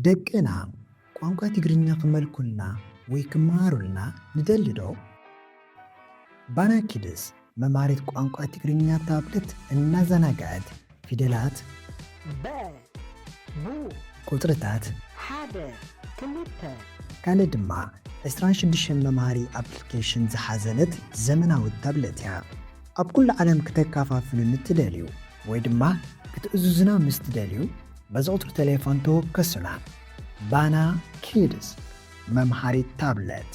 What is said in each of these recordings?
ደቅና ቋንቋ ትግርኛ ክመልኩልና ወይ ክመሃሩልና ንደሊ ዶ? ባና ኪድስ መምሃሪት ቋንቋ ትግርኛ ታብለት እናዘናግዐት ፊደላት፣ በ፣ ቡ፣ ቁጽርታት፣ ሓደ፣ ክልተ፣ ካልእ ድማ ዕስራን ሽዱሽተን መምሃሪ ኣፕሊኬሽን ዝሓዘለት ዘመናዊት ታብለት እያ። ኣብ ኩሉ ዓለም ክተከፋፍሉ ንትደልዩ ወይ ድማ ክትእዝዙና ምስ ትደልዩ፣ በዚ ቁጽሪ ቴሌፎን ተወከሱና። ባና ኪድስ መምሃሪት ታብለት።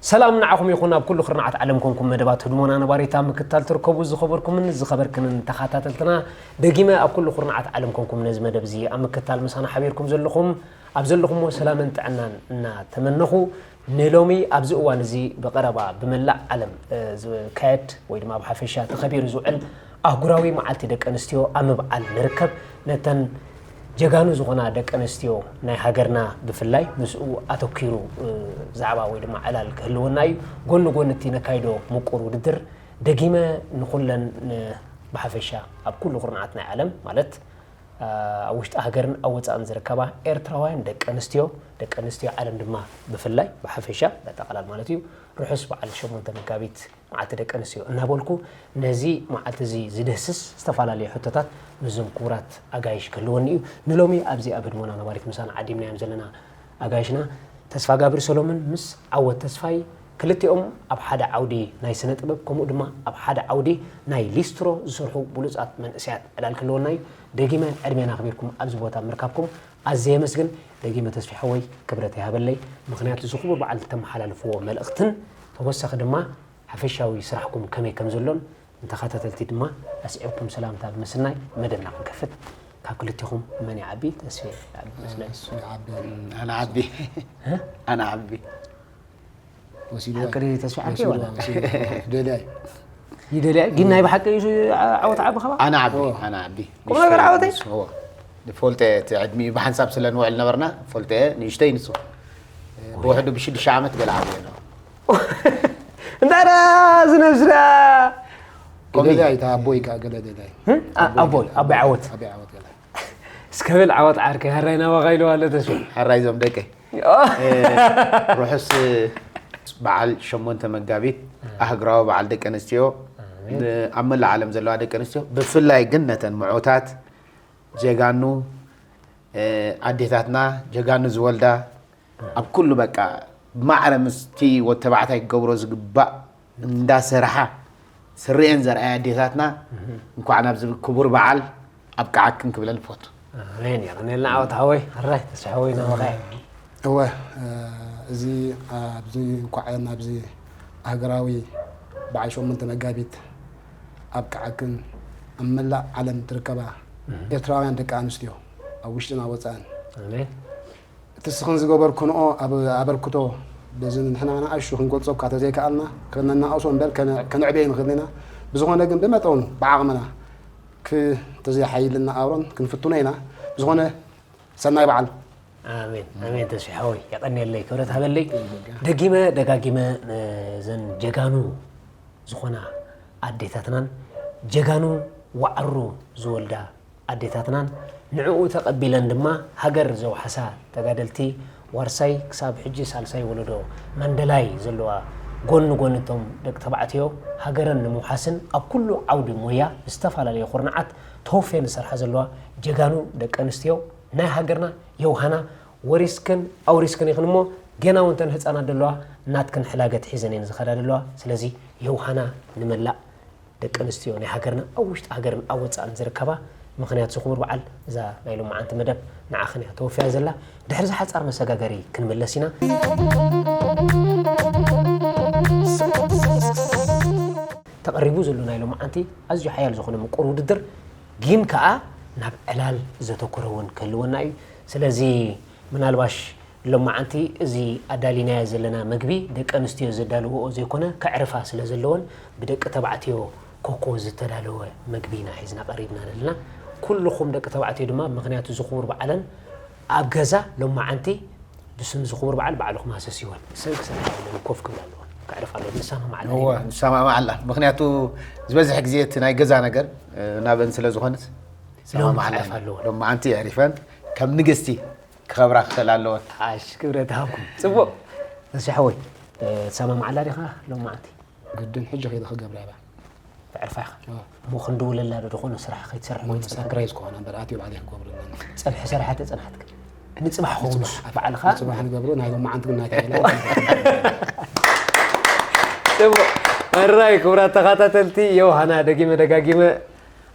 ሰላም ንዓኹም ይኹን፣ ኣብ ኩሉ ክርናዓት ዓለም ኮንኩም መደባት ህድሞና ነባሪታ ምክታል ትርከቡ ዝኸበርኩምን ዝኸበርክንን ተኸታተልትና፣ ደጊመ ኣብ ኩሉ ኩርናዓት ዓለም ኮንኩም ነዚ መደብ እዚ ኣብ ምክታል ምሳና ሓቢርኩም ዘለኹም፣ ኣብ ዘለኹሞ ሰላምን ጥዕናን እናተመነኹ፣ ንሎሚ ኣብዚ እዋን እዚ ብቐረባ ብመላእ ዓለም፣ እ፣ ዝካየድ ወይ ድማ ብሓፈሻ ተኸቢሩ ዝውዕል ኣህጉራዊ መዓልቲ ደቂ ኣንስትዮ ኣብ ምብዓል ንርከብ። ነተን ጀጋኑ ዝኾና ደቂ ኣንስትዮ ናይ ሃገርና ብፍላይ ምስኡ ኣተኲሩ፣ እ፣ ዛዕባ ወይ ድማ ዕላል ክህልወና እዩ። ጎኒ ጎኒ እቲ ነካይዶ ምቁር ውድድር ደጊመ ንኹለን፣ ን-፣ ብሓፈሻ ኣብ ኩሉ ኩርናዓት ናይ ዓለም ማለት፣ እ፣ ኣብ ውሽጢ ሃገርን ኣብ ወጻእን ዝርከባ ኤርትራውያን ደቂ ኣንስትዮ፣ ደቂ ኣንስትዮ ዓለም ድማ ብፍላይ ብሓፈሻ፣ በጠቓላል ማለት እዩ፣ ርሑስ በዓል ሸሞንተ መጋቢት መዓልቲ ደቂ ኣንስትዮ እናበልኩ፣ ነዚ መዓልቲ እዚ ዝድህስስ ዝተፈላለዩ ሕቶታት ምስዞም ክቡራት ኣጋይሽ ክህልወኒ እዩ። ንሎሚ ኣብዚ ኣብ ህድሞና ነባሪት ምሳና ዓዲምናዮም ዘለና ኣጋይሽና ተስፋጋብር ሰሎምን ምስ ዓወት ተስፋይ፣ ክልቲኦም ኣብ ሓደ ዓውዲ ናይ ስነ ጥበብ፣ ከምኡ ድማ ኣብ ሓደ ዓውዲ ናይ ሊስትሮ ዝሰርሑ ብሉጻት መንእሰያት ዕላል ክህልወና እዩ። ደጊመ ዕድሜና ኣኽቢርኩም ኣብዚ ቦታ ምርካብኩም ኣዝየ የመስግን። ደጊመ ተስፊ ሓወይ፣ ክብረት ይሃበለይ። ምኽንያቱ እዚ ክቡር በዓል እተመሓላልፍዎ መልእኽትን ተወሳኺ ድማ ሓፈሻዊ ስራሕኩም ከመይ ከም ዘሎን ንተኸታተልቲ ድማ ኣስዒብኩም ሰላምታ ብምስናይ መደብና ክንከፍት። ካብ ክልቲኹም መን ይዓቢ? ተስፌ ይዓቢ መስለኒ። እሱ ይዓቢ። ኣነ ዓቢ። እ? ኣነ ዓቢ። ወሲድዋ። ሓቂ ድዩ ተስፋ ዓቢ ወሲድዋ፣ ወላ? ወሲድዋ። ደልያ እዩ። ይደልያ፣ ግን ናይ ብሓቂ እዩ ዓወት ዓቢ ኸባ? ኣነ ዓቢ፣ ኦ። ኣነ ዓቢ። ቁም ነገር ዓወተይ? ንሱ፣ እዎ። ንፈልጦ እቲ ዕድሚኡ ብሓንሳብ ስለ ንውዕል ነበርና፣ ፈልጦ ንእሽተይ ንሱ። ብውሕዱ ብሽዱሽተ ዓመት ገለ ዓብየ ኣለኹ። እንታይ ደኣ እዚ ነብሲ ደኣ? ቆሚ። ገለ ኣይታ ኣቦይ ከኣ ገለ ደላይ። ህም? ኣ-፣ ኣቦይ፣ ኣቦይ ዓወት። ኣቦይ ዓወት ገለ። እስከ በል ዓወት ዓርከይ፣ ሃራይ ናባኻ ኢልዋ ኣሎ ተስፋ። ሃራይ እዞም ደቀይ። ኦ። እ፣ ርሑስ በዓል ሸሞንተ መጋቢት፣ ኣሜን። ኣህግራዊ በዓል ደቂ ኣንስትዮ፣ ኣሜን። ን-፣ ኣብ መላእ ዓለም ዘለዋ ደቂ ኣንስትዮ፣ ብፍላይ ግን ነተን ምዑታት፣ ጀጋኑ፣ እ፣ ኣዴታትና፣ ጀጋኑ ዝወልዳ፣ ኣብ ኩሉ በቃ ማዕረ ምስቲ ወዲ ተባዕታይ ክገብሮ ዝግባእ እንዳሰርሓ ስሪኤን ዘርኣያ ኣዴታትና፣ እህ። እንኳዕ ናብዚ ክቡር በዓል ኣብቅዓክን ክብለን እፈቱ። ኣሜን። የቐንየልና ዓወት ሓወይ። ሕራይ ተስፋ ሓወይ ናባኻ። እወ፣ እ፣ እዚ ኣብዚ እንኳዕ ናብዚ ሃገራዊ በዓል ሸሞንተ መጋቢት ኣብቅዓክን ኣብ መላእ ዓለም ትርከባ እህ። ኤርትራውያን ደቂ ኣንስትዮ ኣብ ውሽጥን ኣብ ወጻእን ኣሜን። እቲ ስኽን ዝገበርክንኦ ኣብ ኣበርክቶ በዚ ንሕና ንኣሹ ክንገልጾ እኳ ተዘይከኣልና፣ ከነናእሶ እምበር ከነ-፣ ከነዕበዮ ንኽእል ኢና። ብዝኾነ ግን ብመጠኑ ብዓቕምና ክ-፣ እንተዘይሓይልና ኣሮን ክንፍትኖ ኢና። ብዝኾነ ሰናይ በዓል። ኣሜን፣ ኣሜን። ተስፋ ሓወይ፣ የቐንየለይ፣ ክብረት ሃበለይ። ደጊመ ደጋጊመ፣ እ፣ ዘን ጀጋኑ ዝኾና ኣዴታትናን ጀጋኑ ዋዕሩ ዝወልዳ ኣዴታትናን ንዕኡ ተቐቢለን ድማ ሃገር ዘውሓሳ ተጋደልቲ ዋርሳይ ክሳብ ሕጂ ሳልሳይ ወለዶ ማንደላይ ዘለዋ ጎኒ ጎኒ እቶም ደቂ ተባዕትዮ ሃገረን ንምውሓስን ኣብ ኩሉ ዓውዲ ሞያ ብዝተፈላለየ ኩርናዓት ተወፍየን ዝሰርሓ ዘለዋ ጀጋኑ ደቂ ኣንስትዮ ናይ ሃገርና የውሃና ወሪስክን ኣውሪስክን ኢኽን እሞ፣ ገና እውን እተን ህፃናት ዘለዋ ናትክን ሕላገት ሒዘን እየን ዝኸዳ ዘለዋ። ስለዚ የውሃና ንመላእ ደቂ ኣንስትዮ ናይ ሃገርና ኣብ ውሽጢ ሃገርን ኣብ ወፃእን ዝርከባ፣ ምኽንያቱ እዚ ክቡር በዓል እዛ ናይ ሎማዓንቲ መደብ ንዓኽን እያ ተወፍያ ዘላ። ድሕሪ እዚ ሓፃር መሰጋገሪ ክንምለስ ኢና። ተቐሪቡ ዘሎ ናይ ሎማዓንቲ ኣዝዩ ሓያል ዝኾነ ምቁር ውድድር ግን ከኣ ናብ ዕላል ዘተኮረ እውን ክህልወና እዩ። ስለዚ ምናልባሽ ሎማዓንቲ እዚ ኣዳሊናዮ ዘለና መግቢ ደቂ ኣንስትዮ ዘዳለውኦ ዘይኮነ፣ ከዕርፋ ስለ ዘለወን ብደቂ ተባዕትዮ ኮኮ ዝተዳለወ መግቢ ኢና ሒዝና ቀሪብና ዘለና። ኩልኹም ደቂ ተባዕትዮ ድማ ብምኽንያት እዚ ክቡር በዓለን ኣብ ገዛ ሎማዓንቲ ብስም እዚ ክቡር በዓል ባዕልኹም ሃሰስይወን። ሰብ ክሰርሓ የለን፣ ኮፍ ክብላ ኣለወን። ከዕርፋ ኣለዎ። ንሰማማዕ ኣለና። እወ፣ ንሰማማዕ ኣላ። ምኽንያቱ ዝበዝሕ ግዜ እቲ ናይ ገዛ ነገር፣ እ፣ ናበን ስለ ዝኾነት፣ ሎሚ ሰማማዕ ኣላ። ከዕርፋ ኣለዎ። ሎሚ መዓንቲ የዕሪፈን ከም ንግስቲ ክኸብራ ክኽእል ኣለወን። ዓሽ፣ ክብረት ሃብኩም። ጽቡቕ። እሺ ሓወይ፣ እ፣ ትሰማማዕ ኣላ ዲኻ ሎሚ መዓንቲ? ግድን ሕጂ ከይደ ክገብራ እያ። ተዕርፋ ኢኻ። እወ። እሞ ክንድውለላ ዶ ዝኾነ ስራሕ ከይትሰርሕ እሞ ወይ ትሰርሕ? ሳፕራይዝ ክኾና እምበር ኣትዮ ባዕለይ ክገብረለን። ጸብሒ ሰሪሓ ተጸንሓት ግን። ንጽባሕ ኸውን ንጽባሕ። ባዕልኻ። ንጽባሕ ንገብሮ፣ ናይ ሎማዓንቲ ግን ናይታ ኢላ። ጽቡቕ። ሕራይ ክቡራት ተኸታተልቲ ዮሃና፣ ደጊመ ደጋጊመ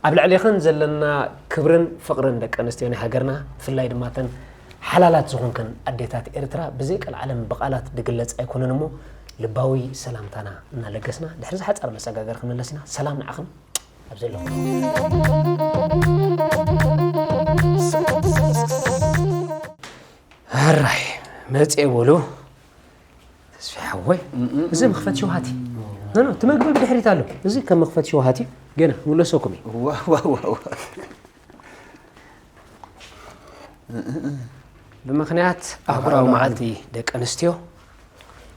ኣብ ልዕሌኽን ዘለና ክብርን ፍቕርን ደቂ ኣንስትዮ ናይ ሃገርና፣ ብፍላይ ድማ እተን ሓላላት ዝኾንክን ኣዴታት ኤርትራ ብዘይ ቀልዓለም ብቓላት ድግለጽ ኣይኮነን እሞ ልባዊ ሰላምታና እናለገስና ድሕሪ ዝሓጸረ መሰጋገሪ ክንምለስ ኢና። ሰላም ንዓኽን ኣብ ዘለኹም። ሕራይ መጽኤ በሉ። ተስፋ ሓወይ፣ እዚ መኽፈት ሸውሃት እዩ። ኖ፣ ኖ፣ እቲ መግቢ ብድሕሪት ኣሎ። እዚ ከም መኽፈት ሸውሃት እዩ። ገና ምለሰኩም እዩ። ዋ፣ ዋ፣ ዋ፣ ዋ። ብምኽንያት ኣህጉራዊ ኣህጉራዊ መዓልቲ ደቂ ኣንስትዮ፣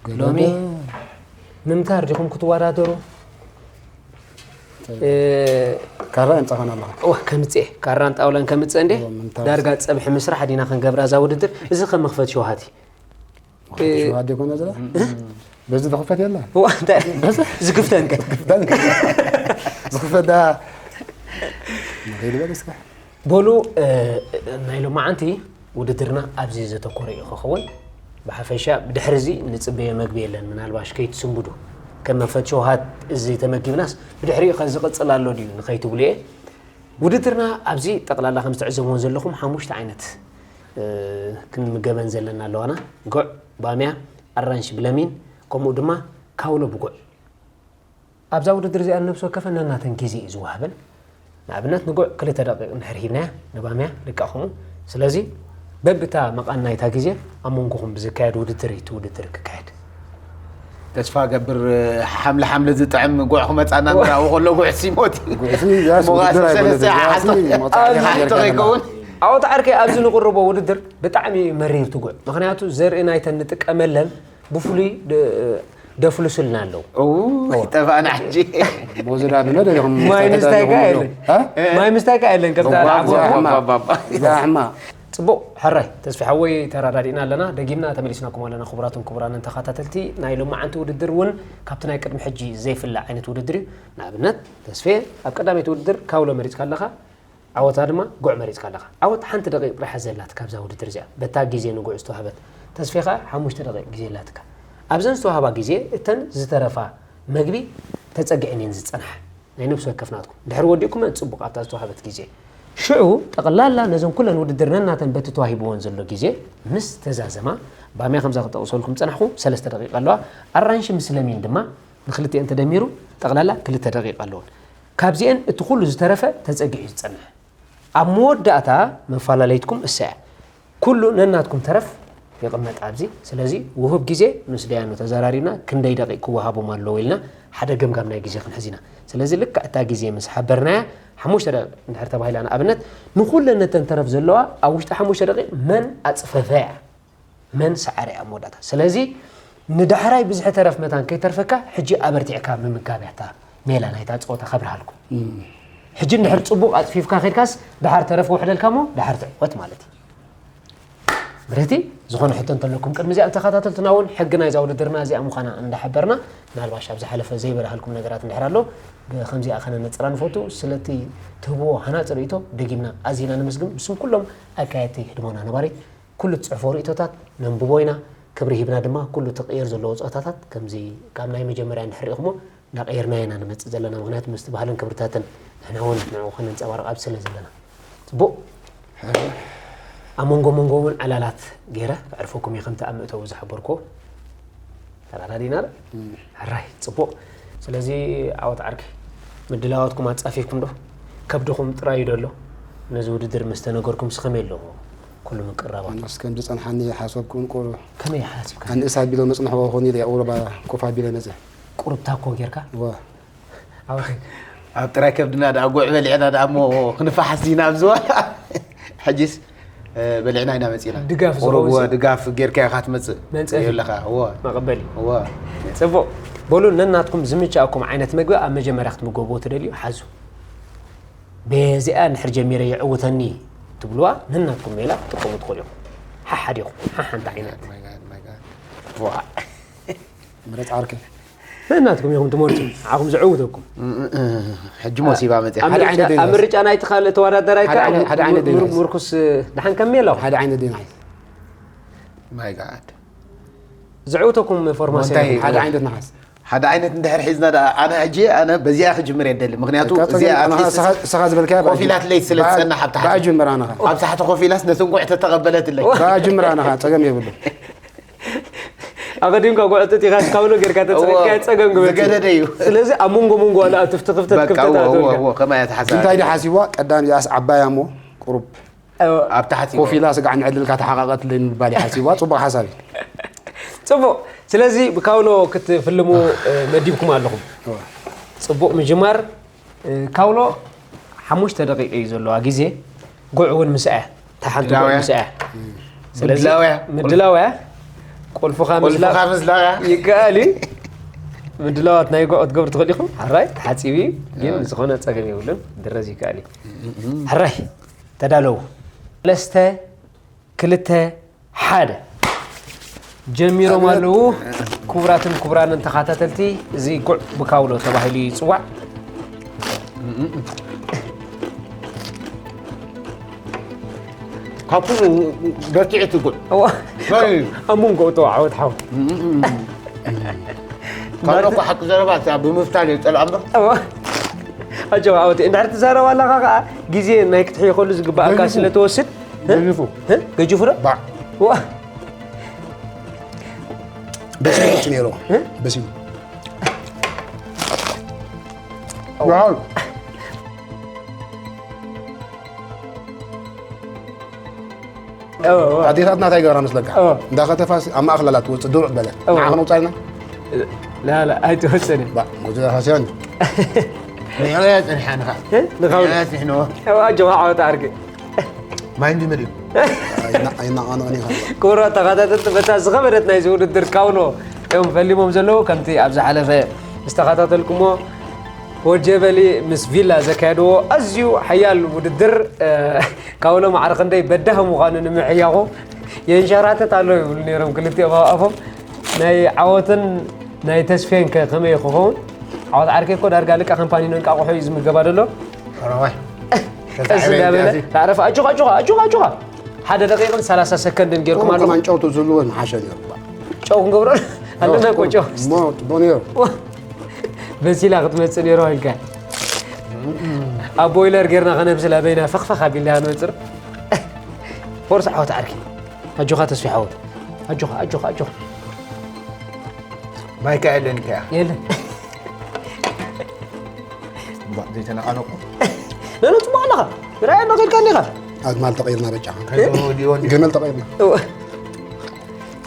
ገለ ሎሚ ዶ? ምምታር ዲኹም ክትወዳደሩ? እ፣ ካራ የምጻኻን ኣለኻ? እዋ፣ ከምጽኤ፣ ካራን ጣውላን ከምጽእ እንዴ? እዋ፣ ምምታር። ዳርጋ ጸብሒ ምስራሕ ዲና ክንገብራ እዛ ውድድር። እዚ ከም መኽፈት ሸውሃት እዩ። መኽፈት እ፣ ሸውሃት ዲኮነ ዝላ? እ? በዚ ዝኽፈት የላ? እዋ፣ እንታይ? በዚ? ዝክፍተን ከ? ዝክፍተን ከ? ዝኽፈት ዳ? ንኸይድ በል እስከ። በሉ፣ እ፣ ናይ ሎማዓንቲ ውድድርና ኣብዚ ዘተኮረ እዩ ክኸውን። ብሓፈሻ ብድሕሪ እዚ ንጽበዮ መግቢ የለን፣ ምናልባሽ ከይትስንብዱ። ከም መኽፈት ሸውሃት እዚ ተመጊብናስ ብድሕሪኡ ከ ዝቕጽል ኣሎ ድዩ ንኸይትብሉ እየ። ውድድርና ኣብዚ ጠቕላላ ከም ዝተዕዘብዎ ዘለኹም ሓሙሽተ ዓይነት፣ እ፣ ክንምገበን ዘለና ኣለዋና። ጉዕ፣ ባምያ፣ ኣራንሺ ብለሚን፣ ከምኡ ድማ ካውሎ ብጉዕ። ኣብዛ ውድድር እዚኣ ንነብሲ ወከፈን ነናተን ግዜ እዩ ዝወሃበን። ንኣብነት ንጉዕ ክልተ ደቂቕ እንድሕር ሂብናያ፣ ንባምያ ልክዕ ከምኡ። ስለዚ በብታ መቓን ናይታ ግዜ ኣብ መንጎኹም ብዝካየድ ውድድር እዩ እቲ ውድድር ክካየድ። ተስፋ ገብር፣ ሓምለ ሓምለ ዝጥዕም ጉዕ ክመጻና እንዳ ከሎ ጉዕ ሲሞት እዩ። ጉዕ ሲ ያስ ሞቓስ ውድድር ኣይኮነትን። ሰለስተ ያስ ሓሶት። መቕጻዕቲ ኣብዚ ጌርካ ሓንቲ ኣለኻ። ከይከውን። ዓወት ዓርከይ ኣብዚ ንቕርቦ ውድድር ብጣዕሚ መሪር ትጉዕ። ምኽንያቱ ዘርኢ ናይተን ንጥቀመለን ብፍሉይ ደ-፣ ደፍልሱልና ኣለዉ። ኡ፣ ጠፋእና ሕጂ። ሞዝዳ ብመደ ኢኹም ማይ ምስታይ ከ ተጠቀሙ የለን። ሃ? ማይ ምስታይ ከ የለን፣ ከምታ እዋ፣ ኣብ እዋ፣ እዋ፣ እዋ፣ እዋ። ጽቡቕ፣ ሕራይ፣ ተስፊ ሓወይ ተራዳዲእና ኣለና። ደጊምና ተመሊስናኩም ኣለና። ክቡራትን ክቡራንን ተኸታተልቲ፣ ናይ ሎማዓንቲ ውድድር እውን ካብቲ ናይ ቅድሚ ሕጂ ዘይፍለ ዓይነት ውድድር እዩ። ንኣብነት፣ ተስፌ ኣብ ቀዳመይቲ ውድድር ካውሎ መሪጽካ ኣለኻ። ዓወታ ድማ ጉዕ መሪጽካ ኣለኻ። ዓወት ሓንቲ ደቂቕ ጥራሕ ዘላትካ ኣብዛ ውድድር እዚኣ፣ በታ ግዜ ንጉዕ ዝተዋህበት። ተስፌ ኸኣ ሓሙሽተ ደቂቕ ግዜ ኣላትካ። ኣብዘን ዝተዋህባ ግዜ፣ እተን ዝተረፋ መግቢ ተጸጊዐን እየን ዝጸንሓ። ናይ ነፍሲ ወከፍ ናትኩም። ድሕሪ ወዲእኩመን ጽቡቕ ኣብታ ዝተዋህበት ግዜ። ሽዑ፣ ጠቕላላ ነዘን ኩለን ውድድር ነናተን በቲ ተዋሂብወን ዘሎ ግዜ ምስ ተዛዘማ፣ ባምያ ከምዛ ክጠቕሰልኩም ጸናሕኩ፣ ሰለስተ ደቂቕ ኣለዋ። ኣራንሺ ምስ ለሚን ድማ ንክልቲኤን ተደሚሩ ጠቕላላ ክልተ ደቂቕ ኣለወን። ካብዚኤን እቲ ኩሉ ዝተረፈ ተጸጊዑ ዝጸንሕ። ኣብ መወዳእታ መፈላለይትኩም እሳ እያ። ኩሉ ነናትኩም ተረፍ ይቕመጥ ኣብዚ። ስለዚ ውሁብ ግዜ ምስ ደያኑ ተዘራሪብና ክንደይ ደቂቕ ክወሃቦም ኣለዎ ኢልና ሓደ ገምጋም ናይ ግዜ ክንሕዝ ኢና። ስለዚ ልክዕ እታ ግዜ ምስ ሓበርናያ ሓሙሽተ ደቂቕ እንድሕር ተባሂላ ንኣብነት ንኹለን ነተን ተረፍ ዘለዋ ኣብ ውሽጢ ሓሙሽተ ደቂቕ መን ኣጽፈፈ እያ። መን ሰዓረ ኣብ መወዳእታ። ስለዚ ንዳሕራይ ብዝሒ ተረፍ መታን ከይተርፈካ ሕጂ ኣበርቲዕካ ምምጋብ እያ እታ ሜላ ናይታ ጸወታ ከብርሃልኩም። እም። ሕጂ እንድሕር ጽቡቕ ኣጽፊፍካ ከድካስ ደሓር ተረፍ ውሕደልካ እሞ ደሓር ትዕወት ማለት እዩ። ብረቲ ዝኾነ ሕቶ እንተለኩም ቅድሚ እዚኣ ንተኸታተልትና እውን ሕጊ ናይዛ ውድድርና እዚኣ ምዃና እንዳሓበርና ምናልባሽ ኣብ ዝሓለፈ ዘይበራሃልኩም ነገራት እንድሕር ኣሎ ብኸምዚኣ ከነነጽራ ንፈቱ። ስለቲ ትህብዎ ሃናጺ ርእይቶ ደጊምና ኣዚና ነመስግን። ብስም ኩሎም ኣካየድቲ ህድሞና ነባሪት ኩሉ ትጽሕፎ ርእይቶታት ነንብቦ ኢና። ክብሪ ሂብና ድማ ኩሉ እቲ ቅየር ዘለዎ ጸወታታት ከምዚ ካብ ናይ መጀመርያ እንድሕር ርኢኹሞ እናቐየርና ኢና ንመጽእ ዘለና። ምኽንያቱ ምስቲ ባህልን ክብርታትን ንሕና እውን ንዕኡ ከነንጸባርቕ ኣብዚ ስለ ዘለና። ጽቡቕ። ኣብ መንጎ መንጎ እውን ዕላላት ገይረ ከዕርፈኩም እየ ከምቲ ኣብ መእተዊ ዝሓበርኩዎ። ተረዳዲና ዶ? እም። ሕራይ፣ ጽቡቕ። ስለዚ ዓወት ዓርከይ፣ ምድላዋትኩም ኣጻፊፍኩም ዶ? ከብድኹም ጥራይ እዩ ዶ ኣሎ? ነዚ ውድድር ምስ ተነገርኩም ሲ ከመይ ኣሎ? ኩሉ ምቅርራባቱ። ኣነስ ከም ዝጸንሓኒ ሓሰብኩ፣ እንቁ-፣ ከመይ ሓሲብካ? ኣንእስ ኣቢሎ መጽንሕዎ ኾን ኢለ ኣውሮባ ኮፍ ኣቢለ መጸ። ቁሩብ ታኮ ጌርካ? እወ። ዓወት። ኣብ ጥራይ ከብድና ደኣ ጉዕ በሊዕና ደኣ እሞ ክንፋሓስ ኢና ኣብዚ ዋላ። ሕጂስ፣ እ፣ በሊዕና ኢና መጺና። ድጋፍ ቁሩብ ዝኸውን እወ፣ ሲ- ድጋፍ ጌርካ ኢኻ ትመጽእ። መንጸፊ። ኣለኻ፣ እወ። መቐበሊ። እወ። ጽቡቕ። በሉ፣ ነናትኩም ዝምችኣኩም ዓይነት መግቢ ኣብ መጀመርያ ክትምገብዎ ትደልዩ ሓዙ። በዚኣ እንድሕር ጀሚረ የዕውተኒ ትብልዋ፣ ነናትኩም ሜላ ክትጥቀሙ ትኽእሉ ኢኹም። ሓሓዲኹም፣ ሓሓንቲ ዓይነት። ዋ። ምረጽ ዓርከይ። ነናትኩም ኢኹም ትመርጹ፣ ንዓኹም ዘዕውተኩም። ሕጂ ሞሲባ መጽያ። ኣብ ሓደ ምርጫ- ዓይነት ኣብ ምርጫ ናይቲ ካልእ ተወዳደራይ ሓደ ከኣ ዓይነት- ሓደ ዓይነት ምር- ዲናይስ። ምርኩስ ድሓን ከመይ ኣለኹም? ሓደ ዓይነት ዲናይስ። ማይ ጋድ። ዘዕውተኩም ፎርማሲዮ እንታይ ይኹን። ሓደ ዓይነት ንሓስ። ሓደ ዓይነት እንድሕር ሒዝና ደኣ ኣነ ሕጂ ኣነ በዚኣ ክጅምር የደሊ ምክንያቱ እዚኣ ኣትሊስት ንስኻ ዝበልካያ ኮፍ ኢላትለይ ስለ ዝጸናሕ ኣብ ታሕቲ ብኣ ጅምር ኣነኻ ኣብ ታሕቲ ኮፍ ኢላስ ነቲ እንቋዕ ተተቐበለትለይ ብኣ ጅምር ኣነኻ ጸገም የብሉ ኣቐዲምካ ጉዕጥጥ ኢኻ ካውሎ ጌርካ ተጸቂጥካ ጸገም ግበጽ እዩ። ዝገደደ እዩ ስለዚ ኣብ መንጎ መንጎ ኣላ ትፍቲ ክፍተት በቃ ክፍተት እዎ እዎ ኣትወልካ እዎ ከማይ ኣተሓሳብ እንታይ ዲ ሓሲብዋ ቀዳም ያስ ዓባይ ኣሞ ቁሩብ እዎ። ኣብ ታሕቲ ኮፍ ኢላ ስጋዕ ንዕድልካ ተሓቃቐትለይ ንምባል ይሓሲብዋ ጽቡቕ ሓሳብ እዩ ጽቡቕ። ስለዚ ብካውሎ ክትፍልሙ እ፣ መዲብኩም ኣለኹም። ጽቡቕ ምጅማር። እ፣ ካውሎ ሓሙሽተ ደቂቕ እዩ ዘለዋ ግዜ። ጉዕ እውን ምስኣ እያ። እታ ሓንቲ ጉዕ ምድላው እያ። ምስኣ እያ። ስለዚ ምድላው እያ። ምድላው እያ። ቁልፍኻ ምስላ ቁልፍኻ ምስላው እያ። ይከኣል እዩ። ምድላዋት ናይ ጉዕ ክትገብሩ ትኽእል ኢኹም። ሓራይ ተሓፂቡ እዩ፣ ግን ዝኾነ ፀገም የብሉን። ድረዝ ይከኣል እዩ። ሕራይ ተዳለዉ። ሰለስተ ክልተ ሓደ ጀሚሮም ኣለዉ። ክቡራትን ክቡራንን ተኸታተልቲ፣ እዚ ጉዕ ብካውሎ ተባሂሉ ይፅዋዕ። ካብ ኩሉ በርቲዑ ትጉዕ እዋ፣ ወይ ኣብ መንጎ እቶ ዓወት ሓው ካብ እኮ ሓቂ ዘረባ እታ ብምፍታል እየ ጸልኣ እምበር እዋ፣ ኣጆኻ ዓወት እንድሕር ትዛረብ ኣለኻ ከዓ ግዜ ናይ ክትሕይኸሉ ዝግባኣካ ገዚፉ። ስለ ትወስድ ገዚፉ። ገጅፉ ዶ ባዕ ዋ በሲሉ ነይሩ በሲሉ ኣዴታትና እንታይ ገበራ መስለካ እዎ። እንዳኸተፋ ኣብ ማእኽላላ ትወፅእ ድውዕ በለ እዎ። ንዓ ክንውፃልና ላላ ኣይትወሰነ ወፅእ ሓስያን ንዕያ ጽንሓ ንኻ ንኻው ንዕያ ጽንሕንዎ ኣጆኻ ዓወት ዓርኪ ማይ እንዲምር እዩ ኣይናቐነቐን ኢኻ ክቡራት ተኸታተልቲ በታ ዝኸበደት ናይዚ ውድድር ካውሎ እዮም ፈሊሞም ዘለዉ። ከምቲ ኣብ ዝሓለፈ ዝተኸታተልኩሞ ወጀበሊ ምስ ቪላ ዘካየድዎ ኣዝዩ ሓያል ውድድር እ፣ ካውሎ ማዕረ ክንደይ በዳሂ ምዃኑ ንምሕያኹ የንሸራተት ኣሎ ይብሉ ነይሮም ክልቲኦም ኣብ ኣፎም። ናይ ዓወትን ናይ ተስፌን ከ ከመይ ክኸውን? ዓወት ዓርከይ እኮ ዳርጋ ልቃ ከም ፓኒኖ እንቃቑሖ እዩ ዝምገባ ዘሎ። ረዋይ ቀስ እንዳበለ ታዕረፍ ኣጆኻ ኣጆኻ ኣጆኻ ኣጆኻ ሓደ ደቂቕን ሰላሳ ሰከንድን ጌርኩም ኣለኹም። ከማን ጨው ተዝህልዎ ምሓሸ ነይሩ ጨው ክንገብሮ ኣለና እኮ ጨው እሞ ጽቡቕ ነይሩ በሲላ ክትመጽእ ነይሮ ኢልካ ኣብ ቦይለር ጌርና ከነብስላ በይና ፈኽፈኽ ኣቢልና ንመጽር ፎርስ ዓወት ዓርኪ ኣጆኻ ተስፊ ዓወት ኣጆኻ ኣጆኻ ኣጆኻ ማይካ የለን ከያ የለን ዘይተነቓነቑ ነነ ጽቡቕ ኣለኻ ራእያ ነኺድካ እንዲኻ ኣግማል ተቐይርና በጃ ከይተወዲዎ እንዲ ገመል ተቐይርና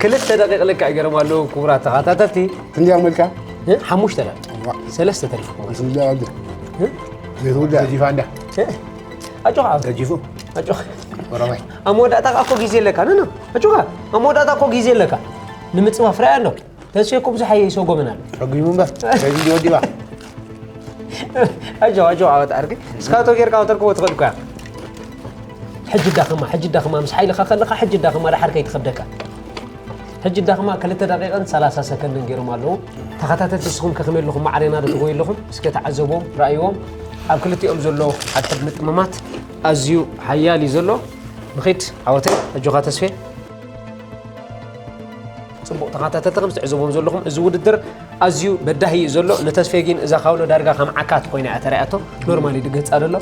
ክልተ ደቂቕ ልክዕ ገይሮም ኣለዉ ክቡራት ተኸታተልቲ ክንደይ ኣመልካ እ? ሓሙሽተ ደቂቕ ሰለስተ ተሪፉ ዝውዳ ኣለ ዘይትውዳ ገዚፋ እንዳ ኣጆኻ ዓወት ገዚፉ ኣጆኻ ረዋይ ኣብ መወዳእታ ከኣ እኮ ግዜ ኣለካ ነነ ኣጆኻ ኣብ መወዳእታ እኮ ግዜ ኣለካ ንምፅፋፍ ራእያ ኣሎ ተስፌ እኮ ብዙሕ ኣየ ይሰጎመን ኣሎ ረጊሙ እምበር ገዚዲ ወዲባ ኣጆ ኣጆ ዓወት ዓርኪ እስካቶ ጌርካ ወተርክቦ ትኽእል እኳ ሕጂ ዳኽማ ሕጂ ዳኽማ ምስ ሓይልኻ ከለኻ ሕጂ ዳኽማ ድሓር ከይትኸብደካ ሕጂ ዳኽማ ክልተ ደቂቕን ሰላሳ ሰከንድን ገይሮም ኣለዉ ተኸታተልቲ ንስኹም ከ ከመይ ኣለኹም ማዕሬና ዶ ትጎዩ ኣለኹም እስከ ተዓዘብዎም ረኣይዎም ኣብ ክልቲኦም ዘሎ ሓድሕድ ምጥምማት ኣዝዩ ሓያል እዩ ዘሎ ንኺድ ዓወተይ ኣጆኻ ተስፌ ጽቡቕ ተኸታተልቲ ከም ትዕዘቦም ዘለኹም እዚ ውድድር ኣዝዩ በዳሂ እዩ ዘሎ ንተስፌ ግን እዛ ካውሎ ዳርጋ ከም ዓካት ኮይና እያ ተራእያቶ ኖርማሊ ድገጻ ደሎ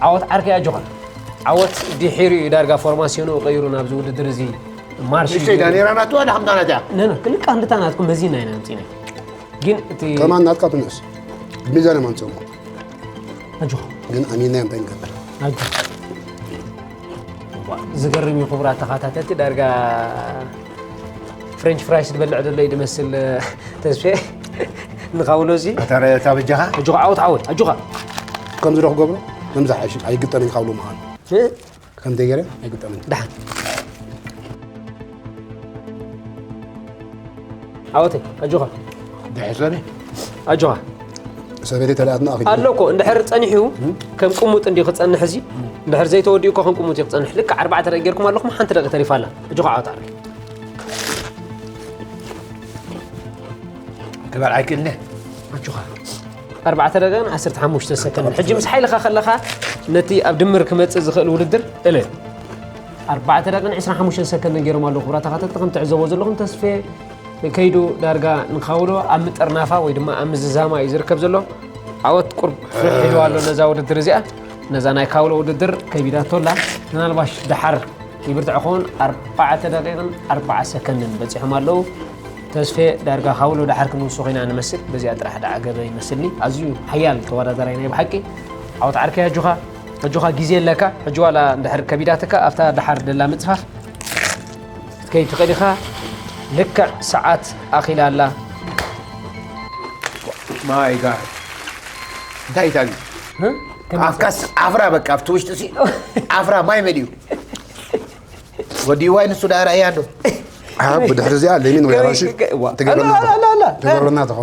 ዓወት ዓርከይ ኣጆኻ ዓወት ድሒሩ እዩ ዳርጋ ፎርማሲዮኑ ቀይሩ ናብዚ ውድድር እዚ ማርሽ ንእሽተይ ዳ ነይራ ናቱ ዋላ ከምታ ናትያ ነነ ክልቃ እንድታ ናትኩም መዚና ኢና ኣምጺና ግን እቲ ከማን ናትካ ትንእስ ሚዛን ማንጽሞ ኣጆኻ ግን ኣሚና እንታይ ንገብር ኣጆ ዝገርም እዩ ክቡራት ተኸታተልቲ ዳርጋ ፍሬንች ፍራይስ ዝበልዕ ዘሎ እዩ ዝመስል ተስፌ ንኻውሎ እዚ እታ በጃኻ ኣጆኻ ዓወት ዓወት ኣጆኻ ከምዚ ዶ ክገብሮ ከምዚ ሓይሽ ኣይግጠምን ካብሎ ምዃኑ ከምዚ ገይረ ኣይግጠምን ደሓን ዓወተይ ኣጆኻ ይሕሰኒ ኣጆኻ ሰበይቲ ተላኣትና ኣኺ ኣሎ እኮ እንድሕር ጸኒሑ ከም ቅሙጥ እንዲ ክጸንሕ እዚ እንድሕር ዘይተወዲኡ እኮ ከም ቅሙጥ እዩ ክጸንሕ። ልክዕ ኣርባዕተ ደቂ ጌርኩም ኣለኹም፣ ሓንቲ ደቂ ተሪፋ ኣላ። ኣጆኻ ዓወት ዓርከይ። ክበልዓ ኣይክእልኒ ኣጆኻ ኣርባዕተ ደቂን ዓሰርተ ሓሙሽተ ሰከንድ። ሕጂ ምስ ሓይልኻ ከለኻ ነቲ ኣብ ድምር ክመጽእ ዝኽእል ውድድር እለ ኣርባዕተ ደቂን ዕስራን ሓሙሽተን ሰከንድን ገይሮም ኣለዉ። ክቡራት ተኸታተልቲ ከም ትዕዘቦ ዘለኹም ተስፌ ከይዱ ዳርጋ ንካውሎ ኣብ ምጥርናፋ ወይ ድማ ኣብ ምዝዛማ እዩ ዝርከብ ዘሎ። ዓወት ቁርብ ፍርሕ ሒዝዋ ኣሎ ነዛ ውድድር እዚኣ። ነዛ ናይ ካውሎ ውድድር ከቢዳቶ ኣላ። ምናልባሽ ደሓር ይብርትዕ ክኸውን ኣርባዕተ ደቂቕን ኣርባዓ ሰከንድን በፂሖም ኣለዉ። ተስፌ ዳርጋ ካውሎ ደሓር ክንውስኾ ኢና ንመስል። በዚኣ ጥራሕ ደኣ ገበ ይመስልኒ። ኣዝዩ ሓያል ተወዳዳራይ ናይ ብሓቂ። ዓወት ዓርከይ ኣጆኻ ኣጆኻ ግዜ ኣለካ። ሕጂ ዋላ እንድሕር ከቢዳትካ ኣብታ ደሓር ደላ ምፅፋፍ ክትከይድ ትኽእል ኢኻ። ልክዕ ሰዓት ኣኺላ ኣላ። ማይ ጋድ እንታይ እዩ ታጊ ኣፍካስ ዓፍራ በቃ ኣብቲ ውሽጢ ሲ ዓፍራ ማይ መሊኡ ወዲ ዋይ ንሱ ዳራ እያ ዶ ብድሕሪ እዚኣ ሌሚን ወይ ኣራንሺ ትገብረና ትኾ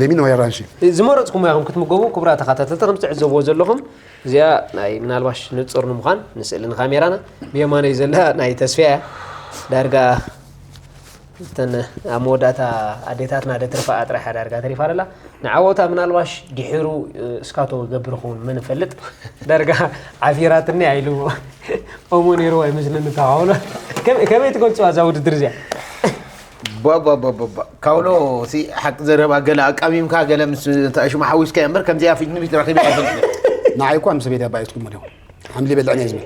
ሌሚን ወይ ኣራንሺ ዝመረፅኩም ኢኹም ክትምገቡ። ክቡራት ተኸታተልቲ ከም ትዕዘብዎ ዘለኹም እዚኣ ናይ ምናልባሽ ንፁር ንምዃን ንስእሊ ንካሜራና ብየማነይ ዘላ ናይ ተስፍያ እያ። ዳርጋ እተን ኣብ መወዳእታ ኣዴታትና ደትርፋኣ ጥራሕ እያ ዳርጋ ተሪፋ ኣላ። ንዓወታ ምናልባሽ ድሒሩ እስካቶ ገብር ኸውን መን ይፈልጥ። ዳርጋ ዓፊራትኒ ኢሉ እሞ ነይሩ ኣይመስለኒ ተኻውሎ። ከመይ ትገልፅዋ እዛ ውድድር እዚኣ? ባባባባባ ካውሎ ሲ ሓቂ ዘረባ ገለ ኣቃሚምካ ገለ ምስ ተሽሙ ሓዊስካ እምበር ከምዚኣ ፊት ንፊት ረኺበ ኣይፈልጥን። ንዓይ እኳ ምስ ቤት ኣባይትኩም ዲኹም ሓምሊ በልዕን እየ ዝብል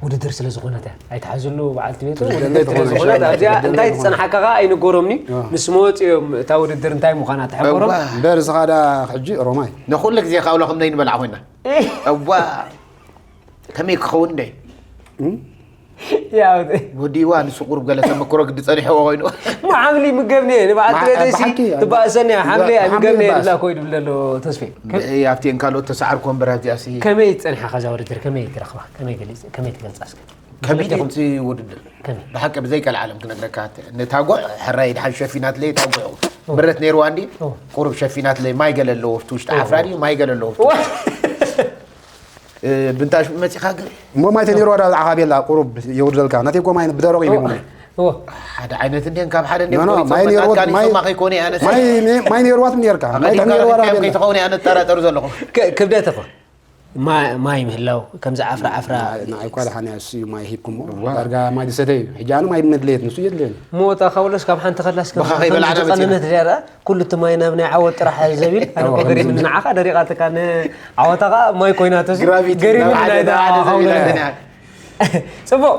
ውድድር ስለ ዝኾነት እያ ኣይትሓዝሉ በዓልቲ ቤቱ። ውድድር ስለ ዝኾነት ኣብዚኣ እንታይ ትፀንሓካ ከዓ ኣይንገሮምኒ። ምስ መወፂ እዮም እታ ውድድር እንታይ ምዃና ትሕብሮም። እምበር እስኻ ዳ ሕጂ ሮማይ ንኩሉ ግዜ ካውሎ ከም ዘይንበልዓ ኮይና እዋ ከመይ ክኸውን እንደ ወዲዋ ንሱ ቁሩብ ገለ ተመክሮ ግዲ ጸኒሕዎ ኮይኑ ሓምሊ ምገብኒ እየ ንበዓልቲ ቤተይሲ ትባእሰኒ እያ። ሓምሊ ኣይምገብኒ እየ ድላ ኮይ ድብል ዘሎ ተስፌ ኣብቲን ካልኦት ተሳዓርኩ ወንበር ኣብዚኣ ሲ ከመይ ጸኒሓ ከዛ ውድድር ከመይ ትረኽባ ከመይ ገሊጽ ከመይ ትገልጻ እስከ ከመይ ኢኹም እቲ ውድድር ብሓቂ ብዘይ ቀልዓለም ክነግረካ ነታ ጉዕ ሕራይ ድሓን ሸፊናትለይ እታ ጉዕ ምረት ነይርዋ እንዲ ቁሩብ ሸፊናትለይ ማይ ገለ ኣለዎ ኣብቲ ውሽጢ ዓፍራ ድዩ ማይ ገለ ኣለዎ ኣብቲ ውሽጢ ብንታሽ መፂኻ ግን እሞ ማይ ተነይርዋ ዳ ዝዓኻብ የላ ቁሩብ የውርደልካ ናተይ እኮ ማይ ብደረቕ ኢሉ ይብሉ ሓደ ዓይነት እንዴን ካብ ሓደ እንዴን ኖ፣ ኖ፣ ማይ ነይርዋ- ማይ- ማይ ከይኮነ ኣነ ማይ ነ- ማይ ነይርዋት ነርካ ማይ ኣቐዲምካ ተነይርዋ ዳ ረኺብካዮም ከይትኸውን እየ ኣነ እጠራጠሩ ዘለኹ ክብደት እኮ ማይ ምህላው ከምዚ ዓፍራ ዓፍራ ንዓይ እኳ ደሓን እያ እሱ እዩ ማይ ሂብኩሞ ዳርጋ ማይ ዝሰተ እዩ ሕጂ ኣነ ማይ መድለየት ንሱ የድልየኒ እሞ እታ ካውለስ ካብ ሓንቲ ከላስ ከም ብኻ ከይበላዕና ዝቐነነት እያ ደኣ ኩሉ እቲ ማይ ናብ ናይ ዓወት ጥራሕ ዘቢል ኣነ እኮ ገሪምኒ ንዓኻ ደሪቓትካ ንዓወታ ኸዓ ማይ ኮይናቶ ግራቪቲ ገሪምኒ ናብ ሓደ ናይ ናብ ሓደ ዘቢላ ደኣ ድንያ። ጽቡቕ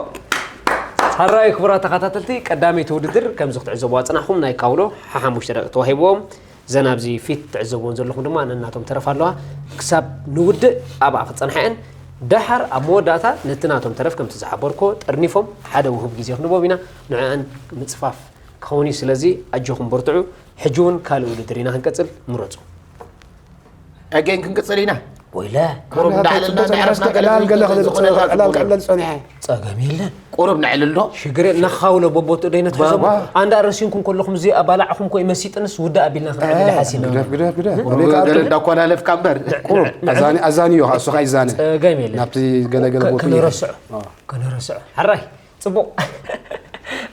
ሕራይ ክቡራት ተኸታተልቲ ቀዳመይቲ ውድድር ከምዚ ክትዕዘብዋ ዝጸናሕኩም ናይ ካውሎ ሓሓሙሽተ ደቂ ተዋሂብዎም ዘን ኣብዚ ፊት ትዕዘብዎን ዘለኹም ድማ ነናቶም ተረፍ ኣለዋ ክሳብ ንውድእ ኣብኣ ክጸንሓ እየን ደሓር ኣብ መወዳእታ ነቲ ናቶም ተረፍ ከምቲ ዝሓበርኮ ጠርኒፎም ሓደ ውሁብ ግዜ ክንቦም ኢና ንዕአን ምጽፋፍ ክኸውን እዩ ስለዚ ኣጆኹም በርትዑ ሕጂ እውን ካልእ ውድድር ኢና ክንቀጽል ምረጹ ኣገን ክንቅጽል ኢና ወይለ ቁሩብ እንዳዕለልና እንዳዕረፍና ገለ ዕላል ገለ ክብል ዝኮነ ዕላል ዕላል ዕላል ጸኒሐ ጸገም የለን ቁሩብ ነዕልሎ ሽግር የለን። ነኻውሎ በቦትኡ ደይነት ሕዞሞ ኣንዳ ረሲንኩም ከለኹም እዚ ኣባላዕኹም ኮ ይመሲጥንስ ውዳእ ኣቢልና ክንዕልል ሓሲብና ግደፍ ግደፍ ግደፍ ቁሩብ ገለ እንዳኳላለፍካ እምበር ቁሩብ ኣዛኒ ኣዛኒ እዩ ከዓ እሱ ከዓ ይዛነ ጸገም የለን ናብቲ ገለ ገለ ቦትኡ ይኸይድ። ክንረስዖ ክንረስዖ ሕራይ ጽቡቕ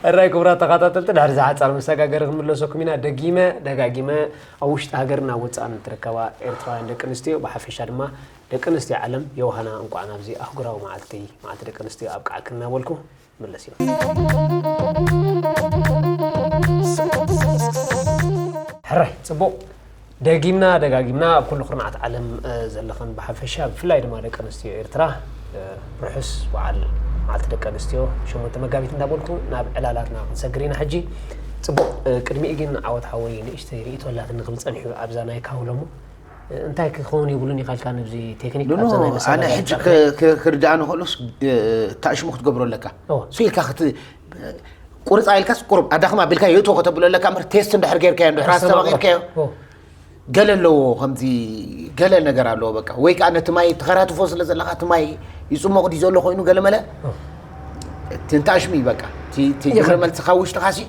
ሕራይ ክቡራት ተኸታተልቲ ድሕሪ ዝሓፃር መሰጋገሪ ክንምለሰኩም ኢና ደጊመ ደጋጊመ ኣብ ውሽጢ ሃገርን ኣብ ወፃእን እትርከባ ኤርትራውያን ደቂ ኣንስትዮ ብሓፈሻ ድማ ደቂ ኣንስትዮ ዓለም ዮሃና እንቋዕ ናብዚ ኣህጉራዊ መዓልቲ መዓልቲ ደቂ ኣንስትዮ ኣብቅዓክን እናበልኩ መለስ ኢና ሕራይ ፅቡቕ ደጊምና ደጋጊምና ኣብ ኩሉ ኩርናዓት ዓለም ዘለኽን ብሓፈሻ ብፍላይ ድማ ደቂ ኣንስትዮ ኤርትራ ርሑስ በዓል መዓልቲ ደቂ ኣንስትዮ ሸሞንተ መጋቢት እንዳበልኩ ናብ ዕላላትና ክንሰግር ኢና ሕጂ ፅቡቕ ቅድሚኡ ግን ዓወት ሓወይ ንእሽተይ ርእቶ ኣላትኒ ክብል ፀኒሑ ኣብዛ ናይ ካውሎሞ እንታይ ክኸውን የብሉን ኢኻልካ ንብዚ ቴክኒክ ኣብዛ ናይ መሰጋገሪ ኣነ ሕጂ ክርዳኣ ንኽእሉስ ታእሽሙ ክትገብሮ ኣለካ ሱ ኢልካ ቁርፃ ኢልካስ ቁሩብ ኣዳኽም ኣቢልካ የእትዎ ከተብሎ ኣለካ እምበር ቴስት እንድሕር ጌርካዮ እንድሕር ኣስተባቂርካዮ ገለ ኣለዎ ከምዚ ገለ ነገር ኣለዎ በቃ ወይ ከዓ ነቲ ማይ ተኸራትፎ ስለ ዘለካ እቲ ማይ ይፅሞቕ ድዩ ዘሎ ኮይኑ ገለ መለ ትንታሽሚ በቃ እቲ ግብረ መልስኻ ውሽጥኻ ሲ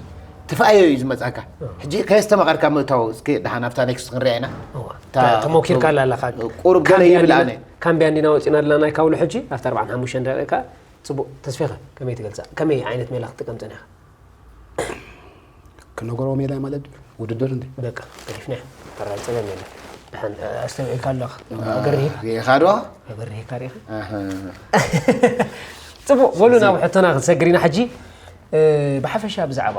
ትፍኣዮ እዩ ዝመጻካ። ሕጂ ከየስተማቐርካ ምእታው፣ እስኪ ደሓን ኣብታ ኔክስት ክንሪኣ ኢና። እዋ። እታ ተ-፣ ተሞኪርካ ኣላ ኣለኻ። ቁሩብ ገለ ካምብያ ይብል እንዲና፣ ኣነ። ካምብያ እንዲና ወጺና ኣለና ናይ ካውሎ ሕጂ፣ ኣብታ ኣርባዓን ሓሙሽተን ደቂቃ። ጽቡቕ፣ ተስፌኸ ከመይ ትገልጻ? ከመይ ዓይነት ሜላ ክትጥቀም ጸኒኻ? ክነገሮ ሜላ ማለት ውድድር እንዴ? በቃ፣ ገዲፍና። ተራ ጸገም የለን። ደሓን፣ ኣስተውዒልካ ኣለኻ። ኣገርሂ። ሪኢኻ ዶ? ኣገርሂካ ሪኢኻ? ኣህ። ጽቡቕ፣ በሉ ናብ ሕቶና ክንሰግር ኢና ሕጂ። እ፣ ብሓፈሻ ብዛዕባ፣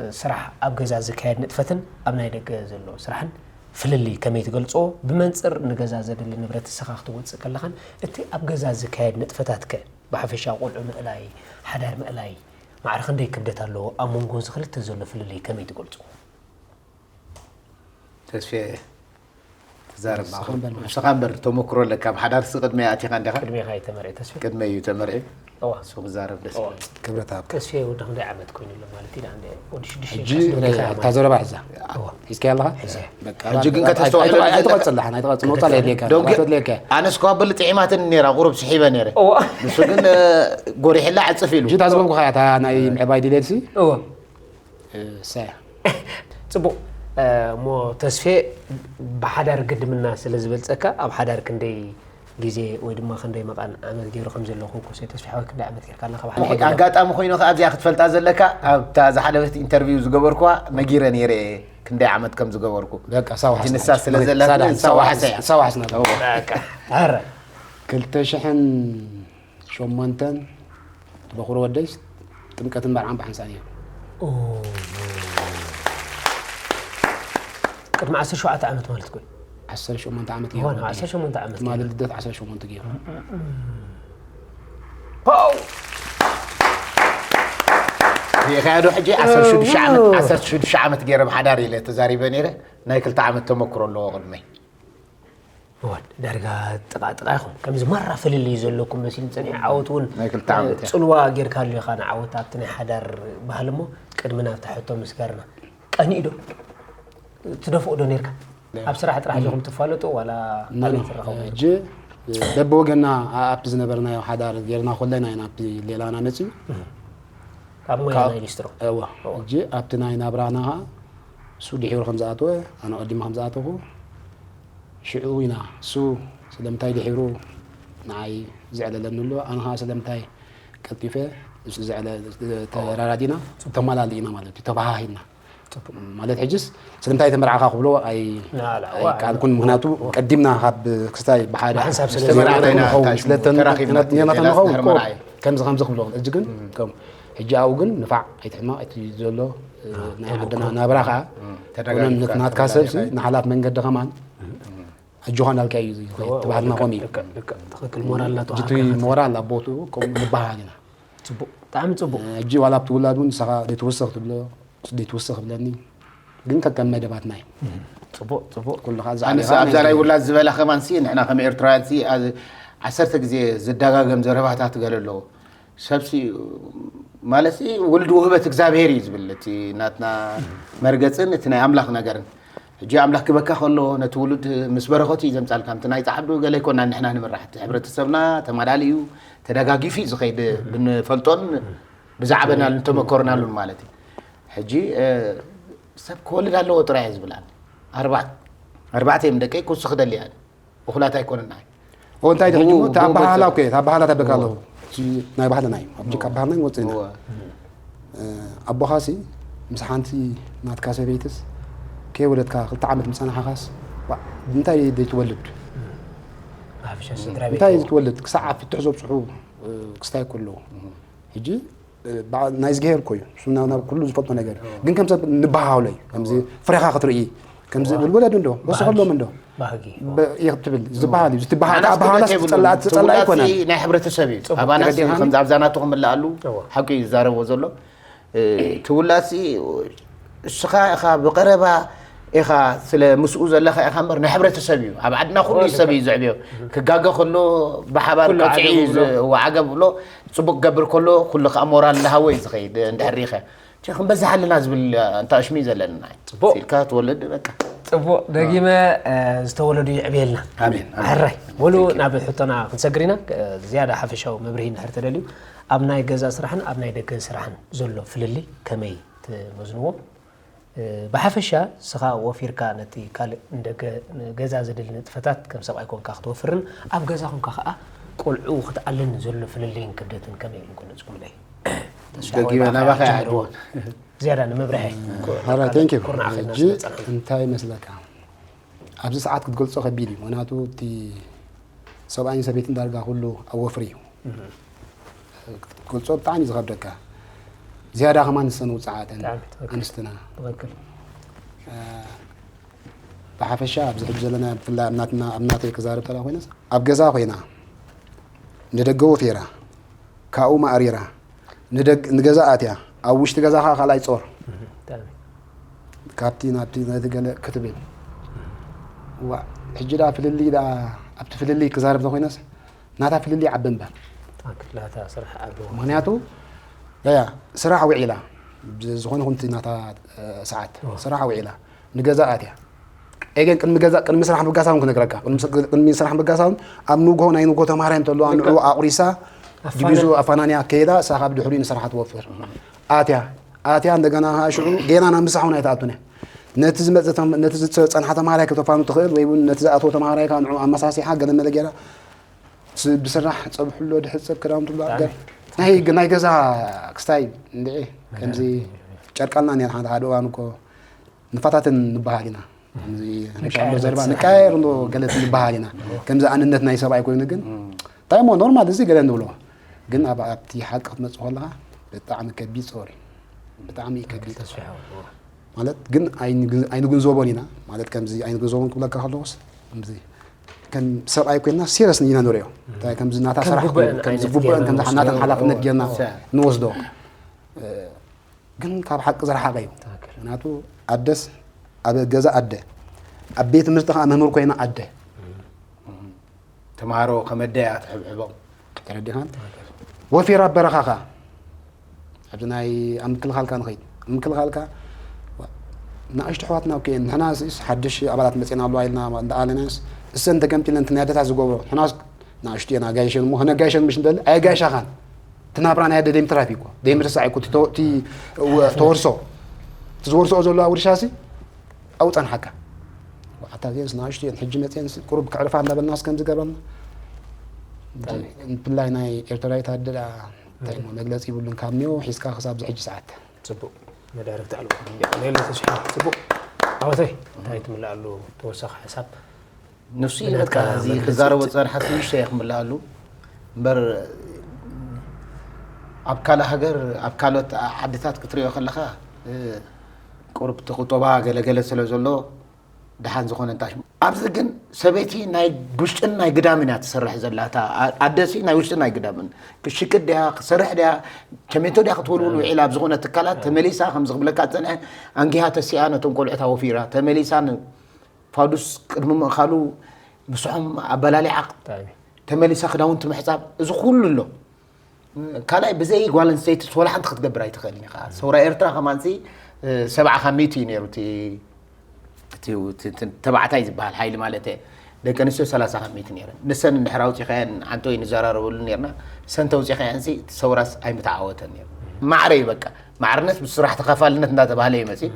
እ፣ ስራሕ ኣብ ገዛ ዝካየድ ንጥፈትን ኣብ ናይ ደገ ዘሎ ስራሕን ፍልልይ ከመይ ትገልጾ? ብመንጽር ንገዛ ዘድሊ ንብረት ንስኻ ክትወጽእ ከለኻን እቲ ኣብ ገዛ ዝካየድ ንጥፈታትከ? ብሓፈሻ ቆልዑ ምእላይ፣ ሓዳር ምእላይ፣ ማዕረ ክንደይ ክብደት ኣለዎ? ኣብ መንጎ እዚ ክልተ ዘሎ ፍልልይ ከመይ ትገልጾ? ተስፌ፣ ትዛረብ ንስኻ ማእኸል። እምበር። ንስኻ እምበር ተመክሮ ኣለካ። ኣብ ሓዳርሲ ቅድመይ ኣቲኻ እንዲኻ? ቅድሜኻ እዩ ተመርዒ ተስፌ። ቅድመይ እዩ ተመርዒ። እዋ። እሱ ክዛረብ ደስ እዋ። ይብል። ክብረት ሃብካ። ተስፌ ወዲ ክንደይ ዓመት ኮይኑ ኣሎ ማለት እዩ? ንኣንድ ወዲ ሽዱሽተ ሕጂ፣ ሽዱሽተ እታ ማለት ዘረባ ሕዛ። እዋ። ሒዝካያ ኣለኻ? ሕዘ። በቃ፣ ሕጂ ግን ኣይ-፣ ከተስተውዕሎ ኣይ-፣ ዘለካ። ኣይትቐጽል፣ ኣይትቐጽል። መውጻእ የድልየካ። ደው ገ-፣ ኣይትወድልየካ። ኣነስ እኳ ብልጥ ዒማትን ነይራ፣ ቁሩብ ስሒበ ነይረ። እዋ። ንሱ ግን፣ እ፣ ጎሪሕላ ዕጽፍ ኢሉ። ሕጂ እታ ዝበልኩኻ እያ፣ እታ ናይ ምዕባይ ድሌትሲ። እዋ። እሰ። ጽቡቕ። እ፣ እሞ ተስፌ፣ ብሓዳር ግድምና ስለ ዝበልጸካ፣ ኣብ ሓዳር ክንደይ ግዜ ወይ ድማ ክንደይ መቓን ዓመት ገይሩ ከም ዘሎ ክውከሶ እዩ። ተስፌ ሓወይ፣ ክንደይ ዓመት ጌርካ ኣለኻ ብሓዳር? ኣጋጣሚ ኮይኑ ከኣ ኣብዚኣ ክትፈልጣ ዘለካ፣ ኣብታ ዝሓለፈት ኢንተርቪው ዝገበርኩዋ ነጊረ ነይረ እየ፣ ክንደይ ዓመት ከም ዝገበርኩ። በቃ፣ ሳዋ ሕጂ ንሳ ሓስና። ስለ ዘላ፣ ሳዋ ሳዋ ሓስና። ሓስና። ሳዋ ሓስና። በቃ፣ ኣረ። ክልተ ሽሕን ሸሞንተን በኹሪ ወደይስ ጥምቀትን መርዓን ብሓንሳእ ነይሩ። ኦ። ቅድሚ ዓሰርተ ሸውዓተ ዓመት ማለት እኮ እዩ። ዓሰርተ ሸሞንተ ዓመት ገይሩ እዋን፣ ወደይ። ዓሰርተ ሸሞንተ ዓመት ትማሊ ገይሩ። ልደት ዓሰርተ ሸሞንተ ገይሩ። ፖው! ሪኢኻዮ ዶ ሕጂ? ዓሰርተ ሽዱሽተ ዓመት፣ ዓሰርተ ሽዱሽተ ዓመት ገይረ ብሓዳር ኢለ ተዛሪበ ነይረ። ናይ ክልተ ዓመት ተመክሮ ኣለዎ ቅድመይ። እዋን፣ ዳርጋ ጥቓ ጥቓ ኢኹም። ከምዚ ማራ ፍልልይ ዘለኩም መሲሉ ጸኒሑ፣ ዓወት እውን ናይ ክልተ ዓመት እያ። ጽልዋ ጌርካሉ ኢኻ ንዓወት ኣብቲ ናይ ሓዳር ባህሊ። እሞ ቅድሚ ናብታ ሕቶ ምስጋርና፣ ቀኒኡ ዶ ትደፍኦ ዶ ኔርካ? ያ። ኣብ ስራሕ ጥራሕ ዲኹም ትፋለጡ ዋላ ኖ፣ ኖ። ኣበይ ትራኸቡ? ሕጂ በብወገና ኣ-፣ ኣብቲ ዝነበርናዮ ሓዳር ጌርና ከለና ኢና ኣብቲ ሌላና መጺኡ። ካብ ሞያ ካብ ናይ ሊስትሮ። እዋ። እዋ። ሕጂ ኣብቲ ናይ ናብራና ኸኣ እሱ ድሒሩ ከም ዝኣተወ፣ ኣነ ቀዲመ ከም ዝኣተኹ፣ ሽዑ ኢና፣ እሱ ስለምንታይ ድሒሩ ንዓይ ዘዕለለኒ ኣሎ፣ ኣነ ኸኣ ስለምንታይ ቀልጢፈ፣ እሱ ዘዕለ-፣ ተራዳዲና፣ ተማላሊእና ማለት እዩ፣ ተባሃሂልና። ጽቡቕ። ማለት ሕጅስ ስለምንታይ ተመርዓኻ ክብሎ ኣይ-፣ ላ፣ ላ፣ ዋ፣ ኣይከኣልኩን። ምኽንያቱ ዋ። ቀዲምና ካብ ክስታይ ብሓደ ብሓንሳብ ስለ ዝተመርዓና ዝተመርዓና ኢና፣ ንኸውን፣ እንታይ ስለ ሽሙ? ተን-፣ ተራኺብና ነትና ሌላ ተንኸውን ስነር እኮ መርዓይ። ከምዚ ከምዚ ክብሎ። እዚ ግን ከም ሕጂ ኣብኡ ግን ንፋዕ ኣይትሕማቕ፣ እቲ ዘሎ፣ እ፣ ናይ ዓድና ናብራ ኸኣ፣ ተደጋጊፍካ ኮነ ናትካ ሰብሲ ትብላ ንሓላፍ መንገዲ ኸማን፣ ኣጆኻ እንዳልካ እዩ ዝኸይድ፣ ኦ፣ ትበሃልና ልክዕ፣ ከምኡ እዩ። ልክዕ፣ ልክዕ። ትኽክል። ሞራል እናተዋሃብካ እቲ ኸትከይድ። ሞራል ኣብ ቦትኡ ከምኡ ንበሃል ኢና። ጽቡቕ፣ ብጣዕሚ ጽቡቕ። እ፣ ሕጂ ዋላ ኣብቲ ውላድ እውን ንስኻ ዘይትውስኽ ትብሎ፣ ዘይትውስኽ ክብለኒ፣ ግን ከከም መደባትና እዩ። ጽቡቕ፣ ጽቡቕ። ኩሉ ኸኣ ኣነስ ዝዓበኻ ኣብዛ ናይ ናይ ውላድ ዝበላ ከማንሲ፣ ንሕና ከም ኤርትራውያንሲ፣ ኣ-፣ ዓሰርተ ግዜ ዝደጋገም ዘረባታት ገለ ኣለዎ። ሰብሲ፣ ማለትሲ፣ ውልድ ውህበት እግዚኣብሔር እዩ ዝብል፣ እቲ ናትና መርገጽን እቲ ናይ ኣምላኽ ነገርን። ሕጂ ኣምላኽ ክበካ ከሎ፣ ነቲ ውሉድ ምስ በረኸቱ እዩ ዘምጻልካ። እቲ ናይ ጻዕዱ ገለ ኣይኮናን ንሕና ንምራሕ። እቲ ሕብረተሰብና ተማላሊኡ፣ ተደጋጊፉ እዩ ዝኸይድ፣ ብንፈልጦን ብዛዕበናሉን ተመኮርናሉን ማለት እዩ። ሕጂ፣ እ፣ ሰብ ክወልድ ኣለዎ ጥራይ እየ ዝብል ኣነ። ኣርባ-፣ ኣርባዕተ እዮም ደቀይ፣ ኩሱ ክደሊ እየ ኣነ። እኹላት ኣይኮነን ኣይ። ኦ፣ እንታይ ደኣ፣ ሕጂ እሞ፣ እቲ ኣበሃህላ እኮ፣ እቲ ኣበሃህላ ተበካ እዎ። ኣለኹ። እቲ ናይ ባህልና እዩ። ኣብ ጭቃ እዎ። ባህልና ንወጽእ ኢና። እዎ። እ፣ ኣቦኻሲ ምስ ሓንቲ ናትካ ሰበይትስ ከይወለድካ ክልተ ዓመት ምስ ጸናሕኻስ፣ ዋ፣ እንታይ ዘይትወልድ? ብሓፈሻ ስድራ ቤት እንታይ እዎ። ዘይትወልድ? ክሳዕ ኣብ ፍትሕ ዘብጽሑ፣ እ፣ ክስታይ እኮ ኣለዎ። ሕጂ፣ እ፣ በዓ-፣ ናይ እግዚኣብሔር እኮ እዩ። እሱ ናብ፣ ናብ ኩሉ ዝፈልጦ ነገር እዩ። ግን ከም ሰብ ንበሃሃሎ እዩ። ከምዚ ፍሬኻ ክትርኢ፣ ከምዚ እዋ። ውልወለድ እንዶ፣ ወስኸሎም እንዶ። ባህጊ። በ-፣ ይኽ ትብል፣ ዝበሃል እዩ። ዝትበሃል፣ ኣናስ ኣበሃህላስ ክብደት የብሉን። ዝጸላእ፣ ዝጸላእ ትውላድ ኣይኮነን። ሲ ናይ ሕብረተሰብ እዩ። ጽቡቕ። ኣባናስ ተረዲኻኒ? ከምዚ ኣብዛ ናትኹም እላ ኣሉ፣ እዋ። ሓቂ እዩ ዝዛረብዎ ዘሎ። እ፣ ትውላድ ሲ እስኻ ኢኻ ብቐረባ ኢኻ ስለ ምስኡ ዘለኻ ኢኻ እምበር፣ ናይ ሕብረተሰብ እዩ። ኣብ ዓድና ኩሉ እዎ፣ ሰብ እዩ ልክዕ። ዝዕብዮ። ክጋገ ከሎ ብሓባር ኩሉ ቀጽዒ ዓገብ እዩ ዝ-፣ ብሎ። እዎ፣ ዓገብ ብሎ። ጽቡቕ ክገብር ከሎ፣ ኩሉ ከኣ ሞራል እናሃቦ እዩ ዝኸይድ፣ እንድሕር ሪኢኸ። ቸ ክንበዝሓልና ዝብል፣ ኣንታ እሽሚ እዩ ዘለና። ጽቡቕ። ኢልካ ትወልድ፣ በቃ። ጽቡቕ። ደጊመ፣ እ፣ ዝተወለዱ ይዕብየልና። ኣሜን፣ ኣሜን። ሕራይ። በሉ፣ Thank you። ናብ ሕቶና ክንሰግር ኢና። እ፣ ዝያዳ ሓፈሻዊ መብርሂ እንድሕር ተደልዩ፣ ኣብ ናይ ገዛ ስራሕን ኣብ ናይ ደገ ስራሕን ዘሎ ፍልልይ ከመይ ትመዝንዎ። ብሓፈሻ ንስኻ ወፊርካ ነቲ ካልእ ንደገ ንገዛ ዘድሊ ንጥፈታት ከም ሰብኣይ ኮንካ ክትወፍርን ኣብ ገዛ ኮንካ ከኣ ቆልዑ ክትኣልን ዘሎ ፍልልይን ክብደትን ከመይ ኢልኩም ክገልጽኩምለይ? ተስፋ ደጊመ ወይ ናባኻ ብኣኻ ይዓድዎ። ዝያዳ ንምብርሀ ኩር- ሓራ ኩርናዕ- ቴንክ ዩ ኩርናዕ ከድና ሕጂ ስለ ጸናሕና። እንታይ ይመስለካ? ኣብዚ ሰዓት ክትገልጾ ከቢድ እዩ። ምክንያቱ እቲ ሰብኣይን ሰበይትን ዳርጋ ኩሉ ኣብ ወፍሪ እዩ። ክትገልጾ ብጣዕሚ እዩ ዝኸብደካ። ዝያዳ ከማን ንሰን ውፅዓተን ብጣዕሚ ትኽክል። ኣንስትና ትኽክል። ብሓፈሻ ኣብዚ ሕጂ ዘለና ብፍላይ ኣብ ናትና ኣብ ናተይ ክዛረብ ተላ ኮይነስ ኣብ ገዛ ኮይና ንደገ ወፊራ ካብኡ ማእሪራ ንደግ ንገዛ ኣትያ ኣብ ውሽጢ ገዛ ከዓ ካልኣይ ጾር ብጣዕሚ። ካብቲ ናብቲ ነቲ ገለ ክትብል ዋ ሕጂ ዳ ፍልልይ ዳ ኣብቲ ፍልልይ ክዛረብ ተኮይነስ ናታ ፍልልይ ዓቢ እምበር ትኽክል። ናታ ስራሕ ዓቢ ምክንያቱ ያ ስራሕ ውዒላ ዝኾነ ኹንቲ ናታ ሰዓት ስራሕ ውዒላ ንገዛ ኣትያ ኤገን ቅድሚ ገዛ ቅድሚ ስራሕ ምብጋሳ እውን ክነግረካ ቅድሚ ስ- ቅድሚ ስራሕ ምብጋሳ እውን ኣብ ንግሆ ናይ ንግሆ ተማሃራይ እንተለዋ ንዑ ኣቑሪሳ ኣፋና- ዲቢዙ ኣፋናንያ ከይዳ እሳ ካብ ድሕሪኡ ንስራሕ ትወፍር ኣትያ ኣትያ እንደገና ከዓ ሽዑ ጌና ናብ ምሳሕ እውን ኣይትኣቱን እያ ነቲ ዝመፀ ተም- ነቲ ዝፀ- ዝፀንሓ ተማሃራይ ከተፋኑ ትኽእል ወይ እውን ነቲ ዝኣተወ ተማሃራይ ከዓ ንዑ ኣመሳሲሓ ገለ መለ ጌራ ስ- ብስራሕ ፀብሕሎ ድሕፀብ ክዳውንቱ ብኣገር ናይ ናይ ገዛ ክስታይ እንድዒ ከምዚ ጨርቃልና ነር ሓደ ሓደ እዋን እኮ ንፋታትን ንበሃል ኢና ከምዚ ንሻሎ ዘርባ ንቀያየር እንዶ ገለት ንበሃል ኢና ከምዚ ኣንነት ናይ ሰብኣይ ኮይኑ ግን እንታይ እሞ ኖርማል እዚ ገለ ንብሎ ግን ኣብ ኣብቲ ሓቂ ክትመፅእ ከለካ ብጣዕሚ ከቢድ ፀወር እዩ ብጣዕሚ እዩ ከቢድ ተስፋ ማለት ግን ኣይንግንዘቦን ኢና ማለት ከምዚ ኣይንግንዘቦን ክብለካ ከለኩስ ከምዚ ከም ሰብኣይ ኮይና ሲረስ ኢና ንሪኦ እንታይ ከምዚ ናታ ከም ስራሕ ጉቡእን ኮይኑ፣ ከምዚ ዓይነት ጉቡእን ጌርና ከምዚ ንወስዶ። ናተን ሓላፍነት ጌርና ንወስዶ ግን ካብ ሓቂ ዝረሓቐ እዩ ትኽክል። ምክንያቱ ኣደስ ኣብ ገዛ ኣደ ኣብ ቤት ትምህርቲ ከዓ መምህር ኮይና ኣደ ተምሃሮ ከመደያ ትሕብሕቦም ተረዲኻን ወፊራ በረኻ ከዓ ኣብዚ ናይ ኣብ ምክልኻልካ ንኸይድ ኣብ ምክልኻልካ ንኣሽቱ ኣሕዋትና ኦኬ ንሕና ስስ ሓድሽ ኣባላት መፅና ኣለዋ ኢልና እንዳኣለናስ እሰን ተገምጢለን እቲ ናይ ኣደታት ዝገብሮ ንሕናስ ንኣሽቱ እየን ኣጋይሸን እሞ ከነጋይሸን ምሽ ንደሊ ኣየጋይሻኻን እቲ ናብራ ናይ ኣደ ደይምትራፍ እዩ እኮ ደይምርሳዕ እዩ እኮ እቲ ተወ- እቲ ወ- ተወርሶ እቲ ዝወርስኦ ዘለዋ ውርሻ ሲ ኣብኡ ጸንሓካ ኣታ ዜንስ ንኣሽቱ እየን ሕጂ መፅየን ቁሩብ ክዕርፋ እንዳበልናስ ከም ዝገበርና ብፍላይ ናይ ኤርትራዊት ኣደ ደኣ እንታይ እሞ መግለፂ ይብሉን ካብ ኒዮ ሒዝካ ክሳብ ዝሕጂ ሰዓት ፅቡቅ መዳርግቲ ኣልቦ የቀንየልና ተስፋ ፅቡቅ ዓወተይ እንታይ ትምልኣሉ ተወሳኺ ሓሳብ ንሱ እዩ በቃ እዚ ክዛረቦ ዝፀንሓ ትንሽ እየ ክምልኣሉ እምበር ኣብ ካልእ ሃገር ኣብ ካልኦት ዓድታት ክትሪኦ ከለካ ቁሩብ እቲ ቁጠባ ገለገለ ስለ ዘሎ ደሓን ዝኾነ እንታይ ኣብዚ ግን ሰበይቲ ናይ ውሽጥን ናይ ግዳምን እያ ትሰርሕ ዘላ እታ ኣደሲ ናይ ውሽጥን ናይ ግዳምን ክትሽቅጥ ድያ ክትሰርሕ ድያ ቸሜንቶ ድያ ክትውልውል ውዒላ ኣብ ዝኾነ ትካላት ተመሊሳ ከምዚ ክብለካ ዝፀንሐ ኣንጊሃ ተሲኣ ነቶም ቆልዑታ ወፊራ ተመሊሳ ፋዱስ ቅድሚ ምእኻሉ ምስሖም ኣበላሊዓ ተመሊሳ ክዳውንቲ ምሕፃብ እዚ ኩሉ ኣሎ ካልኣይ ብዘይ ጓል ኣንስተይቲ ወላ ሓንቲ ክትገብር ኣይትኽእልን ኢኻ ሰውራ ኤርትራ ከማንሲ ሰብዓ ካብ ሚእቲ እዩ ነይሩ እቲ ተባዕታይ ዝበሃል ሓይሊ ማለት ደቂ ኣንስትዮ ሰላሳ ካብ ሚእቲ ነይረን ንሰን እንድሕር ኣውፂኻየን ዓንተወይ ንዘራረበሉ ነርና ሰን ተውፂኻየንሲ እቲ ሰውራስ ኣይምተዓወተን ነይሩ ማዕረ እዩ በቃ ማዕርነት ብስራሕ ተኸፋልነት እንዳተባህለ እዩ መፂእ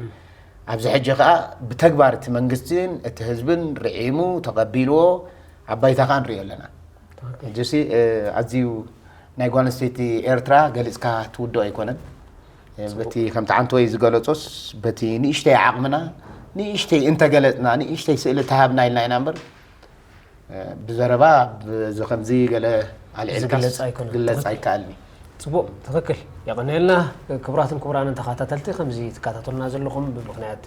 ኣብዚ ሕጂ ከዓ ብተግባር እቲ መንግስትን እቲ ህዝብን ርዒሙ ተቐቢልዎ ኣብ ባይታ ከዓ ንሪኦ ኣለና ሕጂሲ ኣዝዩ ናይ ጓል ኣንስተይቲ ኤርትራ ገሊፅካ ትውድኦ ኣይኮነን በቲ ከምቲ ዓንተወይ ዝገለፆስ በቲ ንእሽተይ ዓቕምና ንእሽተይ እንተገለፅና ንእሽተይ ስእሊ ተሃብና ኢልና ኢና እምበር ብዘረባ እዚ ከምዚ ገለ ኣልዒልካስ ዝግለጽ ኣይኮነን። ግለጽ ኣይከኣልን እዩ። ጽቡቕ፣ ትኽክል። የቐንየልና። ክቡራትን ክቡራንን ተኸታተልቲ፣ ከምዚ ትከታተሉና ዘለኹም ብምኽንያት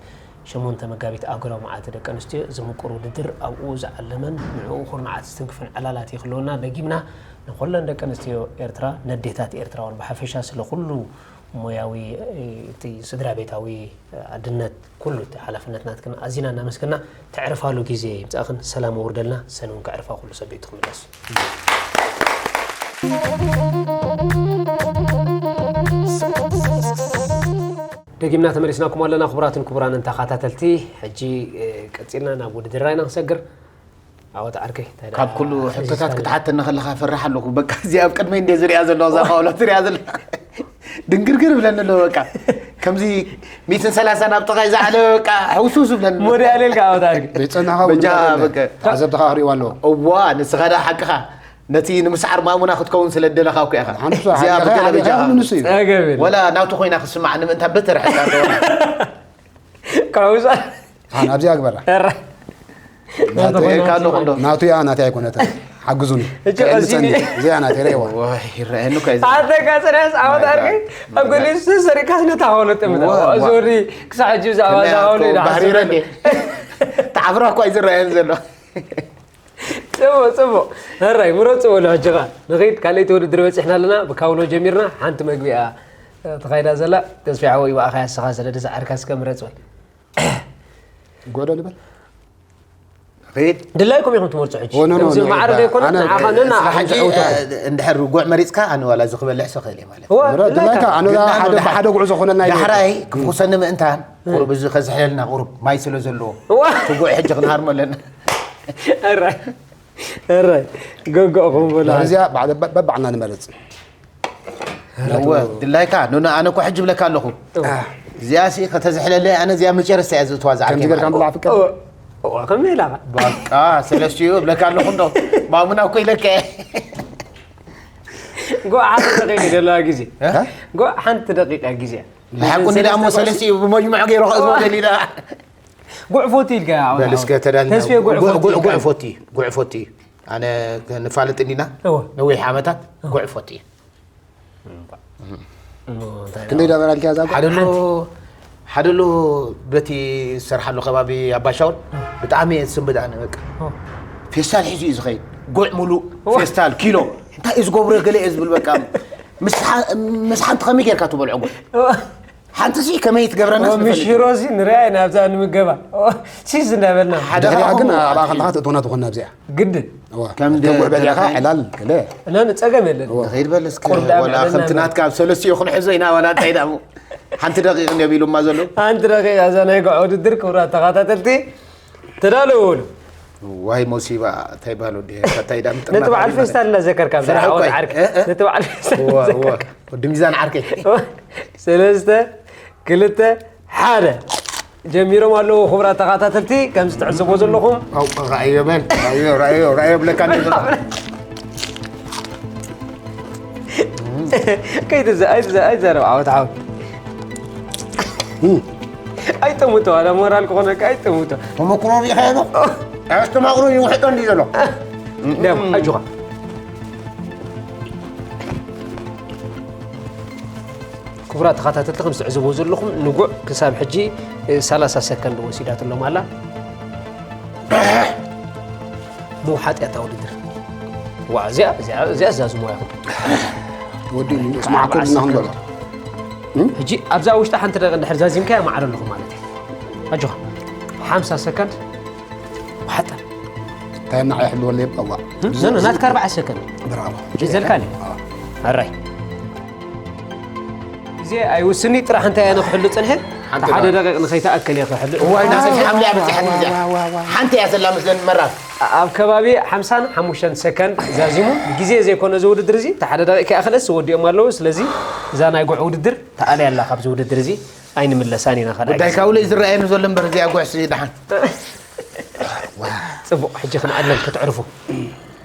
ሸሞንተ መጋቢት ኣህጉራዊ መዓልቲ ደቂ ኣንስትዮ እዚ ምቁር ውድድር ኣብኡ ዝዓለመን ንዕኡ ኩርናዓት ዝትንክፍን ዕላላት ይኽልወና ደጊምና ንኹለን ደቂ ኣንስትዮ ኤርትራ ነዴታት ኤርትራውን ብሓፈሻ ስለ ኩሉ ሞያዊ እቲ ስድራ ቤታዊ ኣድነት ኩሉ እቲ ሓላፍነት ናትክን ኣዚና እናመስገና ተዕርፋሉ ግዜ ይምፃእኽን ሰላም ኣውርደልና ሰን እውን ከዕርፋ ኩሉ ሰብ ቤቱ ክምለስ ደጊምና ተመሊስናኩም ኣለና ክቡራትን ክቡራንን ተኻታተልቲ ሕጂ ቀፂልና ናብ ውድድርና ኢና ክሰግር ኣወት ዓርከይ እንታይ ደኣ ካብ ኩሉ ሕቶታት ክትሓተኒ ከለካ ፈርሕ ኣለኩ በቃ እዚኣ ኣብ ቅድመይ እንደ ዝሪኣ ዘለዋ እዛ ካውሎ ትሪኣ ዘለ ድንግርግር ብለኒ ኣሎ በቃ ከምዚ ሚእትን ሰላሳን ኣብ ጥቓይ ዝዓለ በቃ ሕውስውስ ዝብለኒ። ሞዲ ኣሌልካ ኣወት ኣድርጊ። ዘይጸናኻ እውን በጃ ይበሃል። በቃ። ተዓዘብትኻ ክርእይዋ ኣለዎ። እዋ፣ ንስኻ ደኣ ሓቅኻ። ነቲ ንምስዓር ማሙና ክትከውን ስለ ደለኻ እኮ ኢኻ። ሓንሳ እዚኣ ሓቅኻ በገለ ሓቅኻ በጃኻ። ይኹን ንሱ እዩ። ጸገም የለን። ወላ ናቱ ኮይና ክስማዕ ንምእንታ በተርሐካ ኣለዎ። ካውዛ። ኣን ኣብዚኣ ግበራ። እረ። ናቱ ናቱ እያ፣ እያ፣ ካሉ ናቱ ክንዶ። ናቱ እያ፣ ናተይ ኣይኮነትን። ሓግዙኒ። እጅ ከየንጸኒ። ቀሲኒ። እዚኣ ናተይ ረእይዋ። ወይ፣ ይረኣየኒ እኮ እዩ። ኣተካ ጽንሕስ ዓወት ኣርኪ፣ ኣብ ገሊኡ ዝተሰሪካስ ነታ ሆነ ጥምታ። ዋ፣ ዋ። ዞሪ፣ ክሳዕ ሕጂ ብዛዕባ ከመይ እዛ ሆነ ኣኮ ኢዳ ባህሪ ሓስብ። ረኒ። ተዓፍራ እኮ እዩ ዝረኣየኒ ዘሎ። ጽቡቕ፣ ጽቡቕ። ሕራይ፣ ምረጽ በሉ ሕጂ ኸኣ። ንኸይድ፣ ካልኣይቲ ውድድር በጺሕና ኣለና። ብካውሎ ጀሚርና፣ ሓንቲ መግቢ እያ ተኻይዳ ዘላ። ተስፊ ሓወይ፣ ብኣኻ እያ፣ ንስኻ ስለ ዝሰዓርካ እስከ ምረጽ በል። ጎዶ ንበል። ኸይድ። ድላይኩም ኢኹም ትመርጹ ሕጂ። ኦ፣ ኖ፣ ኖ፣ እዚ ኖ፣ ማዕረ ኖ። ዘይኮነ፣ ኣነ ንዓኻ ነና ስራሕ ሕጂ፣ ሕጂ፣ ዕውትኹም። እ፣ እንድሕር ጉዕ መሪጽካ፣ ኣነ ዋላ እዚ ክበልዕ ሰኸእል እየ ማለት እዩ። እዋ፣ ምረጥ፣ ድላይካ። ድላይካ፣ ኣነ ግን ወላ ሓደ፣ ሓደ፣ ሓደ ጉዕዞ ኮነልና እዩ። ዳሕራይ ክፍኹሰኒ ምእንታን፣ እ። ቁሩብ እዚ ከዝሕለልና፣ ቁሩብ ማይ ስለ ዘለዎ፣ እዋ። እቲ ጉዕ ሕጂ ክንሃርሞ ኣለና። ኣራይ፣ ኣራይ፣ ገገእኹም በሉ። እዚኣ ባዕለ-፣ በ-፣ በባዕልና ንመርጽ። እወ፣ ድላይካ፣ ኖኖ፣ ኣነ እኮ ሕጂ እብለካ ኣለኹ። እወ። እዚኣ ሲ ከተዝሕለለይ፣ ኣነ እዚኣ መጨረስታ እያ ዝእትዋ፣ ዝዓርከይ ከምዚ ጌርካ ማለት። ምብላዕ ፍቀድ? እወ፣ እወ፣ ከመይ ኢላኻ? በቃ፣ ሰለስቲኡ እብለካ ኣለኹ እንዶ። ማሙና እኮ ኢለካ እየ። ጎ፣ ሓንቲ ደቂቃ ዘለዋ ግዜ። እ? ጎ፣ ሓንቲ ደቂቃ ግዜ። ንሓቁ እንዲ ደኣ እሞ ሰለስቲኡ ብመጅሙዕ ገይሩ ከእዝቦ ደሊና። ጉዕ ፎቲ ኢልካ፣ ኣወል፣ በል እስከ ኣወል። ተዳልና። ተስፌ ጉዕ ጉዕ፣ ፎቲ ጉዕ፣ ኢልካ። ጉዕ ፎቲ፣ ጉዕ ፎቲ። ኣነ ንፋለጥ እንዲና? እወ። ነዊሕ ዓመታት እወ። ጉዕ ፎቲ። እሞ እንታይ ክንደይ ደኣ? ዳበራ ኢልካ እዛ ጉዕ? ሓደ ኣሎ፣ ሓደ ኣሎ በቲ ዝሰርሓሉ ከባቢ ኣባሻውል ብጣዕሚ እየ ዝስንብድ ኣነ በቃ። እወ። ፌስታል ሒዙ እዩ ዝኸይድ። ጉዕ ሙሉእ እወ። ፌስታል፣ ኪሎ። እንታይ እዩ ዝገብሮ ገለ እየ ዝብል በቃ። ምስ ሓ-፣ ምስ ሓንቲ ከመይ ጌርካ ትበልዖ ጉዕ? እወ። ሓንቲ ሲ ከመይ ትገብረና ኦ፣ ምስ ንፈልጥ። ሽሮ ሲ ንሪኣ ኢና ኣብዛ ንምገባ። ኦ፣ ሲስ እንዳበልና። ሓደ ድሕሪኣ ግን ካብኡ ኣብኣ ከለኻ ትእትወና ትኾን ኣብዚኣ። ግድን። እዋ። ከም ደ-፣ ተጉዕ በሊዕኻ ደረኻ ዕላል ክለ። እና ንጸገም የለን። እዋ። ንኸይድ በል እስኪ፣ ቁርዳ ወላ ምዕልና ከምቲ በል። ናትካ ኣብ ሰለስቲኡ ክንሕዞ ኢና፣ ወላ እንታይ ደኣ። ሓንቲ ደቂቕ እንድዮም ኢሉማ ዘለዉ። ሓንቲ ደቂቕ እዛ ናይ ጉዕ ውድድር፣ ክቡራት ተኸታተልቲ፣ ተዳለዉ በሉ። ዋይ ሞሲባ፣ እንታይ በሃሉ ድየ፣ እንታይ ደኣ ምጥርናፍ ነቲ በዓል ማለት። ፌስታል እናዘከርካ፣ ስራሕ ብዛዕባ እኮ ወዲ እዩ። ዓርኪ። እ፣ እ። ነቲ በዓል ፌስታል እዋ፣ እዋ። እናዘከርካ። ወዲ ሚዛን ዓርከይ። ሰለስተ፣ ክልተ፣ ሓደ። ጀሚሮም ኣለዉ፣ ክቡራት ተኸታተልቲ፣ ከምዚ ትዕዘቦ ዘለኹም። ኣው፣ ራእዮ በል፣ ራእዮ፣ ራእዮ፣ ራእዮ ብለካ እንደ ዘለኹ። ከይትዘ-፣ ኣይትዘ-፣ ኣይትዘረብ፣ ዓወት፣ ዓወት። እም። ኣይጠሙቶ፣ ዋላ ሞራል ክኾነካ ኣይጠሙቶ። ተመኩሮ ሪኢኻ ዶ? ኣስተማቕሮ ይውሕጦ እንዲ ዘሎ። ደም፣ ኣጆኻ። ክቡራት ተኸታተልቲ፣ ከም ዝትዕዝቦ ዘለኹም፣ ንጉዕ ክሳብ ሕጂ፣ እ፣ ሰላሳ ሰከንድ ወሲዳትሎም ኣላ። ምውሓጥ እያ እታ ውድድር። ዋ፣ እዚኣ፣ እዚኣ፣ እዚኣ ዛዝሞ ኢኹም። ወዲ፣ እስማዕ፣ ኣርባዓ ኩልና ሰከንድ። ክንበሎ። እም? ሕጂ ኣብዛ ውሽጢ ሓንቲ ደቂቕ እንድሕር ዛዚምካያ፣ ማዕረ ኣለኹ ማለት እዩ። ኣጆኻ። ሓምሳ ሰከንድ። ዋሕጠ። እንታይ ናዕ ይሕልወለይ፣ እዋ። እም? ኖ፣ ኖ፣ ናትካ ኣርባዓ ሰከንድ። ብራቮ። ሒዘልካ ኣለኹ። ኣዎ። ኣራይ። ግዜ ኣይውስኒ፣ ጥራሕ እንታይ እየ ንክሕሉ ጽንሐ? ሓንቲ ሓደ ደቂቕ። ደቂቕ ንኸይተኣከል እየ ክሕሉ። እዋይ፣ ናሰብ ሓምለ እያ በጺሓ ግዜ። ዋ፣ ዋ፣ ዋ፣ ዋ። ሓንቲ እያ ዘላ መስለኒ መራር። ኣብ ከባቢ ሓምሳን ሓሙሽተን ሰከንድ ዛዚሙ፣ ግዜ ዘይኮነ እዚ ውድድር እዚ፣ እቲ ሓደ ደቂቕ ከይኣኸለስ ወዲኦም ኣለዉ። ስለዚ እዛ ናይ ጉዕ ውድድር ተኣልያ ኣላ ካብዚ ውድድር እዚ፣ ኣይንምለሳን ኢና ካልኣይ ጉዳይ ግዜ። ካውለይ ዝረኣየኒ ዘሎ እምበር እዚኣ ጉዕሲ ደሓን። ጽቡቕ፣ ሕጂ ክንዕለል ክትዕርፉ።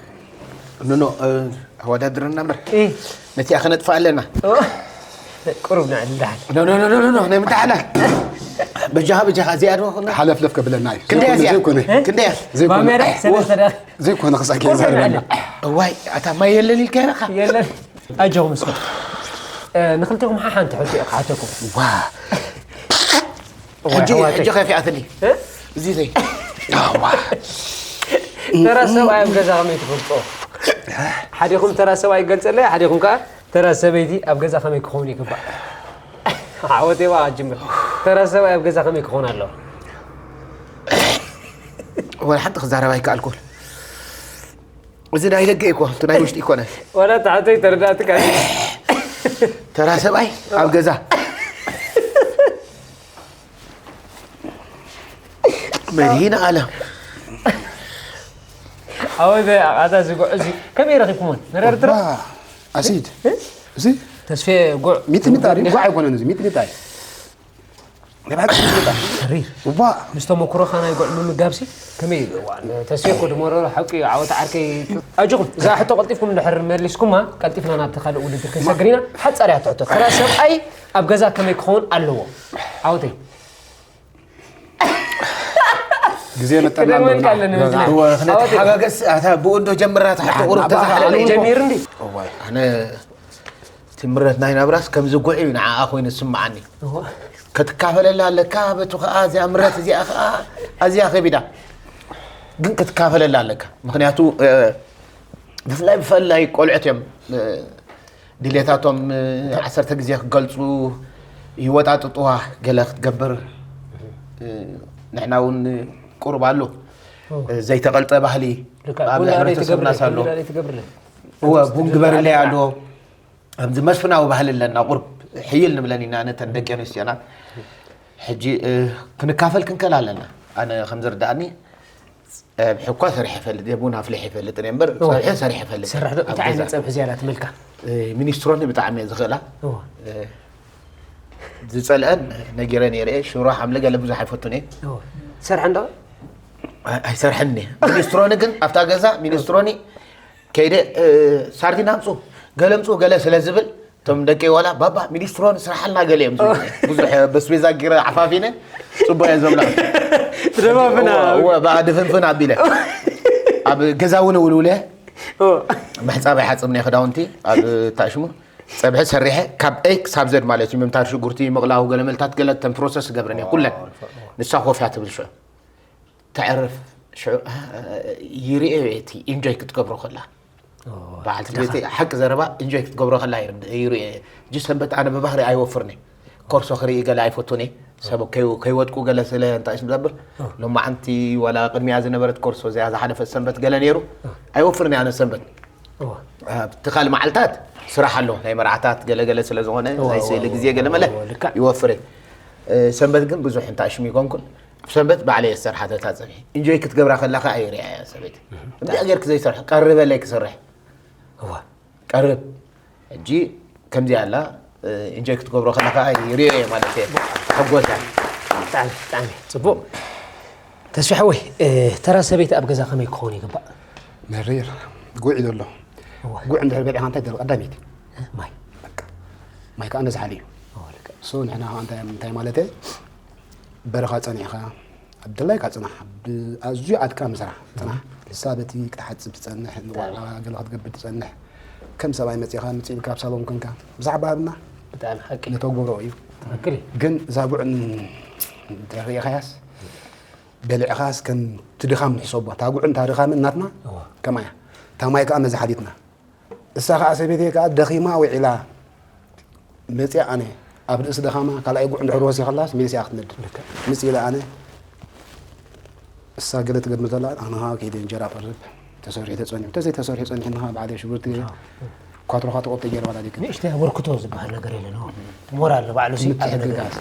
ኖ፣ ኖ፣ እ፣ ኣወዳድረና እምበር። እ። ነቲኣ ክነጥፍኣ ኣለና። ኦ፣ ቁሩብ ንዕሊ ደሓን። ኖ፣ ኖ፣ ኖ፣ ኖ፣ ኖ፣ ኖ፣ ናይ ምድሓና። በጃኻ፣ በጃኻ፣ እዚኣ ዶ ኾነ? ሓለፍለፍ ከብለና እዩ። ክንደይ ዘይኮነ፣ እዚኣ? ዘይኮነ። እ? ክንደይ እያ? ዘይኮነ። ባሜዳ፣ ሰለስተ ደቂቕ። ዘይኮነ ክሳዕ ቁሩብ ከይዛረበና። ንዕሊ። እዋይ፣ ኣታ ማይ የለን ኢልካ ኢኻ? የለን። ኣጆኹም እስከ። እ፣ ንኽልቴኹም ሓሓንቲ ሕቶ እየ ክሓተኩም። ዋ። እዋይ፣ ሕጂ፣ ኣሕዋተይ። ሕጂ ከፊኣትኒ። እ? እዚ ዘይ-፣ ኣዋ። ተራ ሰብኣይ ኣብ ገዛ ከመይ ትፈልጦ? ሓዲኹም ተራ ሰብኣይ ይገልጸለይ፣ ሓዲኹም ከኣ ተራ ሰበይቲ ኣብ ገዛ ከመይ ክኸውን ይግባእ? ዓወተይ በኣ ጅምር። ተራ ሰብኣይ ኣብ ገዛ ከመይ ክኸውን ኣለዎ? ወላ ሓንቲ ክዛረብ ኣይከኣልኩን። እዚ ናይ ደገ እኮ፣ እቲ ናይ ውሽጢ ኣይኮነን። ወላ ታሕተይ ተረዳእትካ። ተራ ሰብኣይ ኣብ ገዛ። መድህን ኣለም። ኣወይ፣ ኣታ ዝጉዕ እዚ ከመይ ረኺብኩሞን? ነረርትሮ? ዋ፣ ኣሲድ። እ? እዚ? ተስፌ ጉዕ። ሚጥሚጣ ድዩ? ጉዕ ኣይኮነን እዚ፣ ሚጥሚጣ እዩ። ናይ ብሓቂ ይግባእ። ተሪር። እባ። ምስ ተመኩሮኻ ናይ ጉዕ ምምጋብሲ ከመይ እዩ? እዋን ተስፌ እኮ ድመሮ ሓቂ እዩ፣ ዓወት ዓርከይ። ኣጆኹም፣ እዛ ሕቶ ቀልጢፍኩም እንድሕር መሊስኩማ፣ ቀልጢፍና ናብቲ ካልእ ውድድር ክንሰግር ኢና። ሓጻር እያ ትሕቶ። ተራ ሰብኣይ ኣብ ገዛ ከመይ ክኸውን ኣለዎ? ዓወተይ። ግዜ መጠና ኣሎ። ክደግመልካ ኣለኒ፣ መዝና። እወ፣ ክነተሓጋገስ፣ ኣታ ብኡ እንዶ ጀምራ፣ ትሓቂ ቁሩብ ተዛሓለለ። ጀሚር እንዲ። እዋይ፣ ኣነ እቲ ምረት ናይ ናብራስ ከም ዝጉዕ እዩ ንዓኣ ኮይኑ ዝስምዓኒ። እወ። ክትካፈለላ ኣለካ፣ በቱ ከኣ እዚኣ ምረት እዚኣ ከኣ ኣዝያ ከቢዳ። ግን ክትካፈለላ ኣለካ። ምኽንያቱ፣ እ፣ ብፍላይ ብፍላይ ቆልዑት እዮም፣ እ፣ ድሌታቶም፣ እ፣ ዓሰርተ ግዜ ክገልጹ፣ ይወጣጥጡዋ፣ ገለ ክትገብር፣ እ፣ ንሕና እውን ቁሩብ ኣሎ። እ፣ ዘይተቐልጠ ባህሊ ልክዕ፣ ኣብ ቡን ኣበይ ሕብረተሰብና ትገብርለይ? ሳሎ። ቡን ኣበይ ትገብርለይ? እወ፣ ቡን ግበርለይ ኣሎ። ኣብዚ መስፍናዊ ባህሊ ኣለና፣ ቁሩብ ሕይል ንብለን ኢና ነተን ደቂ ኣንስትዮና። ሕጂ፣ እ፣ ክንካፈል ክንከል ኣለና። ኣነ ከም ዝርዳእኒ፣ ጸብሒ እኳ ሰሪሐ ይፈልጥ እየ፣ ቡን ኣፍሊሐ ይፈልጥ እየ እምበር፣ እወ። ጸብሒ ሰሪሐ ይፈልጥ እየ። ትሰርሕ ዶ? ኣብ እንታይ ዓይነት ገዛ። ጸብሒ ዝያዳ ትመልካ? እ፣ ሚኒስትሮኒ ብጣዕሚ እየ ዝኽእላ። እወ። እ፣ ዝጸልአን ነጊረ ነይረ እየ። ሽሮ ሓምሊ ገለ ብዙሕ ኣይፈቱን እየ። እወ። ትሰርሐን ዶ? ኣይ-፣ ኣይሰርሐን እየ። ሚኒስትሮኒ ግን ኣብታ ገዛ ሚኒስትሮኒ ከይደ፣ እ፣ ሳርዲን ኣምጹ፣ ገለ ኣምጹ፣ ገለ ስለ ዝብል፣ እቶም ደቂ ዋላ፣ "ባባ፣ ሚኒስትሮኒ ስርሓልና" ገለ እዮም ዝብሉ። ብዙሕ በስቤዛ ጌረ ዓፋፊነ፣ ጽቡቕ እየ ዘብላ። ትደፋፍና። እወ፣ እወ፣ ብኣ ድፍንፍን ኣቢለ። ኣብ ገዛ እውን ውልውለ፣ እወ። ምሕጻብ ኣይሓጽብን እየ ክዳውንቲ፣ ኣብ ታሽሙ። ጸብሒ ሰሪሐ፣ ካብ ኤ ክሳብ ዘድ ማለት እዩ፣ ምምታር ሽጉርቲ፣ ምቕላው፣ ገለ መልታት፣ ገለ እተን ፕሮሰስ እገብረን እየ፣ ኩለን። ንሳ ኮፍ እያ ትብል ሽዑ። ተዕርፍ፣ ሽዑ፣ እ፣ ይርእዮ እየ እቲ ኢንጆይ ክትገብሮ ከላ። ኦ፣ በዓልቲ እቲ ቤተይ ሓቂ ዘረባ ኢንጆይ ክትገብሮ ከላ ይርድ-፣ ይርእዮ እየ። ሕጂ ሰንበት ኣነ ብባህሪ ኣይወፍርን እየ። ኮርሶ ክርኢ ገለ ኣይፈቱን እየ። ሰብ ከይ-፣ ከይወድቁ ገለ ስለ እንታይ ዝገብር፣ ሎማዓንቲ ዋላ ቅድሚያ ዝነበረት ኮርሶ እዚኣ ዝሓለፈት ሰንበት ገለ ነይሩ። ኣይወፍርን እየ ኣነ ሰንበት። እወ። ኣብቲ ካልእ መዓልታት ስራሕ ኣሎ፣ ናይ መርዓታት ገለ ገለ ስለ ዝኾነ፣ እወ፣ ናይ እወ፣ ስእሊ እወ፣ ግዜ ገለ መለ እወ፣ ልክዕ። ይወፍር እየ። እ፣ ሰንበት ግን ብዙሕ እንታይ ሽም ይኮንኩን። ኣብ ሰንበት ባዕለይ እየ ዝሰርሓ እታ ጸብሒ። ኢንጆይ ክትገብራ ከላ ከኣ ይርእያ እያ ሰበይቲ። እህ። እንታይ ጌርክ ዘይሰርሕ? ቀርበለይ ክሰርሕ። እወ። ቀርብ። ሕጂ ከምዚ ኣላ፣ እ፣ ኢንጆይ ክትገብሮ ከላ ከኣ ይርእዮ እየ ማለት እየ። ሕጎስ እያ። ብጣዕሚ፣ ብጣዕሚ ጽቡቕ። ተስፋ ሓወይ፣ እ፣ ተራ ሰበይቲ ኣብ ገዛ ከመይ ክኸውን ይግባእ? መሪር። ጉዕ እዩ ዘሎ። እወ። ጉዕ እንድሕር በሊዕኻ እንታይ ትደሊ? ቀዳመይቲ። እ፣ ማይ። በቃ። ማይ ከኣ ነዝሓል እዩ። እወ፣ ልክዕ። ሶ ንሕና ከኣ እንታይ፣ እንታይ ማለት እየ? በረኻ ጸኒሕኻ፣ ኣብ ድላይካ ጽናሕ፣ ብ-፣ ኣዝዩ ኣድካሚ ስራሕ ጽናሕ። ንሳ በቲ ክትሓጽብ ትጸንሕ፣ ንቆልዓ ገለ ክትገብር ትጸንሕ። ከም ሰብኣይ መጺኻ፣ ምጽእ ኢልካ ኣብ ሳሎን ኮንካ፣ ብዛዕባ ሃብና ብጣዕሚ ሓቂ። ነተግብሮ እዩ። ትኽክል እዩ። ግን እዛ ጉዕ ን-፣ እንተ ርኢኻያስ፣ በሊዕኻስ ከም ትድኻም ንሕሰቦ። እታ ጉዕን እታ ድኻምን ናትና እዋ። ከማያ። እታ ማይ ከኣ ነዛ ሓሊትና። እሳ ከኣ ሰበይተይ ከኣ ደኺማ ውዒላ መጺኣ ኣነ ኣብ ርእሲ ደኻማ ካልኣይ ጉዕ እንድሕር ወሲኸላስ መሊሳ ክትነድድ። ልክዕ። ምጽእ ኢለ ኣነ እሳ ገለ ትገምት ኣላ፣ ኣነ ከኣ ከይደ እንጀራ ቀርብ። ተሰሪሑ ተጸኒሑ። እንተዘይተሰሪሑ ጸኒሑ ንኻ ባዕለይ ሽጉርቲ ገይረ፣ ኳትሮኻ ተቆብተ ገይረ ባላ ደቂ። ንእሽተይ ኣበርክቶ ዝበሃል ነገር የለን። እዎ። ሞራል ንባዕሉ ሲ ምትሕግጋዝ።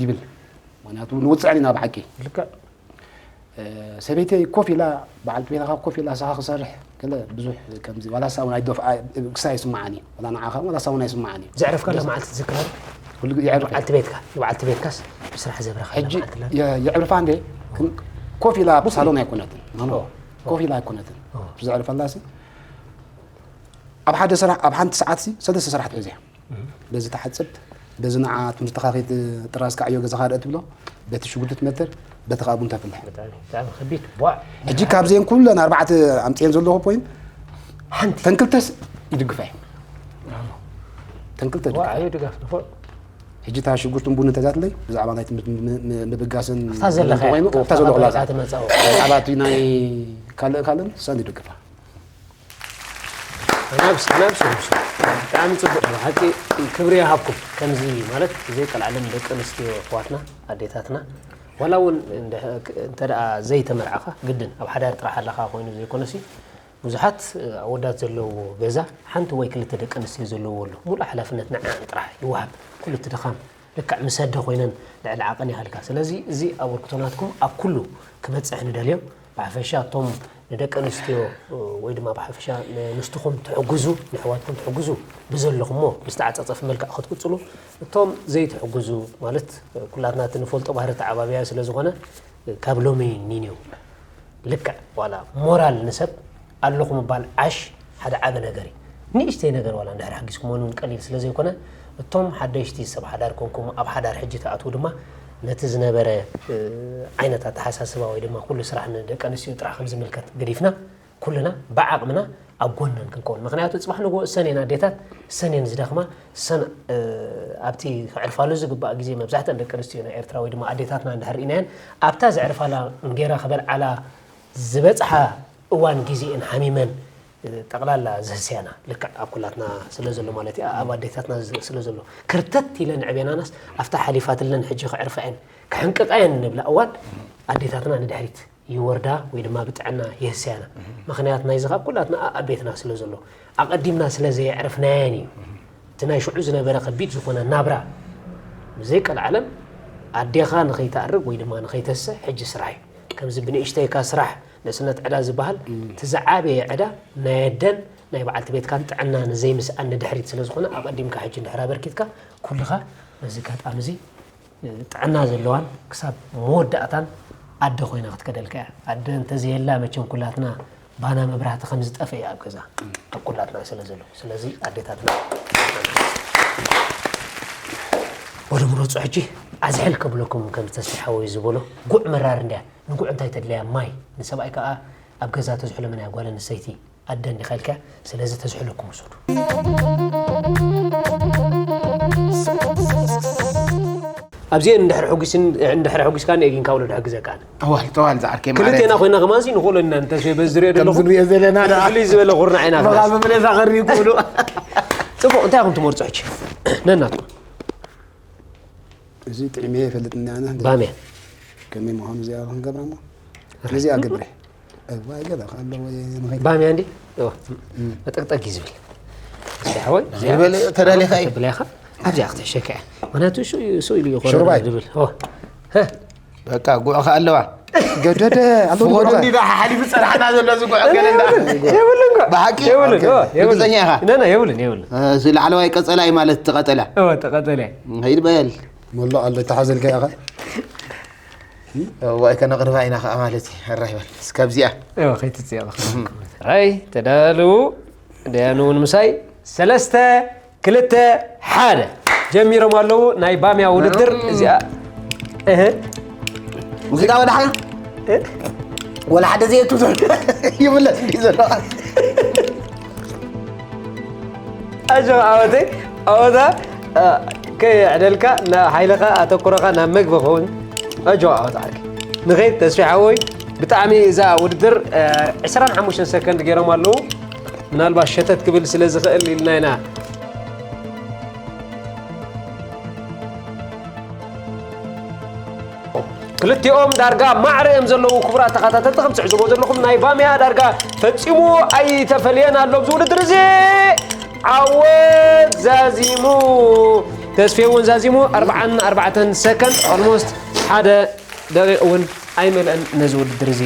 ይብል። ምኽንያቱ ንውጽዕን ኢና ብሓቂ። ልክዕ። እ፣ ሰበይተይ ኮፍ ኢላ፣ በዓልቲ ቤትኻ ኮፍ ኢላ፣ ንስኻ ክሰርሕ፣ ገለ ብዙሕ ከምዚ፣ ዋላ ንሳ እውን ኣይደፍ-፣ ኣይ-፣ ክሳይ ኣይስምዓን እዩ። ዋላ ንዓኻ፣ ዋላ ንሳ እውን ኣይስምዓን እዩ። ዘዕረፍካላ ደስ- መዓልቲ ትዝክራ ዶ? ኩሉ ግዜ የዕርፍ እየ። በዓልቲ ቤትካ፣ ንበዓልቲ ቤትካ ብስራሕ ዘብረኻ ሕጂ መዓልቲ ኣላ? የ-፣ የዕርፋ እንዴ? ክን-፣ ኮፍ ኢላ ኣብ ሳሎን ኣይኮነትን። ኖ፣ ኖ። ኦ። ኮፍ ኢላ ኣይኮነትን። ኦ። ዘዕርፈላ ሲ፣ ኣብ ሓደ ስራሕ፣ ኣብ ሓንቲ ሰዓት ሲ፣ ሰለስተ ስራሕ ትሕዝ እያ። በዚ ትሓጽብ፣ በዚ ንዓ ትምህርትኻ ከይት-፣ ጥራዝ ካዕዮ ገዛኻ ርእ ትብሎ፣ በቲ ሽጉርቲ ትመትር፣ በቲ ኸኣ ቡን ተፍልሕ። ብጣዕሚ፣ ብጣዕሚ ከቢድ። ቧዕ። ሕጂ ካብዘን ኩለን ኣርባዕተ ኣምጽኤን ዘለኹ ፖይንት፣ ሓንቲ። ተን ክልተስ ይድግፋ እየ። ተን ክልተ ቧዕ፣ ይድግፋ። ኣዩ ድጋፍ፣ ንፉዕ። ሕጂ እታ ሽጉርትን ቡን እንተዛትለይ፣ ብዛዕባ ናይ ትምህርቲ ም-፣ ም-፣ ምብጋስን ኣፍታ ዘለኻ እንተኾይኑ፣ እያ። ኣፍታ ዘለኹ ኣፍታ ላዛ። ትመጽእ። ብዛዕባ እቲ ናይ ካልእ ካልእን፣ እሳን ይድግፋ። ኣናብስ፣ ኣናብስ፣ ኣናብስ። ብጣዕሚ ጽቡቕ። ብሓቂ ክብሪ ይሃብኩም። ከምዚ ማለት ዘይቀልዓለን ደቂ ኣንስትዮ ኣሕዋትና፣ ኣዴታትና፣ ዋላ እውን እንደ-፣ እንተ ደኣ ዘይተመርዓኻ፣ ግድን ኣብ ሓዳር ጥራሕ ኣለኻ ኮይኑ ዘይኮነሲ፣ ብዙሓት ኣወዳት ዘለዎ ገዛ ሓንቲ ወይ ክልተ ደቂ ኣንስትዮ ዘለዎ ኣሎ። ሙሉእ ሓላፍነት ንዓን ጥራሕ ይወሃብ። ኩሉ እቲ ድኻም ልክዕ ምስ ኣደ ኮይነን ልዕሊ ዓቐን ይሃልካ። ስለዚ እዚ ኣበርክቶ ናትኩም ኣብ ኩሉ ክበጽሕ ንደልዮ። ብሓፈሻ እቶም ንደቂ ኣንስትዮ ወይ ድማ ብሓፈሻ ንስትኹም ትሕግዙ፣ ንኣሕዋትኩም ትሕግዙ ብዘለኹሞ ብዝተዓጻጸፈ መልክዕ ክትቅጽሉ፣ እቶም ዘይትሕግዙ ማለት ኩላትና እቲ ንፈልጦ ባህሪ ተዓባብያ ስለ ዝኾነ ካብ ሎሚ ኒንዮ ልክዕ ዋላ ሞራል ንሰብ ኣለኹ ምባል ዓሽ ሓደ ዓቢ ነገር እዩ። ንእሽተይ ነገር ዋላ እንድሕር ሓጊዝኩሞ እውን ቀሊል ስለ ዘይኮነ እቶም ሓደሽቲ ሰብ ሓዳር ኮንኩም ኣብ ሓዳር ሕጂ ትኣትዉ ድማ ነቲ ዝነበረ ዓይነት ኣተሓሳስባ ወይ ድማ ኩሉ ስራሕ ንደቂ ኣንስትዮ ጥራሕ ከም ዝምልከት ገዲፍና ኩልና ብዓቕምና ኣብ ጎነን ክንከውን። ምኽንያቱ ጽባሕ ንግሆ እሰን እየን ኣዴታት፣ እሰን እየን ዝደኽማ፣ እሰን ኣብቲ ክዕርፋሉ ዝግባእ ግዜ መብዛሕትአን ደቂ ኣንስትዮ ናይ ኤርትራ ወይ ድማ ኣዴታትና እንድሕር ርኢናየን ኣብታ ዘዕርፋላ እንጌራ ክበልዓላ ዝበጽሓ እዋን ግዜኤን ሓሚመን ጠቕላላ ዝህስያና ልክዕ ኣብ ኩላትና ስለ ዘሎ ማለት እዩ ኣብ ኣዴታትና ስለ ዘሎ ክርተት ኢለን ዕቤናናስ ኣብታ ሓሊፋትለን ሕጂ ክዕርፋየን ክሕንቅቃየን ንብላ እዋን ኣዴታትና ንድሕሪት ይወርዳ ወይ ድማ ብጥዕና ይህስያና ምኽንያት ናይዚ ካብ ኩላትና ኣብ ቤትና ስለ ዘሎ ኣቐዲምና ስለ ዘየዕረፍናየን እዩ እቲ ናይ ሽዑ ዝነበረ ከቢድ ዝኾነ ናብራ ብዘይ ቀልዓለም ኣዴኻ ንኸይትኣርግ ወይ ድማ ንኸይተስሕ ሕጂ ስራሕ እዩ ከምዚ ብንእሽተይካ ስራሕ ንእስነት ዕዳ ዝበሃል እቲ ዝዓበየ ዕዳ ናይ ኣደን ናይ በዓልቲ ቤትካን ጥዕና ንዘይምስኣን ንድሕሪት ስለ ዝኾነ ኣቐዲምካ ሕጂ እንድሕር ኣበርኪትካ ኩልኻ በዚ ኣጋጣሚ እዚ ጥዕና ዘለዋን ክሳብ መወዳእታን ኣደ ኮይና ክትከደልካ እያ ኣደ እንተዘየላ መቸም ኩላትና ባና መብራህቲ ከም ዝጠፈ እዩ ኣብ ገዛ ኣብ ኩላትና ስለ ዘሎ ስለዚ ኣዴታትና በሉ ምረፁ ሕጂ ኣዝሕል ከብለኩም ከም ተስፋ ሓወይ ዝበሎ ጉዕ መራር እንድያ ንጉዕ እንታይ ተድለያ ማይ ንሰብኣይ ከዓ ኣብ ገዛ ተዝሕሎ መን እያ ጓል ኣንስተይቲ ኣደ እንዲኻ ኢልካ ስለዚ ተዝሕለኩም ውሰዱ ኣብዚአን እንድሕር ሕጉስን እንድሕር ሕጉስካ ንኤጊንካ ውለድ ሕግዘካ ኣነ ጠዋል ጠዋል ዝዓርከይ ማለት ክልቴና ኮይና ከማንሲ ንኽእሎ ኢና እንተስበ ዝሪኦ ዘለኹ ከምዚ ንሪኦ ዘለና ደኣ ፍልይ ዝበለ ኩርናዕ ኢና መኻብብለዛ ኸሪ ይክእሉ ጽቡቕ እንታይ ኢኹም ትመርጹ ሕጂ ነናትኩም እዚ ጥዕሚ ይፈልጥ እኒኣና ባምያ ከመይ ምዃኑ እዚኣ ክንገብራ እሞ ነዚኣ ግብሪ እዋይ ገለ ኣሎ ወይ ንኸይድ ባምያ እንዲ ጠቅጠቅ እዩ ዝብል ሓወይ ዝበለ ተዳሊኻ እዩ ብላይኻ ኣብዚኣ ክትሕሸካ እያ ምክንያቱ እሱ ኢሉ እዩ ሽሩባይ ዝብል በቃ ጉዕኻ ኣለዋ ገደደ ኣሎ ፍቆዱ እንዲ ዶ ሓሓሊፉ ጸናሕና ዘሎ እዚ ጉዕ ገለ እንዳ የብልን ጉዕ ብሓቂ የብልን ርግጸኛ ኢኻ ነና የብልን የብልን እዚ ላዕለዋይ ቀጸላ እዩ ማለት እቲ ቀጠላ እወ ተቐጠለ ኸይድ በል መሎ ኣሎ ተሓዘልካ ኢኻ እዋይ ከነቕርባ ኢና ከዓ ማለት እዩ ሕራይ በል እስካብዚኣ እወ ኸይትፅየቕ ራይ ተዳልዉ ደያኑ እውን ምሳይ ሰለስተ ክልተ ሓደ ጀሚሮም ኣለዉ ናይ ባምያ ውድድር እዚኣ እህ ሙዚቃ ወዳሓ ወላ ሓደ ዘየቱ ይብለስ እንዲ ዘሎ ኣጆ ዓወተይ ዓወታ ከየዕደልካ ናብ ሓይልኻ ኣተኩረኻ ናብ መግቢ ኸውን ኣጆ ዓወታ ዓርኪ ንኸይድ ተስፊ ሓወይ ብጣዕሚ እዛ ውድድር ዕስራን ሓሙሽተን ሰከንድ ገይሮም ኣለዉ ምናልባት ሸተት ክብል ስለ ዝኽእል ኢልና ኢና ክልቲኦም ዳርጋ ማዕረ እዮም ዘለዉ ክቡራት ተኸታተልቲ ከም ትዕዝቦ ዘለኹም ናይ ባምያ ዳርጋ ፈጺሙ ኣይተፈልየን ኣሎ ኣብዚ ውድድር እዚ ዓወት ዛዚሙ ተስፌ እውን ዛዚሙ ኣርባዓን ኣርባዕተን ሰከንድ ኦልሞስት ሓደ ደቂቕ እውን ኣይመልአን ነዚ ውድድር እዚ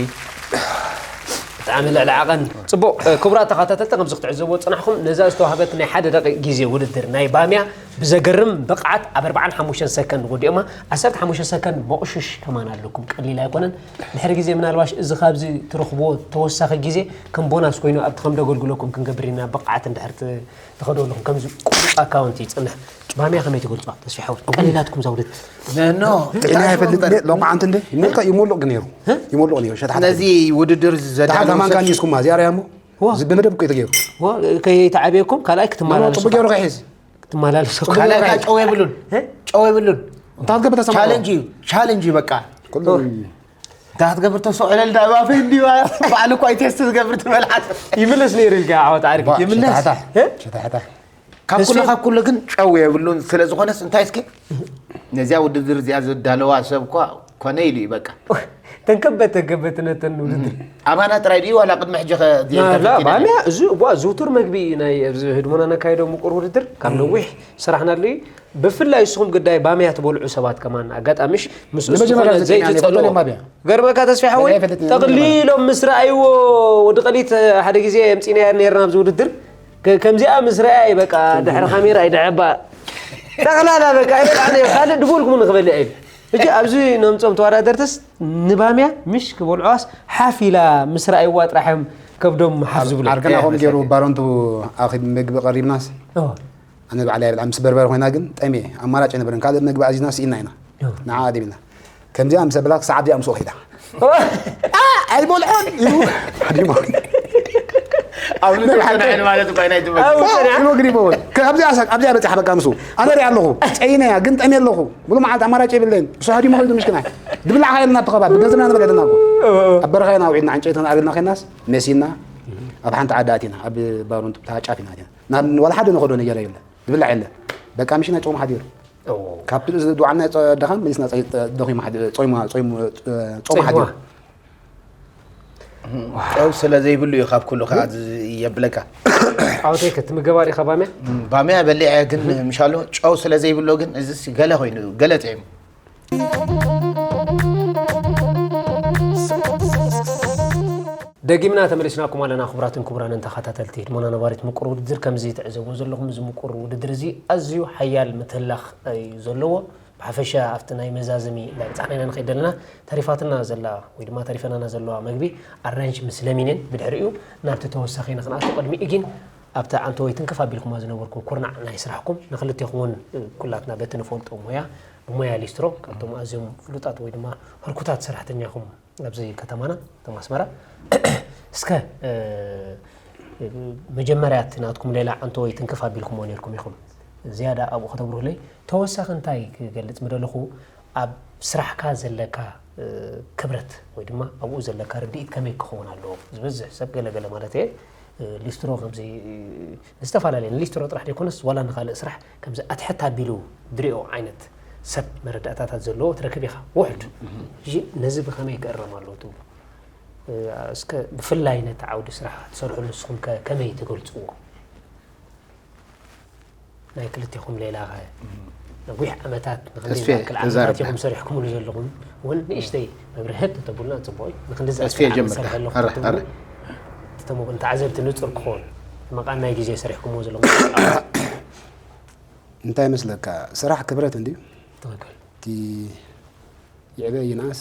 ብጣዕሚ ልዕሊ ዓቐን ፅቡቕ ክቡራት ተኸታተልቲ ከምዚ ክትዕዘብዎ ዝፅናሕኹም ነዛ ዝተዋህበት ናይ ሓደ ደቂቕ ግዜ ውድድር ናይ ባምያ ብዘገርም ብቕዓት ኣብ ኣርባዓን ሓሙሽተን ሰከንድ ወዲኦማ ዓሰርተ ሓሙሽተ ሰከንድ መቑሽሽ ከማን ኣለኩም ቀሊል ኣይኮነን ድሕሪ ግዜ ምናልባሽ እዚ ካብዚ ትረኽብዎ ተወሳኺ ግዜ ከም ቦናስ ኮይኑ ኣብቲ ከም ደገልግለኩም ክንገብር ኢና ብቕዓት እንድሕር ትኸዱ ኣለኹም ከምዚ ቁሩብ ኣካውንት ይፅንሕ ባምያ ከመይ ትገልፅዋ ተስፊ ሓወይ ቀሊላትኩም እዛ ውድድር ኖ ጥዕና ይፈልጥ ሎማዓንቲ እንደ ይመልካ ይመልቕ ነይሩ ይመልቕ ነይሩ ሸታሓት ነዚ ውድድር ዘዳለዉ ተማንካ ኒስኩማ እዚኣ ርያሞ ብመደብ እኮ ተገይሩ ከይተዓብየኩም ካልኣይ ክትመላለሱ ጽቡቅ ገይሩ ከሒዝ ክትመላለሱ ካልኣይ ጨው የብሉን ጨው የብሉን እንታይ ክትገብር ተሰምዖ ቻለንጅ እዩ ቻለንጅ እዩ በቃ ኩሉ እንታይ ክትገብር ተስኦ ዕለል ዳ ባፈ እንዲ ባዕሉ እኮ ኣይቴስት ዝገብር ትበልዓት ይምለስ ነይሩ ኢልካ ዓወት ዓርኪ ይምለስ ሸታሕታ ሸታሕታ ካብ ኩሉ ካብ ኩሉ ግን ጨው የብሉን ስለ ዝኾነስ እንታይ እስኪ ነዚኣ ውድድር እዚኣ ዘዳለዋ ሰብ እኳ ኮነ ኢሉ እዩ በቃ ተንከበት ተንከበት ነተን ውድድር። ኣማና ጥራይ ድዩ ዋላ ቅድሚ ሕጂ ከ- ላ ባምያ እዚ እዋ ዝውቱር መግቢ ናይ ኣብዚ ህድሞና ነካይዶ ምቁር ውድድር ካብ ነዊሕ ሰራሕናሉ እዩ። ብፍላይ ንስኹም ግዳይ ባምያ ትበልዑ ሰባት ከማን ኣጋጣሚሽ ምስ ንመጀመርያ ዝኾነ ግዜ ዘይትጸልዎ ኢና ንፈልጦ ባምያ። ገርመካ ተስፋ ሓወይ ባምያ ይፈልጥ ኢና ጠቕሊሎም ምስ ረኣይዎ ወዲ ቀሊት ሓደ ግዜ ኣምጺናያ ነርና ኣብዚ ውድድር ከ- ከምዚኣ ምስ ረኣየ በቃ ድሕሪ ካሜራ ይድዐባ ጠቕላላ በቃ ኣይበልዓን እየ ካልእ ድቡልኩም ንክበልዕ ኢሉ ሕጂ ኣብዚ ነምጾም ተወዳደርትስ ንባምያ ምሽ ክበልዑዋስ ሓፍ ኢላ ምስ ረኣይዋ ጥራሕ እዮም ከብዶም ሓፍ ዝብሉ ዓርክና ከምኡ ገይሩ ባሮንቱ ኣኺብ ምግቢ ቀሪብናስ ኣነ ባዕለይ ኣይበልዓ ምስ በርበረ ኮይና ግን ጠምየ ኣማራጭ ኣይነበረን ካልእ ምግቢ ኣዚዝና ስኢና ኢና ንዓ ኣዲብና ከምዚኣ ምስ ኣበላ ክሳዕ ኣብዚኣ ምስኡ ኺዳ ኣይበልዖን ኢሉ ሓዲሞ ኣብ ልዕሊ ማለት እኮ ናይ ትምህርቲ ኢሉ ግሪሞ ኣብዚኣ ሳቅ ኣብዚኣ በፂሓ በቃ ምስኡ ኣነ ሪኣ ኣለኹ ፀይነ እያ ግን ጠምየ ኣለኹ ሙሉ መዓልቲ ኣማራጭ የብለይን እሱ ሃዲሞ ኸይዱ ምሽክናይ ድብላዕ ኸይልና ኣብቲ ከባቢ ገንዘብና ንበለልና እኮ ኣብ በረኻ ኢና ውዒልና ዕንጨይትና ኣብልና ኸይናስ መሲና ኣብ ሓንቲ ዓዲ ኣቲና ኣብ ባሩንቱ ብታ ጫፍ ኢና ኣቲና ናብ ዋላ ሓደ ንኸዶ ነገር የብለን ዝብላዕ የለ በቃ ምሽና ጾሙ ሓዲሩ ካብቲ ዝድዋዓልና ደኻም መሊስና ጾሙ ሓዲሩ ጨው ስለ ዘይብሉ እዩ ካብ ኩሉ ከዓ የብለካ ዓወተይ ክትምገባ ዲኻ ባምያ ባምያ በሊዐ ግን ምሻሎ ጨው ስለ ዘይብሎ ግን እዚ ገለ ኮይኑ ገለ ጥዒሙ ደጊምና ተመሊስናኩም ኣለና ክቡራትን ክቡራንን ተኸታተልቲ ህድሞና ነባሪት ምቁር ውድድር ከምዚ ትዕዘብዎ ዘለኹም እዚ ምቁር ውድድር እዚ ኣዝዩ ሓያል ምትህላኽ እዩ ዘለዎ ብሓፈሻ ኣብቲ ናይ መዛዘሚ እንዳበጻሕና ኢና ንኸይድ ዘለና ተሪፋትና ዘላ ወይ ድማ ተሪፈናና ዘለዋ መግቢ ኣራንሽ ምስ ለሚንን ብድሕሪኡ ናብቲ ተወሳኺ ንኽንኣቱ ቅድሚኡ ግን ኣብቲ ዓንተወይ ትንክፍ ኣቢልኩማ ዝነበርኩም ኩርናዕ ናይ ስራሕኩም ንክልቴኹም እውን ኩላትና በቲ ንፈልጦ ሞያ ብሞያ ሊስትሮ ካብቶም ኣዝዮም ፍሉጣት ወይ ድማ ህርኩታት ሰራሕተኛኹም ኣብዚ ከተማና ከም ኣስመራ እስከ መጀመርያ እቲ ናትኩም ሌላ ዓንቶ ወይ ትንክፍ ኣቢልኩሞ ነርኩም ኢኹም ዝያዳ ኣብኡ ከተብርሁለይ ተወሳኺ እንታይ ክገልፅ ምደለኹ ኣብ ስራሕካ ዘለካ ክብረት ወይ ድማ ኣብኡ ዘለካ ርድኢት ከመይ ክኸውን ኣለዎ ዝበዝሕ ሰብ ገለገለ ማለት እየ ሊስትሮ ከምዚ ዝተፈላለየ ንሊስትሮ ጥራሕ ዘይኮነስ ዋላ ንካልእ ስራሕ ከምዚ ኣትሕት ኣቢሉ ድሪኦ ዓይነት ሰብ መረዳእታታት ዘለዎ ትረክብ ኢኻ ውሕድ ሕጂ ነዚ ብኸመይ ክእረም ኣለዎ ትብሉ እስከ ብፍላይ ነቲ ዓውዲ ስራሕ ትሰርሕሉ ንስኹም ከ ከመይ ትገልፅዎ ናይ ክልቴኹም ሌላ ኸ ነዊሕ ዓመታት ንክንደይ ተዛረብና። ዓመታት ኢኹም ሰሪሕኩምሉ ዘለኹም እውን ንእሽተይ መብርህት ተተብሉና ፅቡቅ እዩ ንክንዲ ተስፌ ዝኣክል ዓመት ጀምር። ሰሪሐ ኣለኹ ኣረ፣ ትብሉ ኣረ። እቶም ተዓዘብቲ ንፁር ክኾን መቃን ናይ ግዜ ሰሪሕኩምዎ ዘለኹም እንታይ ይመስለካ ስራሕ ክብረት እንድዩ ትኽክል እቲ ይዕበ ይንኣስ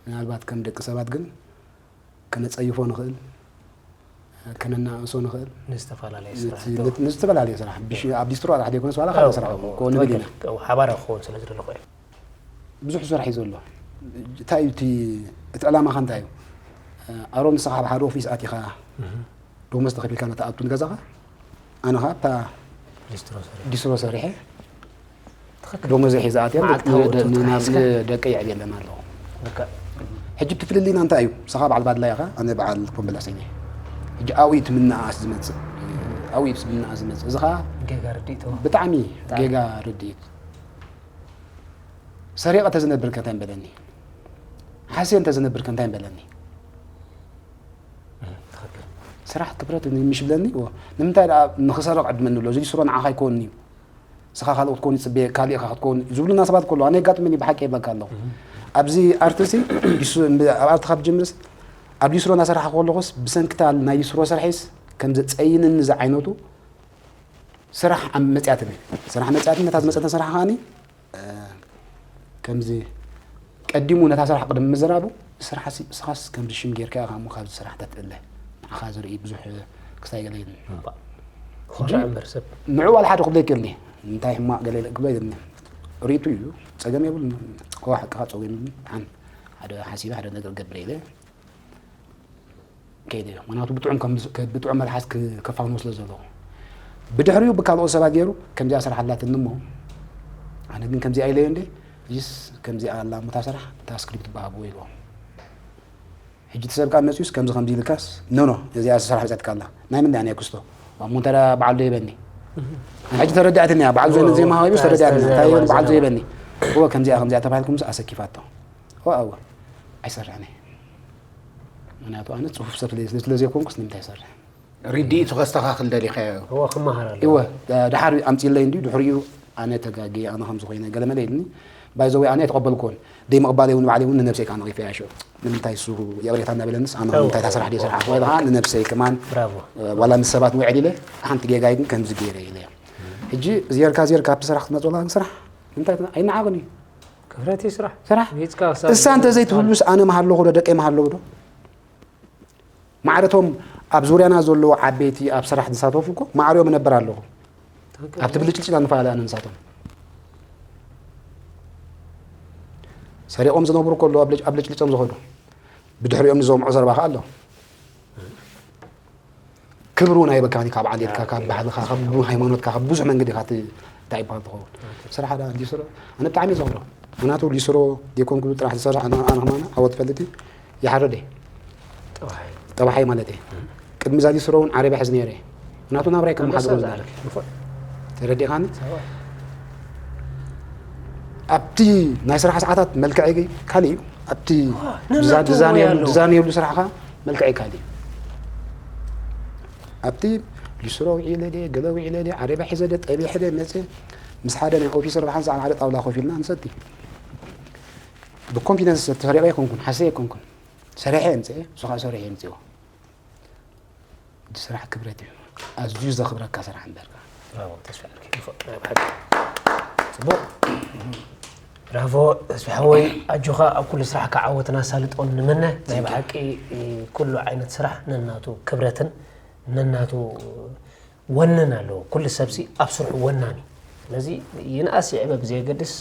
ምናልባት ከም ደቂ ሰባት ግን ከነፀይፎ ንኽእል ከነናእሶ ንኽእል ንዝተፈላለየ ነቲ- ስራሕቲ ነቲ- ንዝተፈላለየ ስራሕ ብሽ- ኣብ ዲስትሮ ጥራሕ ዘይኮነስ ዋላ ካልእ ስራሕ እውን ክኾን ንኽእል ኢና ትኽክል። ሓባራዊ ክኸውን ስለ ዝደለኹ እየ ብዙሕ ስራሕ እዩ ዘሎ እንታይ እዩ እቲ እቲ ዕላማኻ እንታይ እዩ ኣሮም ንስኻ ኣብ ሓደ ኦፊስ ኣቲኻ ደሞዝ ተኸፊልካ ነተኣቱ ንገዛኻ ኣነ ኸዓ ኣብታ ሊስትሮ ሰሪሑ ዲስትሮ ሰሪሐ ትኽክል ደሞዘይ ሒዘ ኣትየ መዓልታዊ እቶት ናብ ሓዝካ? ደቂ የዕብየለን ኣለኹ ልክዕ ሕጂ እቲ ፍልልይና እንታይ እዩ ንስኻ በዓል ባድላ ኢኻ ኣነ በዓል ኮምበላሰኝ እየ ሕጂ ኣብኡ እዩ እቲ ምንኣኣስ ዝመፅእ ኣብኡ እዩ እቲ ምንኣኣስ ዝመፅእ እዚ ኸዓ ጌጋ ርድኢት ብጣዕሚ ጌጋ ርድኢት ሰሪቐ ተዝነብር ከ እንታይ በለኒ ሓስየ እንተዝነብር ከ እንታይ በለኒ ትኽክል ስራሕ ክብረት ምሽ ብለኒ እዎ ንምንታይ ደኣ ንኽሰርቕ ዕድመኒ ኣሎ እዚ ሊስትሮ ንዓኻ ኣይኮን እዩ ንስኻ ካልኦት ክትኮን ይፅበየ ካልእ ኢኻ ክትኮን ዝብሉና ሰባት ከለዉ ኣነ የጋጥመኒ ብሓቂ ይብለካ ኣለኹ ኣብዚ ኣርትሲ ኣብ ኣርቲ ካብ ጅምርስ ኣብ ሊስትሮ እናሰራሕኩ ከለኹስ ብሰንክታ ናይ ሊስትሮ ስርሒስ ከም ዘፀይንኒ ዝዓይነቱ ስራሕ መፅያትኒ ስራሕ መፅያትኒ ነታ ዝመፀትን ስራሕ ከዓኒ ከምዚ ቀዲሙ ነታ ስራሕ ቅድሚ ምዝራቡ ስራሕ ስኻስ ከምዚ ሽም ጌርካ ኢኻ እሞ ካብዚ ስራሕ ተትእለ ንዓኻ ዝርኢ ብዙሕ ክሳይ ገለ የለን ኮርዕ እምበር ሰብ ንዑ ዋላ ሓደ ክብሎ ይክእልኒ እንታይ ሕማቕ ገለ ክብሎ የብልኒ ርእቱ እዩ ፀገም የብሉ ከዋ ሓቅኻ ፀገም የብሉ ሓን ሓደ ሓሲበ ሓደ ነገር ገብረ ኢለ ከይደ እዮ ምክንያቱ ብጥዑም ከም- ከ- ብጥዑም መልሓስ ክ- ከፋንዎ ስለ ዘለኹ ብድሕሪኡ ብካልኦት ሰባት ገይሩ ከምዚኣ ስራሕ ኣላትኒ እሞ ኣነ ግን ከምዚኣ ኢለዮ እንደ እዚስ ከምዚኣ ኣላ እሞ እታ ስራሕ እታ ስክሪፕት በሃብዎ ኢልዎም ሕጂ እቲ ሰብ ከዓ መፅዩስ ከምዚ ከምዚ ኢልካስ ኖኖ እዚኣ ስራሕ መፅያትካ ኣላ ናይ ምንታይ ናይ ክስቶ እሞ እንተ በዓል ዶ ይበኒ ኣነ ሕጂ ተረዳእትኒ እያ በዓል ዞ ኦ፣ ዘይመሃባዩስ ታ- ተረዳእትኒ ታ- እንታይ ይበል በዓል ታ- ዞ ይበኒ እወ ከምዚኣ ከምዚኣ ተባሂልኩምስ ኣሰኪፋቶ እወ እወ ኣይሰርሕን እየ። ምክንያቱ ኣነ ጽፉፍ ሰብ ስለ ስለ ዘይኮንኩስ ንምንታይ ይሰርሕ? ርድኢቱ ከስተኻኽል ደሊኻዮ። እወ ክመሃር ኣሎ እወ፣ ድሓር ኣምፅለይ እንዲ ድሕሪኡ ኣነ ተጋጊ ኣነ ከም ዝኾይነ ገለመለ ኢልኒ። ባይዘወይ ኣነ ኣይተቐበልኩዎን። ደይ ምቕባለይ እውን ባዕለይ እውን ንነብሰይ ከዓ ነቒፈያ ሽዑ። ንምንታይ እሱ ይቕሬታ እናበለንስ ኣነ ንምንታይ እታ ስራሕ ደይ ስራሕ ወይ ከዓ ንነብሰይ ከማን ብራቮ ዋላ ምስ ሰባት ንውዕል ኢለ ሓንቲ ጌጋይ ግን ከምዚ ገይረ ኢለ። ሕጂ ዜርካ ዜርካ ኣብቲ ስራሕ ክትመፅላ ስራሕ እንታይ ኣይነዓቕን እዩ። ክፍረት እዩ ስራሕ ስራሕ ሂፅካ ክሳብ እሳ እንተዘይትህሉስ ኣነ መሃለኹ ዶ ደቀይ መሃለዉ ዶ? ማዕረቶም ኣብ ዙርያና ዘለዉ ዓበይቲ ኣብ ስራሕ ዝሳተፉ እኮ ማዕሪኦም እነብር ኣለኹ። ኣብቲ ብልጭልጭ ንፋለ ኣነ ንሳቶም ሰሪቖም ዝነብሩ ከለዉ ኣብ ልጭ- ኣብ ልጭልጮም ዝኸዱ ብድሕሪኦም ንዘምዖ ዘረባ ከዓ ኣሎ። ክብሪ እውን ኣይበካኒ ካብ ዓሌትካ ካብ ባህልኻ ካብ ሃይማኖትካ ካብ ብዙሕ መንገዲ ኢኻ ት- እንታይ ይበሃል ትኸውን። ስራሕ ዳ ሊስሮ ኣነ ብጣዕሚ እየ ዘኽብሮ። ምክንያቱ ሊስሮ ዘይኮንኩ ጥራሕ ዝሰርሕ ኣነ ኣነ ከማና ዓወት ፈልጥ ይሓረደ ጠባሓይ ማለት እየ። ቅድሚ እዛ ሊስሮ እውን ዓረብያ ሕዝ ነይረ። ምክንያቱ ናብራይ ከም ሓድሮ ዝነበረ ተረዲኻኒ። ኣብቲ ናይ ስራሕ ሰዓታት መልክዐይ ካልእ እዩ። ኣብቲ ነናቱ ሞያ ኣለዎ። ድዛነየሉ ስራሕኻ መልክዐይ ካልእ እዩ። ኣብቲ ሊስትሮ ውዒለ ድየ ገለ ውዒለ ድየ ዓረብያ ሒዘ ድየ ጠቢሐ ድየ መፅየ ምስ ሓደ ናይ ኦፊሰር ብሓንሳእ ኣብ ሓደ ጣውላ ኮፍ ኢልና ንሰቲ። ብኮንፊደንስ ዝሰቲ ሰሪቐ ኣይኮንኩን ሓሰየ ኣይኮንኩን ሰሪሐ የምፅአ እሱ ከዓ ሰሪሐ የምፅዎ። እቲ ስራሕ ክብረት እዩ። ኣዝዩ ዘኽብረካ ስራሕ እምበርካ። ብራቮ ተስፋ ዓርኪ ንፉዕ ናይ ብሓቂ ጽቡቕ። ብራቮ ተስፋ ሓወይ ኣጆኻ ኣብ ኩሉ ስራሕካ ዓወትን ኣሳልጦን ንምነ። ናይ ብሓቂ ኩሉ ዓይነት ስራሕ ነናቱ ክብረትን ነናቱ ወነን ኣለዎ። ኩሉ ሰብሲ ኣብ ስርሑ ወናን እዩ። ስለዚ ይንኣስ ይዕበ ብዘየገድስ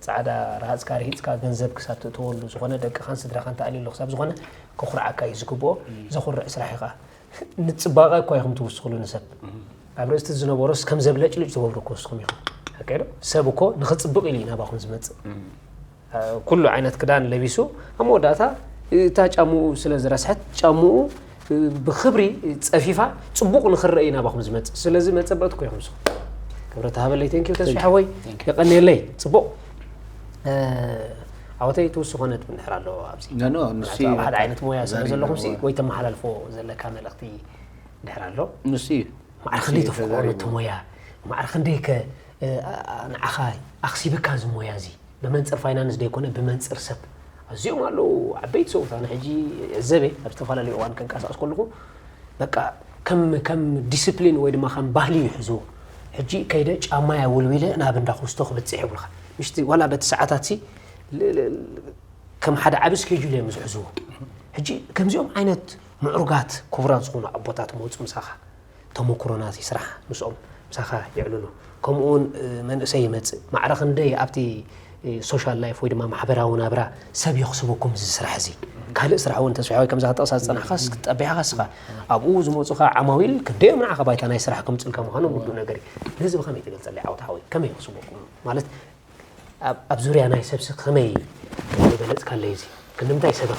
ጻዕዳ ረሃጽካ ርሂጽካ ገንዘብ ክሳብ ትእትወሉ ዝኾነ ደቅኻን ስድራኻን ተኣልየሉ ክሳብ ዝኾነ ከኹርዓካ እዩ ዝግብኦ። ዘኹርዕ ስራሕ እዩ ኸኣ። ንጽባቐ እኳ ኢኹም ትውስኽሉ ንሰብ። ኣብ ርእስቲ ዝነበሮስ ከም ዘብለጭልጭ ትገብሩ እኮ ንስኹም ኢኹም። ሓቀይ ዶ? ሰብ እኮ ንኽጽብቕ ኢሉ እዩ ናባኹም ዝመጽእ። ኩሉ ዓይነት ክዳን ለቢሱ ኣብ መወዳእታ እታ ጫምኡ ስለ ዝረስሐት ጫምኡ ብኽብሪ ጸፊፋ ጽቡቕ ንኽረእ እዩ ናባኹም ዝመጽእ። ስለዚ መጸበቕቲ እኮ ኢኹም ንስኹም። ክብረት ሃበለይ። ቴንኪው ተስፋ ሓወይ። የቐንየለይ። ጽቡቕ። ዓወተይ ትውስኾ ነጥቢ እንድሕር ኣሎ ኣብዚ ኖ፣ ኖ፣ ንሱ ኣብ ሓደ ዓይነት ሞያ ስለ ዘለኹም ሲ ወይ ተመሓላልፎ ዘለካ መልእኽቲ እንድሕር ኣሎ ንሱ እዩ ማዕረ ክንደይ ተፍቅሮ ነቲ ሞያ ማዕረ ክንደይ ከ ንዓኻ ኣኽሲብካ እዚ ሞያ እዚ ብመንፅር ፋይናንስ ዘይኮነ ብመንፅር ሰብ ኣዝዮም ኣለዉ ዓበይቲ ሰብኡት ኣነ ሕጂ ዕዘበ ኣብ ዝተፈላለዩ እዋን ከንቀሳቀስ ከለኹ በቃ ከም ከም ዲስፕሊን ወይ ድማ ከም ባህሊ ይሕዝዎ ሕጂ ከይደ ጫማይ ኣወልዊለ ናብ እንዳ ኩስቶ ክብፅሕ ይብሉኻ ምሽቲ ዋላ በቲ ሰዓታት ሲ ከም ሓደ ዓቢ ስኬጁል እዮም ዝሕዝዎ ሕጂ ከምዚኦም ዓይነት ምዕሩጋት ክቡራት ዝኾኑ ኣቦታት መፁ ምሳኻ ተመክሮ ናተይ ስራሕ ምስኦም ምሳኻ የዕልሉ ከምኡ እውን መንእሰይ ይመፅእ ማዕረ ክንደይ ኣብቲ ሶሻል ላይፍ ወይ ድማ ማሕበራዊ ናብራ ሰብ የኽስበኩም እዚ ስራሕ እዚ ካልእ ስራሕ እውን ተስፋ ወይ ከምዛ ክጠቕሳ ዝፀናሕካስ ክትጠቢሕካ ስኻ ኣብኡ ዝመፁኻ ዓማዊል ክንደዮም ንዓኻ ባይታ ናይ ስራሕ ከምፅልካ ምዃኑ ውዱእ ነገር እዩ ነዚ ብኸመይ ትገልፀለይ ዓወት ሓወይ ከመይ የኽስበኩም ማለት ኣብ ዙርያ ናይ ሰብሲ ከመይ ገለፅካለይ እዚ ክንምንታይ ሰብ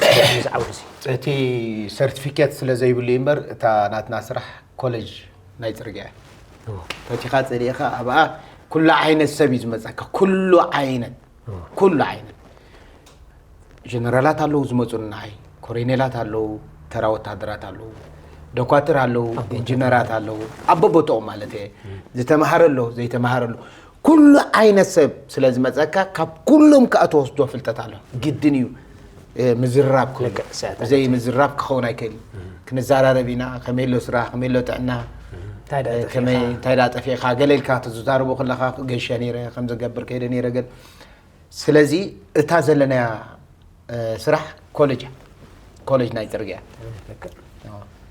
ዝዓውዱ እዚ እቲ ሰርቲፊኬት ስለ ዘይብሉ እዩ እምበር እታ ናትና ስራሕ ኮሌጅ ናይ ፅርግያ ፈቲኻ ፀሊእኻ ኣብኣ ኩሉ ዓይነት ሰብ እዩ ዝመፀካ ኩሉ ዓይነት ኩሉ ዓይነት ጀነራላት ኣለዉ ዝመፁ ንዓይ ኮሬኔላት ኣለዉ ተራ ወታደራት ኣለዉ ደኳትር ኣለዉ ኢንጂነራት ኣለዉ ኣብ በቦትኦም ማለት እየ ዝተምሃረ ኣሎ ዘይተምሃረ ኣሎ ኩሉ ዓይነት ሰብ ስለ ዝመፀካ ካብ ኩሎም ከዓ ትወስዶ ፍልጠት ኣሎ ግድን እዩ ምዝራብ ብዘይ ምዝራብ ክኸውን ኣይክእል ክንዘራረብ ኢና ከመይ ኣሎ ስራሕ ከመይ ኣሎ ጥዕና እንታይ ዳ ጠፊእካ ገለ ኢልካ ትዛረቦ ከለካ ገሸ ነይረ ከምዝገብር ከይደ ነይረ ገል ስለዚ እታ ዘለናያ ስራሕ ኮሌጅ ኮሌጅ ናይ ፅርግያ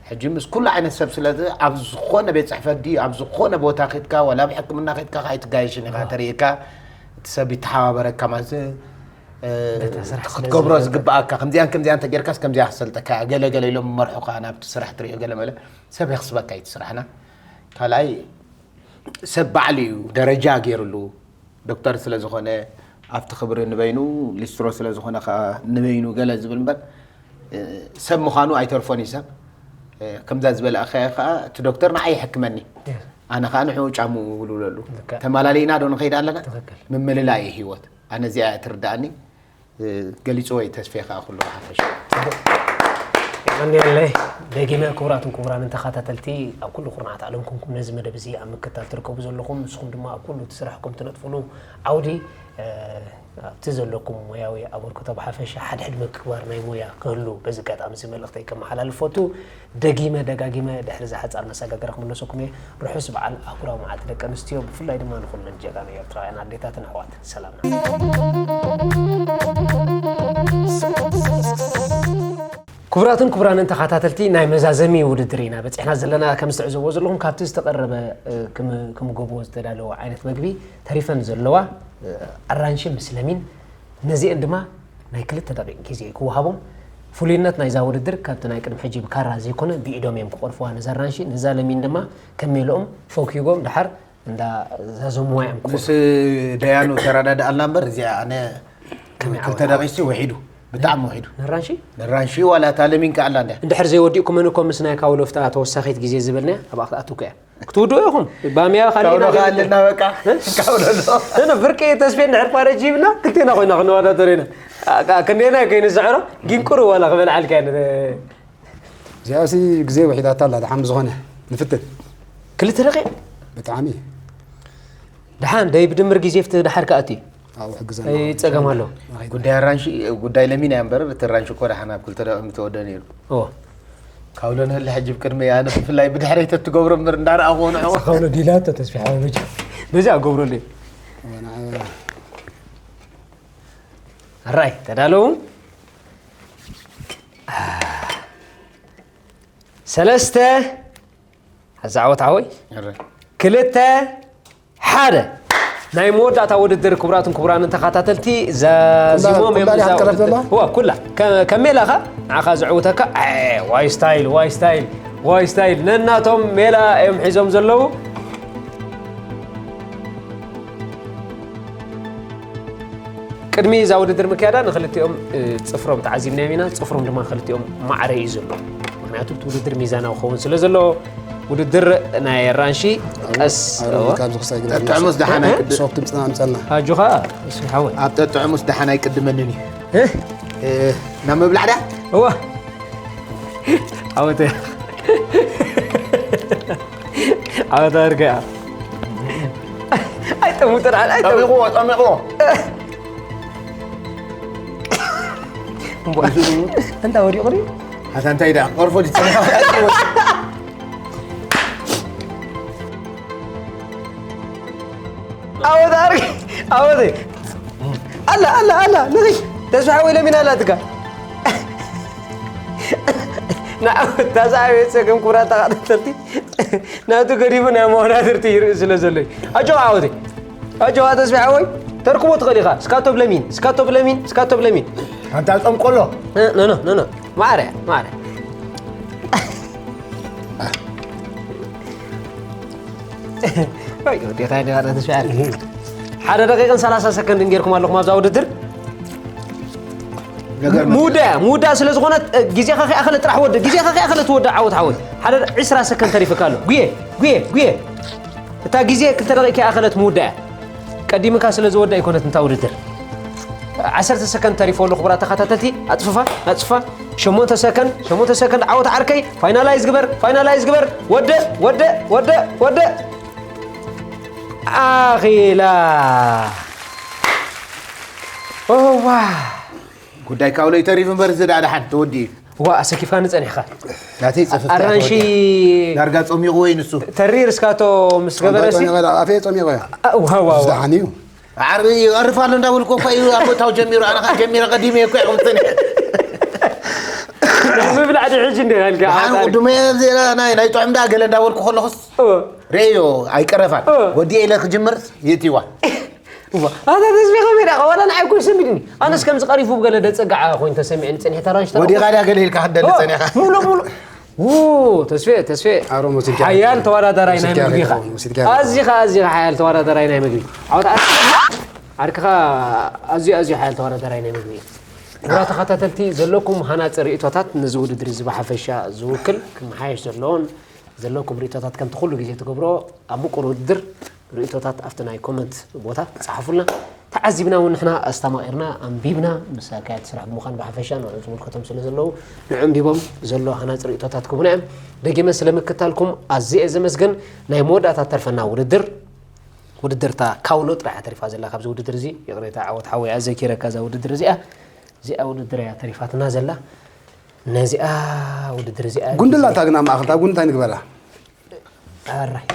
ሕጂ ምስ ኩሉ ዓይነት ሰብ ስለ ኣብ ዝኾነ ቤት ፅሕፈት ድዩ ኣብ ዝኾነ ቦታ ከድካ ወላ ኣብ ሕክምና ከድካ ኣይትጋየሽን ኢኻ ተርእካ እቲ ሰብ ይተሓባበረካ ማለት ክትገብሮ ዝግብኣካ ከምዚያን ከምዚያን ተጌርካስ ከምዚያ ክሰልጠካ ገለ ገለ ኢሎም መርሑካ ናብቲ ስራሕ ትሪኦ ገለ መለ ሰብ የኽስበካ እዩ ስራሕና ካልኣይ ሰብ ባዕሉ እዩ ደረጃ ገይሩሉ ዶክተር ስለ ዝኾነ ኣብቲ ክብሪ ንበይኑ ሊስትሮ ስለ ዝኾነ ከዓ ንበይኑ ገለ ዝብል እምበር ሰብ ምዃኑ ኣይተርፎን እዩ ሰብ ከምዛ ዝበላእካዮ ከዓ እቲ ዶክተር ንዓይ ይሕክመኒ ኣነ ከዓ ንሕኡ ጫምኡ ውልውለሉ ተማላሊእና ዶ ንኸይድ ኣለና ምምልላይ እዩ ህይወት ኣነ እዚኣ እያ ትርዳእኒ ገሊጽዎ እዩ ተስፌ ከኣ ኩሉ ብሓፈሻ። የቐንየለይ። ደጊመ ክቡራትን ክቡራንን ተኸታተልቲ ኣብ ኩሉ ኩርናዓት ዓለም ኮንኩም ነዚ መደብ እዚ ኣብ ምክታል ትርከቡ ዘለኹም ንስኹም ድማ ኣብ ኩሉ እቲ ስራሕኩም ትነጥፍሉ ዓውዲ ኣብቲ ዘለኩም ሞያዊ ኣበርክቶ ብሓፈሻ ሓድሕድ ምክባር ናይ ሞያ ክህሉ በዚ ኣጋጣሚ እዚ መልእኽተይ ከመሓላልፍ ፈቱ። ደጊመ ደጋጊመ ድሕሪ እዛ ሓጻር መሰጋገሪ ክምለሰኩም እየ። ርሑስ በዓል ኣህጉራዊ መዓልቲ ደቂ ኣንስትዮ ብፍላይ ድማ ንኹለን ጀጋኑ ኤርትራውያን ኣዴታትን ኣሕዋትን ሰላምና። ክቡራትን ክቡራንን ተኸታተልቲ ናይ መዛዘሚ ውድድር ኢና በፂሕና ዘለና። ከም ዝተዕዘብዎ ዘለኹም ካብቲ ዝተቐረበ ክምገቦ ዝተዳለወ ዓይነት መግቢ ተሪፈን ዘለዋ ኣራንሺ ምስ ለሚን ነዚአን ድማ ናይ ክልተ ደቂቕ ግዜ ክወሃቦም። ፍሉይነት ናይዛ ውድድር ካብቲ ናይ ቅድሚ ሕጂ ብካራ ዘይኮነ ብኢዶም እዮም ክቐርፍዋ ነዛ ኣራንሺ። ነዛ ለሚን ድማ ከም ሜልኦም ፈኪጎም ደሓር እንዳ ዛዘምዋ እዮም ክቐርፉ። ምስ ደያኑ ተረዳድኣልና እምበር እዚኣ ኣነ ክልተ ደቂቕሲ ውሒዱ ብጣዕሚ ውሒዱ። ነራንሺ? ነራንሺ ዋላ እታ ለሚን ከኣላ እንድያ። እንድሕር ዘይወዲእኩመን እኮ ምስ ናይ ካውሎ ፍታ ተወሳኺት ግዜ ዝበልናያ ኣብኣ ክትኣትውካ እያ። ክትውድኡ ኢኹም። ባምያ ካሊእ ካውሎ ነገር ከኣለና በቃ። ካውሎ ኣሎ። እነ ፍርቂ ተስፌ እንድሕር ፓረጅ ይብና ክልቴና ኮይና ክንወዳደር ኢና። ኣ- ኣ- ክንደየናይ ከይንስዕሮ ጊንቁሩ ዋላ ክበልዓልካ እየ። እዚኣሲ ግዜ ውሒዳታ ኣላ። ደሓን ብዝኾነ ንፍትን። ክልተ ደቂቕ? ብጣዕሚ። ደሓን ደይ ብድምር ግዜ ፍትህ ደሓር ከኣቲ ኣብኡ ሕግዘና። ጸገም ኣሎ። ጉዳይ ኣራንሺ ጉዳይ ለሚን እያ እምበር እቲ ኣራንሺ እኮ ደሓን ኣብ ክልተ ደቂቕ ምተወደ ነይሩ። ኦ ካውሎ ንህሊ ሕጂ ብቅድሚ ኣነ ብፍላይ ብድሕረይ ተትገብሮ እምበር እንዳረኣኹ ንዕቑ። ካውሎ ዲላቶ ተስፊሕ ኣበበጃ በዚ ኣገብረሉ እዩ። ኣራይ ተዳለዉ ሰለስተ ሓዛ ዓወት ሓወይ ክልተ ሓደ ናይ መወዳእታ ውድድር ክቡራትን ክቡራንን ተኸታተልቲ ዘዚሞም እዮም እዛ ውድድር። እዋ ኩላ ከ- ከም ሜላኻ ንዓኻ ዘዕውተካ ኣይ፣ ዋይ ስታይል ዋይ ስታይል ዋይ ስታይል ነናቶም ሜላ እዮም ሒዞም ዘለዉ። ቅድሚ እዛ ውድድር ምክያዳ ንክልቲኦም ጽፍሮም ተዓዚብናዮም ኢና። ጽፍሮም ድማ ክልቲኦም ማዕረ እዩ ዘሎ። ምክንያቱ እቲ ውድድር ሚዛናዊ ክኸውን ስለ ዘለዎ ውድድር ናይ ኣራንሺ ቀስ ኣብዚ ክሳይ ግዳ ጠጥዕሙስ ደሓን ኣይቅድ- ሶፍት ምፅና ምፀልና ኣጆኻ እሱ ሓወይ ኣብ ጠጥዕሙስ ደሓን ኣይቅድመንን እዩ ናብ ምብላዕ ዳ እዋ ዓወተ ዓወተ ኣርገያ ኣይጠሙ ጥራሕ ኣይጠሙ ጠሚቑዎ ጠሚቑዎ እንታ ወዲቑ ድዩ ኣታ እንታይ ደኣ ቆርፎ ድጸንሐ ዓወት ኣርጊ ዓወት ኣላ ኣላ ኣላ ንኺ ተስፋ ሓወይ ለሚና ኣላትካ ንዓወት ታዛ ኣቤት ጸገም ኩብራ ተቓዳተልቲ ናቱ ገዲፉ ናይ መወዳድርቲ ይርኢ ስለ ዘሎ እዩ ኣጆኻ ዓወተይ ኣጆኻ ተስፋ ሓወይ ተርክቦ ትኽእል ኢኻ እስካቶ ብለሚን እስካቶ ብለሚን እስካቶ ብለሚን ሓንታ ጾም ቆሎ ኖኖ ኖኖ ማዕረ ማዕረ ሓደ ደቂቕን ሰላሳ ሰከንድን ጌርኩም ኣለኹም ኣብዛ ውድድር ምውዳእ ምውዳእ ስለ ዝኾነ ግዜኻ ከይኣኸለ ጥራሕ ወደ ግዜኻ ከይኣኸለ ትወደ ዓወት ሓወይ ሓደ ዕስራ ሰከንድ ተሪፍካ ኣሎ ጉየ ጉየ ጉየ እታ ግዜ ክልተ ደቂቕ ከይኣኸለት ምውዳእ እያ ቀዲምካ ስለ ዝወደ ኣይኮነት እንታ ውድድር ዓሰርተ ሰከንድ ተሪፎ ኣሎ ክቡራት ተኸታተልቲ ኣፅፍፋ ኣፅፋ ሸሞንተ ሰከንድ ሸሞንተ ሰከንድ ዓወት ዓርከይ ፋይናላይዝ ግበር ፋይናላይዝ ግበር ወደ ወደ ወደ ወደ ኣኺላ ኦዋ ጉዳይ ካውለይ ተሪፉ እምበር እዚ ደኣ ደሓን ተወዲኡ እዩ ዋ ኣሰኪፍካኒ ጸኒሕካ ናተይ ጽፍፍ ኣራንሺ ዳርጋ ጸሚቑዎ እዩ ንሱ ተሪር እስካቶ ምስ ገበረሲ ኣፌ ጸሚቑ ዋዋዋ ደሓን እዩ ዓርቢ ይቐርፍ ኣሎ እንዳበልኩ እኮ እዩ ኣብ ቦታው ጀሚሩ ኣነ ከዓ ጀሚረ ቀዲመ እኮ ይኹም ጽኒሕ ምብላዕ ድሕጂ እንደ ያልካ ሓን ቅድመ ዜና ናይ ናይ ጥዑም ዳ ገለ እንዳበልኩ ከለኹስ ርእዮ ኣይቀረፋን ወዲኤ ኢለ ክጅምር ይእትዋ ኣታ ተስቢኸ ሜዳ ዋላ ንዓይ እኮ ይሰሚድኒ ኣነስ ከምዚ ቀሪፉ ብገለ ደጸጋዓ ኮይኑ ተሰሚዕኒ ጸኒሐ ተራንሽ ወዲኻ ድያ ገለ ኢልካ ክደሊ ጸኒኻ ሙሉ ሙሉ ተስፌ ተስፌ ሓያል ተወዳዳራይ ናይ ምግቢ ኢኻ ኣዚኻ ኣዚኻ ሓያል ተወዳዳራይ ናይ ምግቢ ዓወት ዓርክኻ ኣዝዩ ኣዝዩ ሓያል ተወዳዳራይ ናይ ምግቢ እዩ ክቡራ ተኸታተልቲ ዘለኩም ሃናፂ ርእቶታት ነዚ ውድድር እዚ ብሓፈሻ ዝውክል ክመሓየሽ ዘለዎን ዘለኩም ርእቶታት ከምቲ ኩሉ ግዜ ትገብሮ ኣብ ምቁር ውድድር ርእቶታት ኣብቲ ናይ ኮመንት ቦታ ጸሓፉልና ዓዚብና እውን ንሕና ኣስተማቒርና ኣንቢብና፣ ምስ ኣካየድቲ ስራሕ ብምዃን ብሓፈሻ ንዕኡ ዝምልከቶም ስለ ዘለዉ ንዕኡ ኣንቢቦም ዘሎ ሃናፂ ርእይቶታት ክህቡና እዮም። ደጊመ ስለ ምክታልኩም ኣዝየ እየ ዘመስግን። ናይ መወዳእታ ተርፈና ውድድር ውድድር እታ ካውሎ ጥራሕ እያ ተሪፋ ዘላ ካብዚ ውድድር እዚ። ይቕሬታ ዓወት ሓወይ ኣዘኪረካ እዛ ውድድር እዚኣ። እዚኣ ውድድር እያ ተሪፋትና ዘላ። ነዚኣ ውድድር እዚኣ ጉንድላታ ግን ኣብ ማእኸል እታ ጉንዲ እንታይ ንግበራ? ኣራይ።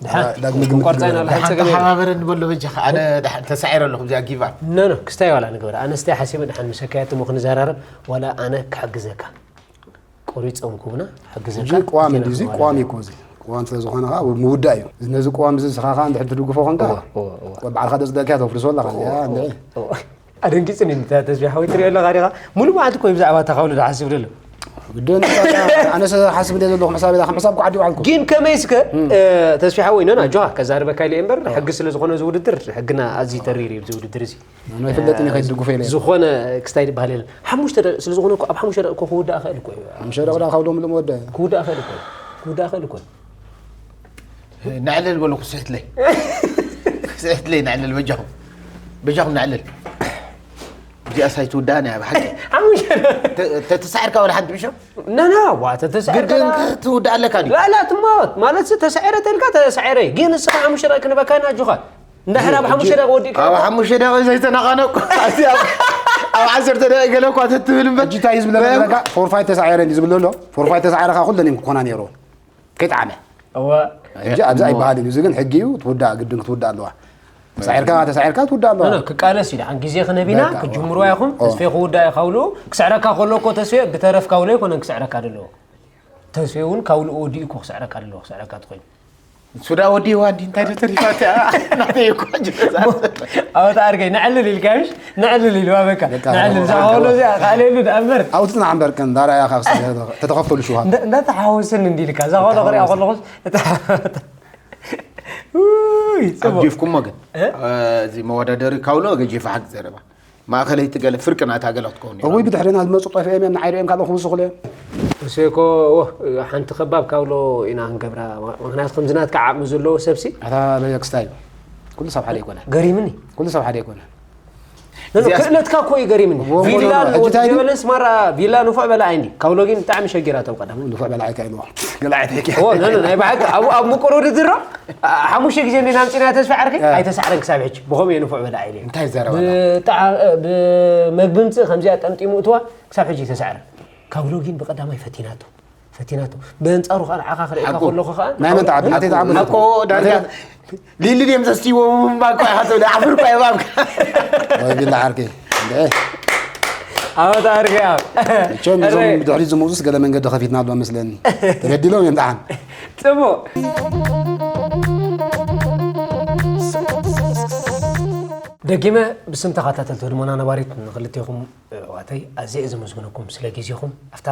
ደሓን። ዳግመ ግምት ቆርጻ ኢና ግበራ። ደሓን ጸገም የለን። ተሓባበረኒ በሎ በጃኻ። ኣነ ደሓን ተሳዒረ ኣለኹ ብዚኣ ጊቭ ኣፕ። ኖ፣ ኖ፣ ክስታይ ዋላ ንግበራ። ኣነ ስታይ ሓሲበ ደሓን ምስ ኣካየድቲ እሞ ክንዘራረብ ዋላ ኣነ ክሕግዘካ። ቆሪጾም ክቡና፣ ሕግዘካ፣ ሕጂ ቅዋም ክልቴና እንዲ፣ እዚ ክንዋዳደር። ቅዋም እዩ እኮ እዚ። ቅዋም ስለ ዝኾነ ኸዓ ምውዳእ እዩ። እዚ ነዚ ቅዋም እዚ ንስኻ ኸዓ እንድሕር ትድግፎ ኾንካ፣ እወ፣ እወ፣ እወ። ባዕልኻ ተጽደቅካ ተፍርሶ ኣለኻ። እወ፣ እዚኣ እወ፣ እንድዒ። እወ። ኣደንጊጽኒ እንተ ተስቢሕ ሓወይ ትሪኦ ኣለኻ ዲኻ? ሙሉእ መዓልቲ እኮ እዩ ብዛዕባ እታ ካውሎ ዝሓስብ ዘሎ። ግድን ኣነ ሰብ ሓስብ እንደ ዘለኹ ሕሳብ ኢላ ከም ሕሳብ ኳዓዲ ባዕልኩ። ግን ከመይ እስከ፣ እም። እ፣ ተስቢሕ ሓወይ፣ ኖ፣ ኖ፣ ኣጆኻ፣ ከዛርበካ ኢለ እምበር፣ እወ። ሕጊ ስለ ዝኾነ እዚ ውድድር፣ ሕግና ኣዝዩ ተሪር እዩ እዚ ውድድር እዚ። ኣነ ኣይፈልጥን እየ፣ ከይድግፎ ኢለ እየ። ዝኾነ ክስታይ ዝበሃል የለን። ሓሙሽተ ደቂቕ ስለ ዝኾነ እኮ፣ ኣብ ሓሙሽተ ደቂቕ እኮ ክውዳእ ይኽእል እኮ እዩ። ሓሙሽተ ደቂቕ ዳኻ ውዶም ልሞወደ። ክውዳእ ይኽእል እኮ እዩ። ክውዳእ ይኽእል እኮ እዩ። ነዕልል በሉ፣ ክስሕትለይ። ክስሕትለይ፣ ነዕልል፣ በጃኹም። በጃኹም ነዕልል። እዚኣ ሳይትውዳእን እያ፣ ብሓቂ። ሓሙሽተ ደቂቕ። ተ-፣ ተተሳዒርካ ወላ ሓንቲ ብሾ? ና፣ ና፣ ዋ፣ ተተሳዒርካ ግድን ላ-፣ ክትውዳእ ኣለካ ድዩ? ላ፣ ላ፣ ትማወት። ማለት፣ ተሳዒረ ተልካ፣ ተሳዒረ። ግን ንስኻ ሓሙሽተ ደቂቕ ክንበካ ኢና፣ ኣጆኻ። እንድሕር ኣብ ሓሙሽተ ደቂቕ ወዲእካ ኣብ እኮ። ሓሙሽተ ደቂቕ ዘይተነቓነቕኩ። ኣዚ ኣብ፣ ኣብ ዓሰርተ ደቂቕ ገለ እኳ ተትብል እምበር። ሕጂ እንታይ እዩ ዝብለና ፈያም ዘለካ? ፎርፋይት ተሳዒረ እንዲ ዝብል ዘሎ? ፎርፋይት ተሳዒረ ከኣ ኩለን እዮም ክኾና ነይሩ። ከይጠዓመ። እወ። ሕጂ ኣብዚ እሞ ኣይበሃልን እዩ። እዚ ግን ሕጊ እዩ። ትውዳእ፣ ግድን ክትውዳእ ኣለዋ። ተሳዒርካ፣ ተሳዒርካ ትውዳእ ኣለዋ። ኖ፣ ኖ፣ ክቃለስ እዩ። ደሓን ግዜ ክነቢና በቃ፣ ክጅምሩ እዋ። ኢኹም። ኦ። ተስፌ ክውዳእ እዩ ካብሉ። ክስዕረካ ከሎ እኮ ተስፌ ብተረፍ ካውሎ ኣይኮነን ክስዕረካ ደለዎ። ተስፌ እውን ካውልኡ ወዲኡ እኮ ክስዕረካ ደለዎ። ክስዕረካ ትኾይኑ። ሱዳ ወዲዋ እንዲ እንታይ ዶ ተሪፋ እቲኣ? ናተይ እኮ ጅዛ። ኣወት ኣርገይ፣ ነዕልል ኢልካ፣ ምሽ? ነዕልል ኢሉ ኣበካ። በቃ፣ ነዕልል፣ እዛ በቃ። ሆሎ እዚኣ፣ ካሌሉ ደኣ እምበር። ኣውፅና እምበር፣ ከም ዳርያ ኢኻ ክስ-፣ ተተኸፈሉ ሽውሃት። እንዳ-፣ እንዳተሓወሰኒ እንዲ ኢልካ፣ እዛ ሆሎ ክሪኣ ከለኹስ፣ እታ ውይ፣ ጽቡቕ። ኣግዲፍኩሞ ግን፣ እ? እ፣ እዚ መወዳደሪ ካውሎ ገጂፋ ሓቂ ዘረባ። ማእኸለይቲ ገለ ፍርቂ ናታ ገለ ክትከውን እያ። እውይ፣ ብድሕሪና ዝመጹ ጠፊኦም እዮም፣ ንዓይ ሪኦም ካልእ ክውስኹሉ እዮም። እሱ እኮ፣ ወ-፣ ሓንቲ ከባብ ካውሎ ኢና ክንገብራ። ምኽንያቱ ከምዚ ናትካ ዓቕሚ ዘለዎ ሰብሲ። ኣታ በየ ክስታይ፣ ኩሉ ሰብ ሓደ ኣይኮነን። ገሪምኒ። ኩሉ ሰብ ሓደ ኣይኮነን። ኖ፣ ኖ፣ እዚኣስ ክእለትካ እኮ እዩ ገሪምኒ። እዎ፣ እዎ፣ ቪላ እዎ፣ እዎ፣ ሕጂ እንታይ ጀበልን ስማራ ቪላ ንፉዕ በላ ኣይንዲ። ካውሎ ግን ብጣዕሚ ሸጊራቶም ቀዳም። ንፉዕ በላ ኣይካ ኢልዎ። ገለ ዓይነት ሕቂ። እዎ፣ ኖ፣ ኖ፣ ናይ ብሓቂ ኣብኡ ኣብ ምቁር ውድድር ዶ? ኣ-፣ ሓሙሽተ ግዜ እንዲና ኣምጺና ተስፋ ዓርኪ? እ። ኣይተሳዕረን ክሳብ ሕጂ። ብኸምኡ እየ ንፉዕ በላ ኣይለ። እንታይ ዘረባ ዶ? ብጣዓ-፣ ብመግቢ ምጽእ ከምዚኣ ጠምጢሙ እትዋ ክሳብ ሕጂ ኣይተሳዕረን። ካውሎ ግን ብቐዳማይ ፈቲናቶ። ፈቲናቶ። በንጻሩ ኸኣ ንዓኻ ክርእየካ ሓቁ። ከለኹ ኸኣ ናይ መን ተዓብ-፣ ናተይ ተዓብዶ። ኣኮ ዳርጋ ሊሊ ድዮም ዘስትይዎ እምባ እኮ ኢኻ ትብል። ዓፍር እኮ እየ እባብ። ወይ ቢላ ዓርከይ። እንደ ኣወት ኣርገ ኣብ። መቸም እዞም ሕራይ። ብድሕሪት ዝመጹስ ገለ መንገዲ ከፊትና ኣሎ መስለኒ። ተበዲሎም እዮም ደሓን። ጽቡቕ። ደጊመ ብስም ተኸታተልቲ ህድሞና ነባሪት ንኽልቴኹም ኣሕዋተይ ኣዝየ እየ ዘመስግነኩም ስለ ግዜኹም። ኣብታ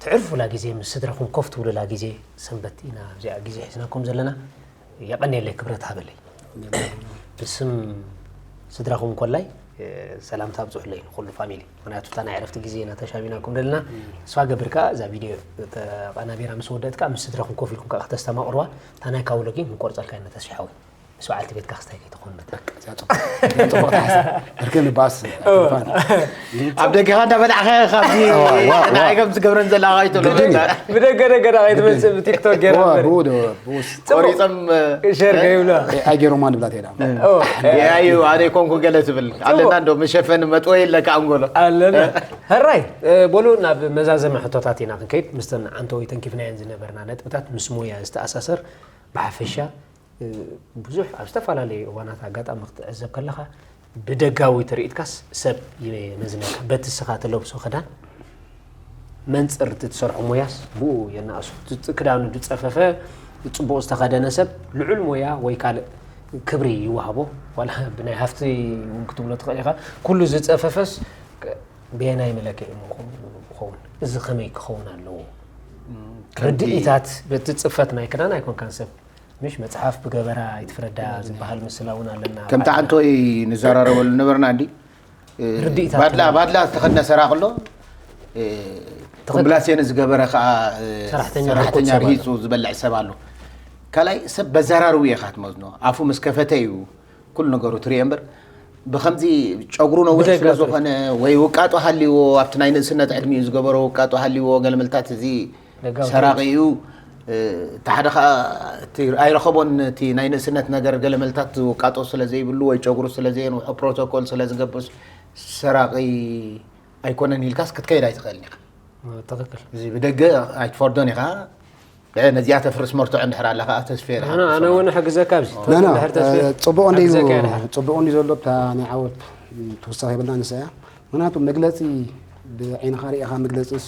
ትዕርፉላ ግዜ፣ ምስ ስድራኹም ኮፍ ትብሉላ ግዜ፣ ሰንበት ኢና ኣብዚኣ ግዜ ሒዝናኩም ዘለና። የቐንየለይ፣ ክብረት ሃበለይ። ብስም ስድራኹም ኮላይ፣ እ፣ ሰላምታ ኣብጽሑለይ ንኹሉ ፋሚሊ። ምኽንያቱ እታ ናይ ዕረፍቲ ግዜ ኢና ተሻሚናኩም ዘለና። ተስፋ ገብር ከኣ እዛ ቪድዮ ተቐናቢራ ምስ ወደእት ከኣ ምስ ስድራኹም ኮፍ ኢልኩም ከኣ ከተስተማቕርዋ። እታ ናይ ካውሎ ግን ክንቆርጸልካ ኢና ተስፊ ሓወይ። ምስ በዓልቲ ቤትካ ክስታይ ከይትኾን በቃ። እዚኣ ጽቡቕ። እዚኣ ጽቡቕ ትሓስብ። እርክን ባስ። እዎ። ኣብ ደገኻ እንዳበላዕኻ ኢኻ ኣብዚ ዋ፣ ዋ፣ ዋ። ንዓይ ከም ዝገብረን ዘለኻ ኣይትብሎ። ግድን እዩ። ብደገ ደገ ዳ ከይትመጽእ ብቲክቶክ ገይራ ዋ፣ እምበር። ብኡ ዶ፣ ብኡስ። ጽቡቕ። ቆሪጾም፣ ሸር እ? ከይብሎ። እ፣ ኣይገይሮማ ንብላ ትሄዳ። ኦ። ኣይ፣ ኣይ፣ ኣነ ኮንኩ ገለ ትብል። ጽቡቕ። ኣለና እንዶ መሸፈኒ መጥወይ የለካ ኣንጎሎ። ኣለና። እ? ሕራይ፣ እ፣ በሉ ናብ መዛዘሚ ሕቶታት ኢና ክንከይድ። ምስተን ዓንተወይ ተንኪፍናየን ዝነበርና ነጥብታት ምስ ሞያ ዝተኣሳሰር ብሓፈሻ ብዙሕ ኣብ ዝተፈላለዩ እዋናት ኣጋጣሚ ክትዕዘብ ከለኻ፣ ብደጋዊ ትርኢትካስ ሰብ ይመዝነካ። በቲ ንስኻ ትለብሶ ክዳን፣ መንጽር እቲ ትሰርሖ ሞያስ ብኡ የናእሱ። እቲ ክዳኑ ዝጸፈፈ፣ ጽቡቕ ዝተኸደነ ሰብ ልዑል ሞያ ወይ ካልእ ክብሪ ይወሃቦ። ዋላ ብናይ ሃፍቲ እውን ክትብሎ ትኽእል ኢኻ። ኩሉ ዝጸፈፈስ፣ በየናይ መለክዒ ምኾ-፣ ምኸውን? እዚ ከመይ ክኸውን ኣለዎ? እም፣ ከምቲ ርድኢታት፣ በቲ ጽፈት ናይ ክዳን ኣይኮንካን ሰብ ምሽ መጽሓፍ ብገበራ ኣይትፍረዳ ዝበሃል ምስላ እውን ኣለና። ከምቲ ባዕልና። ዓንቶይ ንዘራረበሉ ነበርና እንዲ፣ እ፣ ርድኢታት ባድላ፣ ትህብ። ባድላ ዝተኸድነ ሰራቂ ኣሎ፣ እ፣ ትኽእል። ኮምብላሴን ዝገበረ ከዓ፣ እ፣ ሰራሕተኛ ሰራሕተኛ ርኩት ሰብ ኣሎ። ርሂጹ ዝበልዕ ሰብ ኣሎ። ካልኣይ ሰብ በዘራርቡ ኢኻ ትመዝኖ። ኣፉ ምስ ከፈተ እዩ ኩሉ ነገሩ ትርእዮ እምበር፣ ብከምዚ ጨጉሩ ነዊሕ ስለ ዝኾነ ወይ ውቃጦ ሃልይዎ ኣብቲ ናይ ንእስነት ዕድሚኡ ዝገበሮ ውቃጦ ሃልይዎ ገለመልታት እዚ ሰራቂ እዩ። እቲ ሓደ ከዓ ኣይረኸቦን እቲ ናይ ንእስነት ነገር ገለመልታት ውቃጦ ስለ ዘይብሉ ወይ ጨጉሩ ስለ ዘየንውሖ ፕሮቶኮል ስለ ዝገብርስ ሰራቂ ኣይኮነን ኢልካስ ክትከይድ ኣይትኽእልን ኢኻ። ትኽክል። እዚ ብደገ ኣይትፈርዶን ኢኻ። ነዚኣ ተፍርስ መርትዖ እንድሕር ኣላ ከዓ ተስፌ ኣነ እውን ሕግዘካ ኣብዚ ጽቡቕ እንዲዩ ጽቡቕ እንዲዩ ዘሎ ብታ ናይ ዓወት ትውሳኽ የብልና ንሳ እያ። ምክንያቱ መግለፂ ብዓይንኻ ርኢኻ ምግለፅስ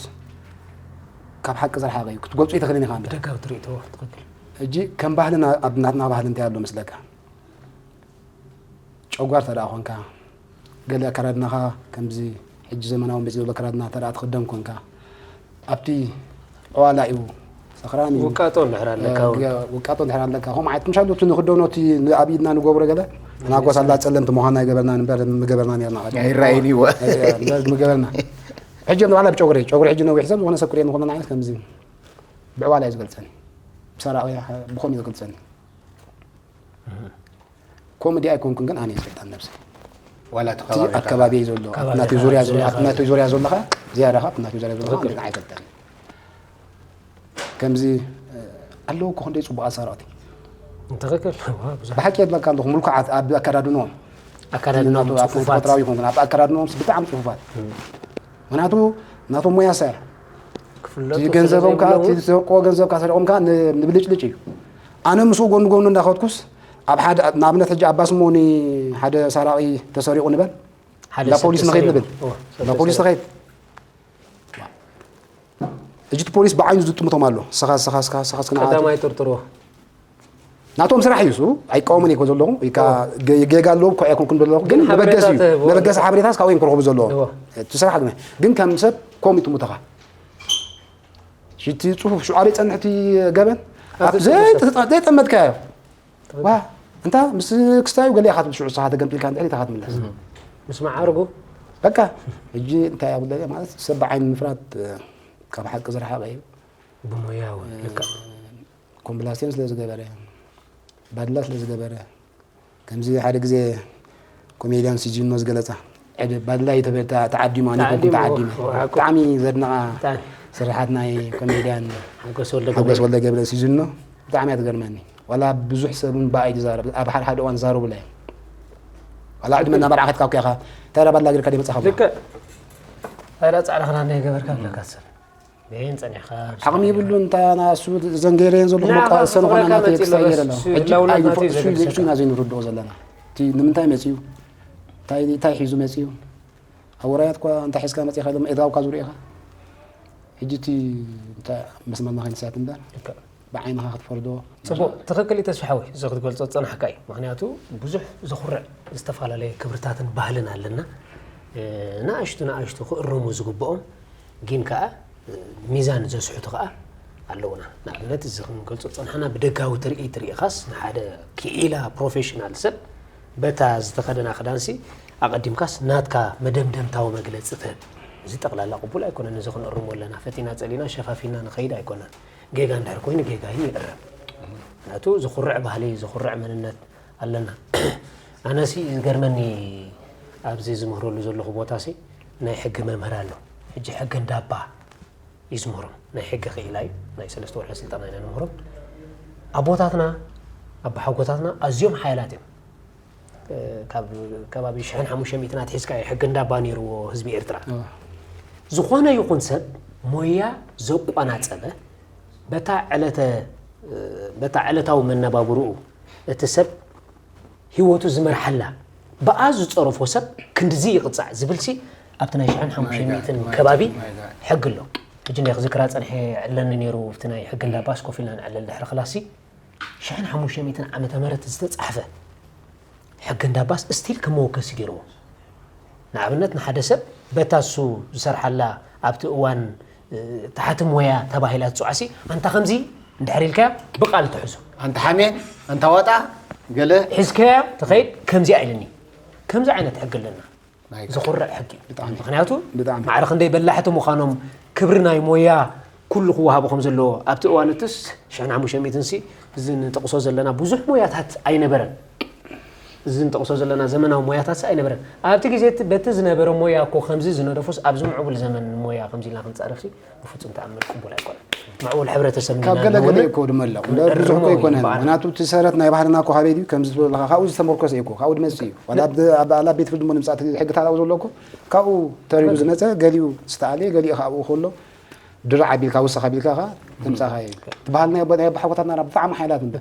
ካብ ሓቂ ዝረሓቐ እዩ ክትገልፁ ኣይትኽእልን ኢኻ። ደጋዊ ትርኢቶ ትኽክል። ሕጂ ከም ባህልና ኣብ ናትና ባህሊ እንታይ ኣሎ መስለካ? ጨጓር ተደኣ ኮንካ ገለ ኣከዳድናኻ ከምዚ ሕጂ ዘመናዊ መፂኡ ዘሎ ኣከዳድና ተደኣ ትኽደን ኮንካ ኣብቲ ዕዋላ እዩ ሰኽራን እዩ ውቃጦ እንድሕር ኣለካ እውን። ውቃጦ እንድሕር ኣለካ ከምኡ ዓይነት ምሻሉ እቲ ንኽደኖ እቲ ኣብ ኢድና ንገብሮ ገለ ናጎስ ኣላ ፀለምቲ ምዃና ይገበርና እምበር ምገበርና ነርና ኣይራእይን እዩ እምበር ምገበርና ሕጂ ንባዕላ ብጨጉሪ ጨጉሪ ሕጂ ነዊሕ ሰብ ዝኾነ ሰብ ክሪኦ ንኾነ ዓይነት ከምዚ ብዕዋላ እዩ ዝገልፀኒ ብሰራቂ ብኾም እዩ ዝገልፀኒ ኮመዲ ኣይኮንኩን ግን ኣነ ይፈልጣን ነብሰይ ዋላ እቲ እቲ ከባቢ ኣከባቢ ዘሎ ኣብ ናተይ ዙርያ ዘሎ ኣብ ናተይ ዙርያ ዘሎ ከ ዝያዳ ከ ኣብ ናተይ ዙርያ ዘሎ ከ ንዓይ ይፈልጠኒ ከምዚ ኣለዉ እኮ ክንደይ ፅቡቃት ሰረቕቲ ትኽክል ብሓቂ የድለካ ኣለኹ ምልኩዓት ኣብ ኣከዳድኖም ኣከዳድኖም ተፈጥራዊ ይኹን ኣብ ኣከዳድኖም ብጣዕሚ ፅፉፋት ምክንያቱ ናቶም ሞያ ሳያ ክፍለጡ እቲ ገንዘቦም ከዓ ስለዘይብሎም እቲ ዝሰርቅዎ ገንዘብ ከዓ ሰሪቖም ከዓ ን- ንብልጭልጭ እዩ ኣነ ምስኡ ጎኒ ጎኒ እንዳኸድኩስ ኣብ ሓደ ንኣብነት ሕጂ ኣብ ባስሞኒ ሓደ ሰራቒ ተሰሪቑ ንበል ሓደ እንዳ ሰብ ፖሊስ ንኸይድ ተሰሪቑ። ንብል እወ፣ ሰብ እንዳ ፖሊስ ተሰሪቑ። ንኸይድ ሕጂ እቲ ፖሊስ ብዓይኑ ዝጥምቶም ኣሎ ስኻ ስኻ ስኻ ስኻ ስኻ ንዓቱ ቀዳማይ ጥርጥርዎ ናቶም ስራሕ እዩ እሱ ኣይቃወምን እኮ ዘለኹ ወይ ከዓ ገ- ጌጋ ኣለዎ እኮ ኣይኮንኩም ዘለኹ ግን ግን መበገሲ ሓበሬታ እዩ ተህቦ። መበገሲ ሓበሬታስ ካብኡ እዮም ክረኽቡ ዘለዎ እወ። እቲ ስራሕ ግን ግን ከም ሰብ ኮም ይጥምተኻ ሽቲ ፅሑፍ ሽዑ ኣበይ ፀንሕ እቲ ገበን ኣብ ኣብቲ ዘይ- ጽሑፍ ዘይጠመትካዮ ዋ እንታ ምስ ክስታዩ ገለ ኢኻ ትብል ሽዑ ንስኻ ተገምጢልካ እንድሕር ኢኻ ትምለስ ምስ መዓርጉ በቃ ሕጂ እንታይ ኣብ ጉዳይ ማለት ሰብ ብዓይኒ ምፍራድ ካብ ሓቂ ዝረሓቐ እዩ ብሞያ እውን ልክዕ ኮምብላስዮን ስለ ዝገበረ ባድላ ስለ ዝገበረ ከምዚ ሓደ ግዜ ኮሜድያን ሲጂኖ ዝገለፃ ዕደ ባድላ እዩ ተበልታ ተዓዲሙ ኣነ ኮንኩን ተዓዲመ ብጣዕሚ ዘድንቓ ስርሓት ናይ ኮሜድያን ሓጎስ ወልደ ገብረ ሲጂኖ ብጣዕሚ እያ ትገርመኒ ዋላ ብዙሕ ሰብ እውን ብኣይ ዝዛረብ ኣብ ሓደ ሓደ እዋን ዝዛረቡላ እዮም ዋላ ዕድመ እናመርዓ ከትካ እኮ ኢኻ እንታይ ባድላ ጌርካ ደመፃኻ ልክዕ ታዲያ ፃዕዳ ክዳን ናይ ገበርካ ኣለካ ሰብ ይህን ጸኒሕኻ ዓቕሚ የብሉን እንታ ናሱ ዘንገይረየን ዘሎ ንዓኻ መቃ እሰን ዝኾነ ክኽብረካ ናተይ መጺኡ ክሳይ ዘሎ የለ እሱ ሕጂ ህላውነት ኣዩ ናተይ እሱ ዘገድሰካ። እሱ ኢና ዘይንርድኦ ዘለና እቲ ንምንታይ መጺኡ እንታይ እንታይ ሒዙ መጺኡ ኣብ ወራያት እኳ እንታይ ሒዝካ መጺኻ ኢሎም ኤድራውካ ዝርእኻ ሕጂ እቲ እንታይ መስመርና ከይንስሕት እምበር ልክዕ። ብዓይንኻ ክትፈርዶ ጽቡቕ ትኽክል እዩ ተስፋ ሓወይ እዚ ክትገልጾ ዝጸናሕካ እዩ ምኽንያቱ ብዙሕ ዘኹርዕ ዝተፈላለየ ክብርታትን ባህልን ኣለና ንኣሽቱ ንኣሽቱ ክእረሙ ዝግብኦም ግን ከኣ ሚዛን ዘስሕቱ ከኣ ኣለውና ንኣብነት እዚ ክንገልጾ ዝጸናሕና ብደጋዊ ትርኢት ርኢኻስ ንሓደ ክኢላ ፕሮፌሽናል ሰብ በታ ዝተኸደና ክዳንሲ ኣቐዲምካስ ናትካ መደምደምታዊ መግለጺ ትህብ እዚ ጠቕላላ ቅቡል ኣይኮነን እዚ ክንእርሞ ኣለና ፈቲና ጸሊና ሸፋፊና ንኸይድ ኣይኮነን ጌጋ እንድሕር ኮይኑ ጌጋ እዩ ይእረም ምክንያቱ ዝኹርዕ ባህሊ ዝኹርዕ መንነት ኣለና ኣነሲ ዝገርመኒ ኣብዚ ዝምህረሉ ዘለኹ ቦታሲ ናይ ሕጊ መምህር ኣሎ ሕጂ ሕጊ እንዳባ ይዝምህሮም ናይ ሕጊ ክኢላ እዩ ናይ ሰለስተ ወርሒ ስልጠና ኢና ንምህሮም ኣቦታትና ኣቦሓጎታትና ኣዝዮም ሓያላት እዮም ካብ ከባቢ ሽሕን ሓሙሽተ ሚእትን ኣትሒዝካ እዩ ሕጊ እንዳባ ነይርዎ ህዝቢ ኤርትራ ዝኾነ ይኹን ሰብ ሞያ ዘቋናፀበ በታ ዕለተ በታ ዕለታዊ መነባብርኡ እቲ ሰብ ሂወቱ ዝመርሓላ ብኣ ዝፀረፎ ሰብ ክንድዚ ይቕፃዕ ዝብልሲ ኣብቲ ናይ ሽሕን ሓሙሽተ ሚእትን ከባቢ ሕጊ ኣሎ ሕጂ ናይ ክዝክራ ፀንሐ ዕለኒ ነይሩ ኣብቲ ናይ ሕጊ እንዳባስ ኮፍ ኢልና ንዕለል ድሕሪ ክላሲ ሽሕን ሓሙሽተ ሚእትን ዓመተ ምህረት ዝተፃሕፈ ሕጊ እንዳባስ እስቲል ከም መወከሲ ገይርዎ ንኣብነት ንሓደ ሰብ በታ እሱ ዝሰርሓላ ኣብቲ እዋን ተሓቲ ሞያ ተባሂላ ትፅዋዕሲ ኣንታ ከምዚ እንድሕር ኢልካያ ብቃል ትሕዞ ኣንታ ሓሜን ኣንታ ዋጣ ገለ ሒዝካያ ትኸይድ ከምዚኣ ኢልኒ ከምዚ ዓይነት ሕጊ ኣለና ዘኹርዕ ሕጊ እዩ ምክንያቱ ማዕረ ክንደይ በላሕቲ ምዃኖም ክብሪ ናይ ሞያ ኩሉ ክወሃቦ ከም ዘለዎ ኣብቲ እዋን እትስ ሽሕን ሓሙሽተ ሚእትን ሲ እዚ ንጠቕሶ ዘለና ብዙሕ ሞያታት ኣይነበረን እዚ ንጠቕሶ ዘለና ዘመናዊ ሞያታት ኣይነበረን። ኣብቲ ግዜ እቲ በቲ ዝነበረ ሞያ እኮ ከምዚ ዝነደፉስ ኣብዚ ምዕቡል ዘመን ሞያ ከምዚ ኢልና ክንጻረፍሲ ብፍጹም ተኣምር ቅቡል ኣይኮነን። ምዕቡል ሕብረተሰብ ካብ ገለ ገለ እኮ ድማ ኣሎ። ብዙሕ እኮ ኣይኮነን። ምክንያቱ እቲ ሰረት ናይ ባህልና እኮ ካበይ ድዩ ከምዚ ዝበለካ ካብኡ ዝተመርኮሰ እዩ እኮ። ካብኡ ድመጽእ እዩ። ዋላ ኣብ ቤት ፍርዲ እሞ ንምጻእ ሕጊ ታላው ዘሎ እኮ ካብኡ ተሪዱ ዝመጸ ገሊኡ ዝተኣልየ ገሊኡ ካብኡ ከሎ ድራዕ ኣቢልካ ውሳኽ ኣቢልካ ኸዓ ተምጻኻ እዩ። እቲ ባህልና ናይ ኣቦሓጎታትና ብጣዕሚ ሓይላት እንደ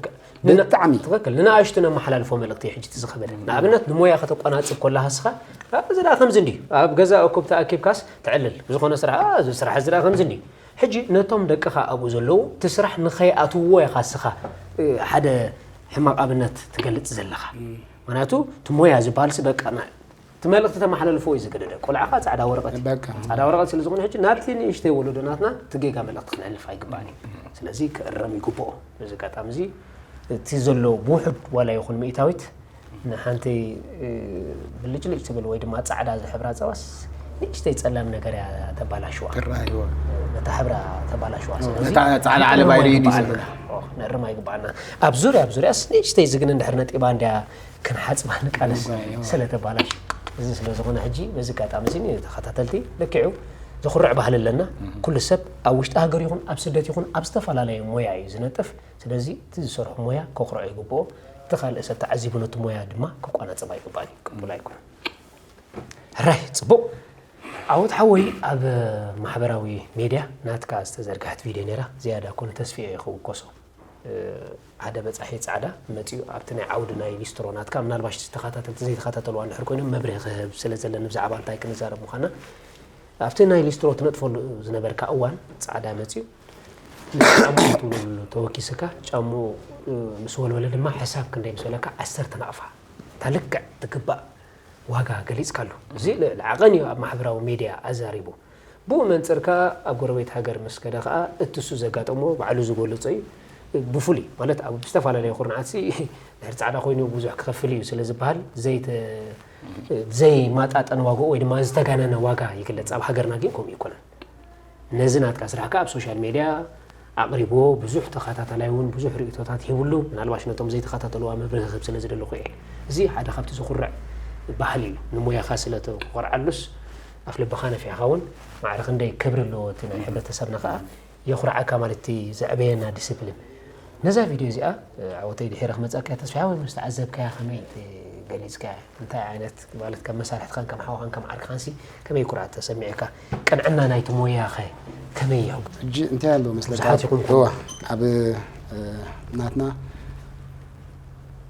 ብጣዕሚ ትኽክል። ንንኣሽቱ ነመሓላልፎ መልእኽቲ ሕጂ እቲ ዝኸበደ ንኣብነት ንሞያ ከተቋናጽብ ኮላ ሃስኻ እዚ ደኣ ከምዚ እንዲ ኣብ ገዛ እኩብ ተኣኪብካስ ትዕልል ብዝኾነ ስራሕ እዚ ስራሕ እዚ ደኣ ከምዚ እንዲ ሕጂ ነቶም ደቅኻ ኣብኡ ዘለዉ እቲ ስራሕ ንኸይኣትውዎ ኢኻ ስኻ ሓደ ሕማቕ ኣብነት ትገልጽ ዘለኻ። ምክንያቱ እቲ ሞያ ዝበሃልሲ በቃ እቲ መልእኽቲ ተመሓላልፎ እዩ ዝገደደ። ቆልዓኻ ጻዕዳ ወረቐት እዩ። ጻዕዳ ወረቐት ስለ ዝኾነ ሕጂ ናብቲ ንእሽተይ ወለዶ ናትና እቲ ጌጋ መልእኽቲ ክነሕልፍ ኣይግባእን እዩ። ስለዚ ክእረም ይግብኦ። በዚ ኣጋጣሚ እዚ እቲ ዘሎ ብውሑድ ዋላ ይኹን ሚእታዊት ንሓንቲ ብልጭልጭ ትብል ወይ ድማ ጻዕዳ ዝሕብራ ጸባስ ንእሽተይ ጸላም ነገር እያ ተባላሽዋ። ነታ ሕብራ ተባላሽዋ። ስለዚ ነታ ጻዕዳ ዓለባ ይርኢ ድዩ ዝብላ? ነእርም ኣይግባኣና። ኣብ ዙርያ ኣብ ዙርያስ ንእሽተይ ዝግን እንድሕር ነጢባ እንድያ ክንሓጽባ ንቃለስ ስለ ተባላሽ እዚ ስለ ዝኾነ ሕጂ በዚ ኣጋጣሚ እዚ ንተኸታተልቲ ልክዑ ዘኹርዕ ባህሊ ኣለና። ኩሉ ሰብ ኣብ ውሽጢ ሃገር ይኹን ኣብ ስደት ይኹን ኣብ ዝተፈላለየ ሞያ እዩ ዝነጥፍ። ስለዚ እቲ ዝሰርሖ ሞያ ከኹርዖ ይግብኦ። እቲ ካልእ ሰብ ተዓዚቡ ነቲ ሞያ ድማ ክቋናጽባ ይግባእ እዩ። ቅቡል ኣይኮነን። ሕራይ ጽቡቕ። ዓወት ሓወይ ኣብ ማሕበራዊ ሜድያ ናትካ ዝተዘርግሐት ቪድዮ ነይራ ዝያዳ ኮነ ተስፊኤ ክውከሶ። ሓደ በጻሒ ጻዕዳ መጺኡ ኣብቲ ናይ ዓውዲ ናይ ሊስትሮ ናትካ ምናልባሽ ተኸታተልቲ ዘይተኸታተልዋ እንድሕር ኮይኖም መብርሂ ክህብ ስለ ዘለኒ ብዛዕባ እንታይ ክንዛረብ ምዃና ኣብቲ ናይ ሊስትሮ ትነጥፈሉ ዝነበርካ እዋን ጻዕዳ መጺኡ ጫሙ ትብሉ ተወኪስካ ጫሙ ምስ ወልወለ ድማ ሕሳብ ክንደይ ምስ በለካ ዓሰርተ ናቕፋ እታ ልክዕ ትግባእ ዋጋ ገሊጽካሉ። እዚ ልዕሊ ዓቐን እዩ ኣብ ማሕበራዊ ሜድያ ኣዛሪቡ። ብኡ መንጽር ከኣ ኣብ ጎረቤት ሃገር ምስ ከደ ከኣ እቲ እሱ ዘጋጠሞ ባዕሉ ዝገለጾ እዩ። ብፍሉይ ማለት ኣብ ዝተፈላለየ ኩርናዓትሲ ድሕሪ ጻዕዳ ኮይኑ ብዙሕ ክኸፍል እዩ ስለ ዝበሃል ዘይተ ዘይማጣጠን ዋጋኡ ወይ ድማ ዝተጋነነ ዋጋ ይግለጽ። ኣብ ሃገርና ግን ከምኡ ይኮነን። ነዚ ናትካ ስራሕ ከኣ ኣብ ሶሻል ሜድያ ኣቕሪብዎ፣ ብዙሕ ተኸታታላይ እውን ብዙሕ ርእይቶታት ሂብሉ። ምናልባሽ ነቶም ዘይተኸታተልዋ መብርሂ ክህብ ስለ ዝደለኹ እየ። እዚ ሓደ ካብቲ ዘኹርዕ ባህሊ እዩ። ንሞያኻ ስለ ተኾርዓሉስ ኣፍልብኻ ነፊሕኻ እውን ማዕረ ክንደይ ክብሪ ኣለዎ እቲ ናይ ሕብረተሰብና ከኣ የኹርዓካ ማለት እቲ ዘዕበየና ዲስፕሊን። ነዛ ቪድዮ እዚኣ ዓወተይ ድሒረ ክመጻካ ተስፋ ወይ ምስ ተዓዘብካያ ከመይ ገሊጽካያ? እንታይ ዓይነት ማለት ከም መሳርሕትኻን ከም ሓውኻን ከም ዓርክኻንሲ ከመይ ኩርዓት ተሰሚዕካ? ቅንዕና ናይቲ ሞያኸ ከመይ ይሕጉ? ሕጂ እንታይ ኣሎ መስለካ? ብዙሓት ይኹን እዋ ኣብ ናትና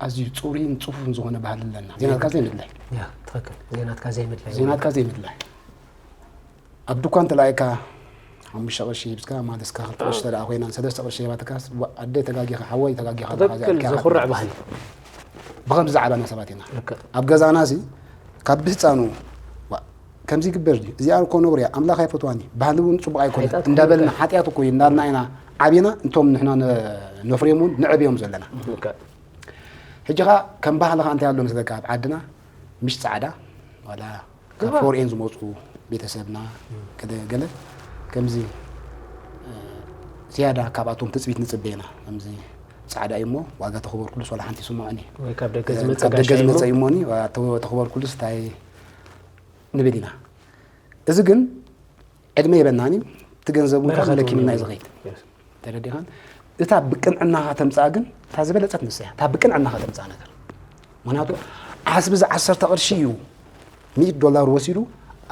ኣዝዩ ጽሩይን ጽፉፍን ዝኾነ ባህሊ ኣለና። ዜናትካ ዘይምድላይ። ያ ትኽክል። ዜናትካ ዘይምድላይ። ዜናትካ ዘይምድላይ። ኣብ ድኳን ተላኢካ ሓሙሽተ ቅርሺ ሂብካ ማለስካ ክልተ ቅርሺ ተደኣ ኮይና ሰለስተ ቅርሺ ሂባትካ ኣደ ተጋጊኻ ሓወይ ተጋጊኻ ትኽክል። ዘኹርዕ ባህሊ። ብኸምዚ ዝዓበና ሰባት ኢና። ኣብ ገዛና ሲ ካብ ብህፃኑ ከምዚ ይግበር ድዩ እዚኣ እኮ ነውሪ እያ ኣምላኽ ኣይፈትዋን እዩ ባህሊ እውን ፅቡቕ ኣይኮነ እንዳበልና ሓጢኣት እኮ እዩ እንዳልና ኢና ዓቢና እንቶም ንሕና ነፍርዮም እውን ንዕብዮም ዘለና። ሕጂ ኸ ከም ባህልኻ እንታይ ኣሎ መስለካ ኣብ ዓድና ምሽ ፃዕዳ ዋላ ካብ ፎሬን ዝመፁ ቤተሰብና ገለ ገለ ከምዚ ዝያዳ ካብኣቶም ትፅቢት ንፅበ ኢና። ከምዚ ፃዕዳ እዩ እሞ ዋጋ ተኽበርኩሉስ ዋላ ሓንቲ ይስምዖኒ። ወይ ካብ ደገ ካብ ዝመፀ ደገ ጋሻ እዩ እሞ። ዝመፀ እዩ እሞኒ ተኽበርኩሉስ እንታይ ንብል ኢና። እዚ ግን ዕድመ የበናኒ እቲ ገንዘብ እውን ካብ በረኸት እውን መለኪምና እዩ ይበል። ዝኸይድ። ተረዲኻን እታ ብቅንዕናኻ ተምፅኣ ግን እታ ዝበለፀት ንሳ እያ እታ ብቅንዕናኻ ተምፅኣ ነገር። ምክንያቱ ዓስቢ እዚ ዓሰርተ ቅርሺ እዩ ሚእቲ ዶላር ወሲዱ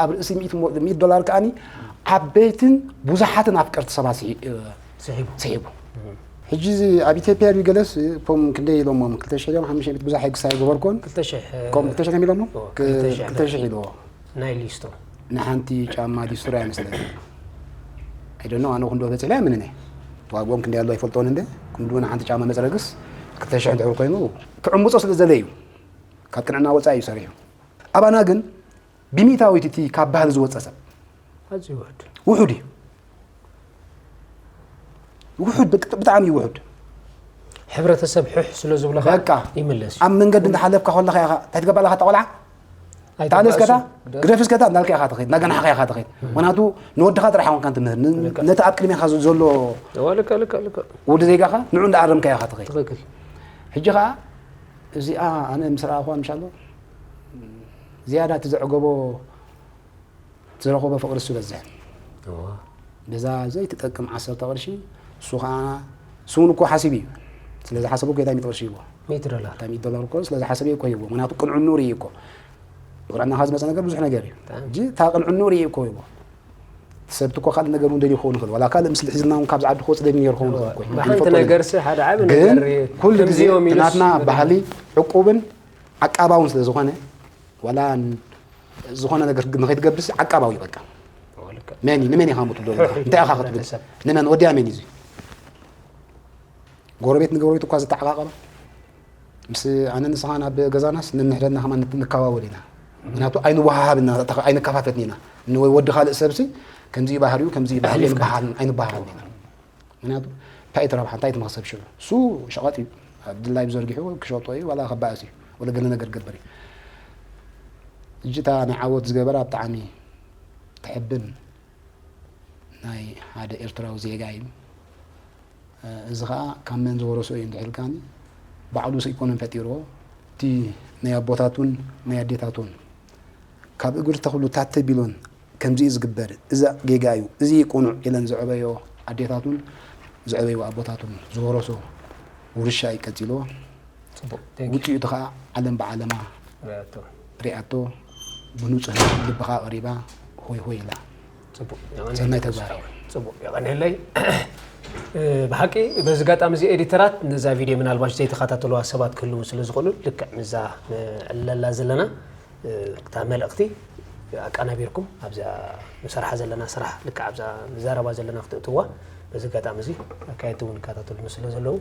ኣብ ርእሲ ሚእቲ ሞ- ሚእቲ ዶላር ከኣኒ ዓበይትን ብዙሓትን ኣፍቀርቲ ሰባት ስሒ- እ፣ ስሒቡ። ስሒቡ። ሕጂ እዚ ኣብ ኢትዮጵያ ድዩ ገለስ እቶም ክንደይ ኢሎሞም ክልተ ሽሕ ኢሎም ሓሙሽተ ሚእቲ ብዙሕ ሕግስ ኣይገበርኮን ክልተ ሽሕ ከም ክልተ ሽሕ ኢሎሞ ኦ፣ ክልተ ሽሕ ክልተ ሽሕ ኢልዎ ናይ ሊስትሮ ንሓንቲ ጫማ ሊስትሮ ኣይመስለኒ። ኣይደኖ ኣነ ክንዶ በፂሕላ ምንነ ዋግኦም ክንደይ ኣሎ ኣይፈልጦን እንደ ክንዱ ንሓንቲ ጫማ መፅረግስ ክልተ ሽሕ እንድሕር ኮይኑ ክዕምፆ ስለ ዘለ እዩ። ካብ ቅንዕና ወፃኢ እዩ ሰሪሑ። ኣባና ግን ብሚእታዊት እቲ ካብ ባህሊ ዝወፀ ሰብ ኣዝዩ ውሑድ። ውሑድ እዩ። ውሑድ ብጥ- ብጣዕሚ እዩ ውሑድ። ሕብረተሰብ ሕሕ ስለ ዝብለኻ በቃ። ይምለስ እዩ። ኣብ መንገዲ እንዳሓለፍካ ከለኻ ኢኻ እንታይ ትገብር ኣለኻ ተቆልዓ ኣይተባእሱ። ታነስ ከታ ግደፍ እስከታ እንዳልካ ኢኻ ትኸይድ እንዳገናሕካ ኢኻ ትኸይድ። ምክንያቱ ንወድኻ ጥራሕ ኮንካ ትምህር ን- ልክዕ። ነቲ ኣብ ቅድሜኻ ዘሎ ልክዕ ልክዕ ልክዕ። ወዲ ዜጋኻ ንዑ እንዳኣረምካ ኢኻ ትኸይድ። ትኽክል። ሕጂ ኸዓ እዚኣ ኣነ ምስ ረኣኹዋ ምሻሎ ዝያዳ እቲ ዘዕገቦ ዝረኸቦ ፍቕሪ እሱ በዝሕ። በዛ ዘይትጠቅም ዓሰርተ ቅርሺ እሱ ከዓ እሱ እውን እኮ ሓሲብ እዩ። ስለዚ ሓሰቡ እኮ የታ ሚእቲ ቅርሺ ይቦ ሚእቲ ዶላር እታ ሚእቲ ዶላር እኮ ስለዚ ሓሰብ እኮ ይቦ ምክንያቱ ቅንዕኑ ርእዩ እኮ ብቕንዕናኻ ዝመፀ ነገር ብዙሕ ነገር እዩ። እንጂ እታ ቅንዕኑ ርእዩ እኮ ይቦ ሰብቲ እኮ ካልእ ነገር እውን ደልዩ ክኸውን ይኽእል ዋላ ካልእ ምስሊ ሒዝልና እውን ካብዚ ዓዲ ክወፅ ደልዩ ነይሩ ክኸውን ይኽእል እኮ። ባሕንቲ ነገር ሲ ሓደ ዓቢ ነገር ኩሉ ግዜ ናትና ባህሊ ዕቁብን ዓቃባውን ስለ ዝኾነ ዋላ ዝኾነ ነገር ንኸይትገብርሲ ዓቃባዊ በቃ መን እዩ ንመን ኢኻ ምትብሎ ዘለኻ እንታይ ኢኻ ክትብል ንመን ወዲያ መን እዩ ጎረቤት ንጎረቤት እኳ ዝተዓቃቀባ ምስ ኣነ ንስኻ ናብ ገዛናስ ነንሕደና ከማ ንከባበል ኢና ምክንያቱ ኣይንወሃሃብ ኣይንከፋፈትን ኢና ንወዲ ካልእ ሰብሲ ከምዚ ባህሪኡ ከምዚ ባህሪ ኣይንበሃሃልን ኢና ምክንያቱ እንታይ እቲ ረብሓ እንታይ እቲ መክሰብ ሽዑ እሱ ሸቐጥ እዩ ኣብ ድላዩ ዘርጊሑ ክሸጦ እዩ ዋላ ከባእስ እዩ ወለ ገለ ነገር ገበር እዩ እጅታ ናይ ዓወት ዝገበራ ብጣዕሚ ትሕብን ናይ ሓደ ኤርትራዊ ዜጋ እዩ እዚ ከዓ ካብ መን ዝወረሶ እዩ እንድሕልካኒ ባዕሉ ኢኮኖሚ ፈጢርዎ እቲ ናይ ኣቦታቱን ናይ ኣዴታቱን ካብ እግሪ ተኽሉ ታተ ቢሎን ከምዚ እዩ ዝግበር፣ እዚ ጌጋ እዩ፣ እዚ ቅኑዕ ኢለን ዘዕበዮ ኣዴታቱን ዘዕበይዎ ኣቦታቱን ዝወረሶ ውርሻ እዩ ቀጺልዎ። ጽቡቕ። Thank you። ውጽኢቱ ኸኣ ዓለም ብዓለማ ሪኣቶ። ሪኣቶ፣ ብንጹህ ልቢ ኸኣ ቀሪባ ሆይ ሆይ ኢላ። ጽቡቕ። ሰናይ ተግባር እዩ። ጽቡቕ። የቐንየለይ። እ፣ ብሓቂ በዚ ኣጋጣሚ እዚ ኤዲተራት ነዛ ቪድዮ ምናልባሽ ዘይተኸታተልዋ ሰባት ክህልዉ ስለ ዝኾኑ ልክዕ ምዛ ንዕለላ ዘለና እታ መልእኽቲ ኣቃናቢርኩም ኣብዛ ንሰርሓ ዘለና ስራሕ ልክዕ ኣብዛ ንዛረባ ዘለና ክትእትዋ በዚ ኣጋጣሚ እዚ ኣካየድቲ እውን ይከታተሉኒ ስለ ዘለዉ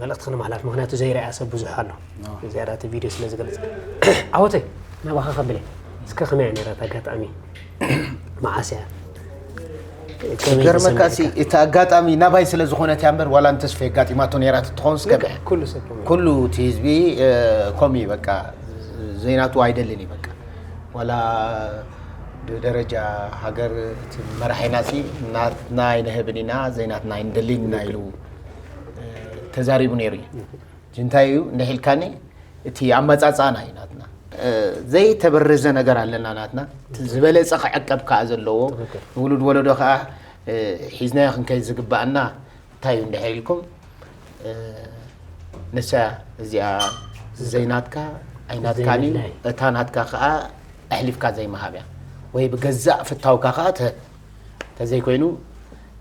መልእኽቲ ክንመሓላልፍ ምክንያቱ ዘይረኣያ ሰብ ብዙሕ ኣሎ ዝያዳ እቲ ቪድዮ ስለ ዝገልፅ ዓወተይ ናባኻ ከብለ እስከ ከመይ እያ ነይራት ኣጋጣሚ መዓስ እያ ገርመካሲ እቲ ኣጋጣሚ ናባይ ስለ ዝኾነት እያ እምበር ዋላ ንተስፋ የጋጢማቶ ነይራ ትትኸውን እስከ ኩሉ ሰብ ኩሉ እቲ ህዝቢ ከምኡ እዩ በቃ ዘይናቱ ኣይደልን እዩ በቃ ዋላ ብደረጃ ሃገር እቲ መራሒና ሲ ናትና ኣይንህብን ኢና ዘይናትና ኣይንደልን ኢና ኢሉ ተዛሪቡ ነይሩ እዩ እንታይ እዩ እንድሒልካኒ እቲ ኣመፃፅኣና እዩ ናትና ዘይተበረዘ ነገር ኣለና ናትና ዝበለፀ ክዕቀብ ከዓ ዘለዎ ንውሉድ ወለዶ ከዓ ሒዝናዮ ክንከይድ ዝግባኣና እንታይ እዩ እንድሕር ኢልኩም ንሳ እዚኣ ዘይናትካ ኣይናትካን እዩ እታ ናትካ ከዓ ኣሕሊፍካ ዘይምሃብ እያ ወይ ብገዛእ ፍታውካ ከዓ ትህብ ተዘይኮይኑ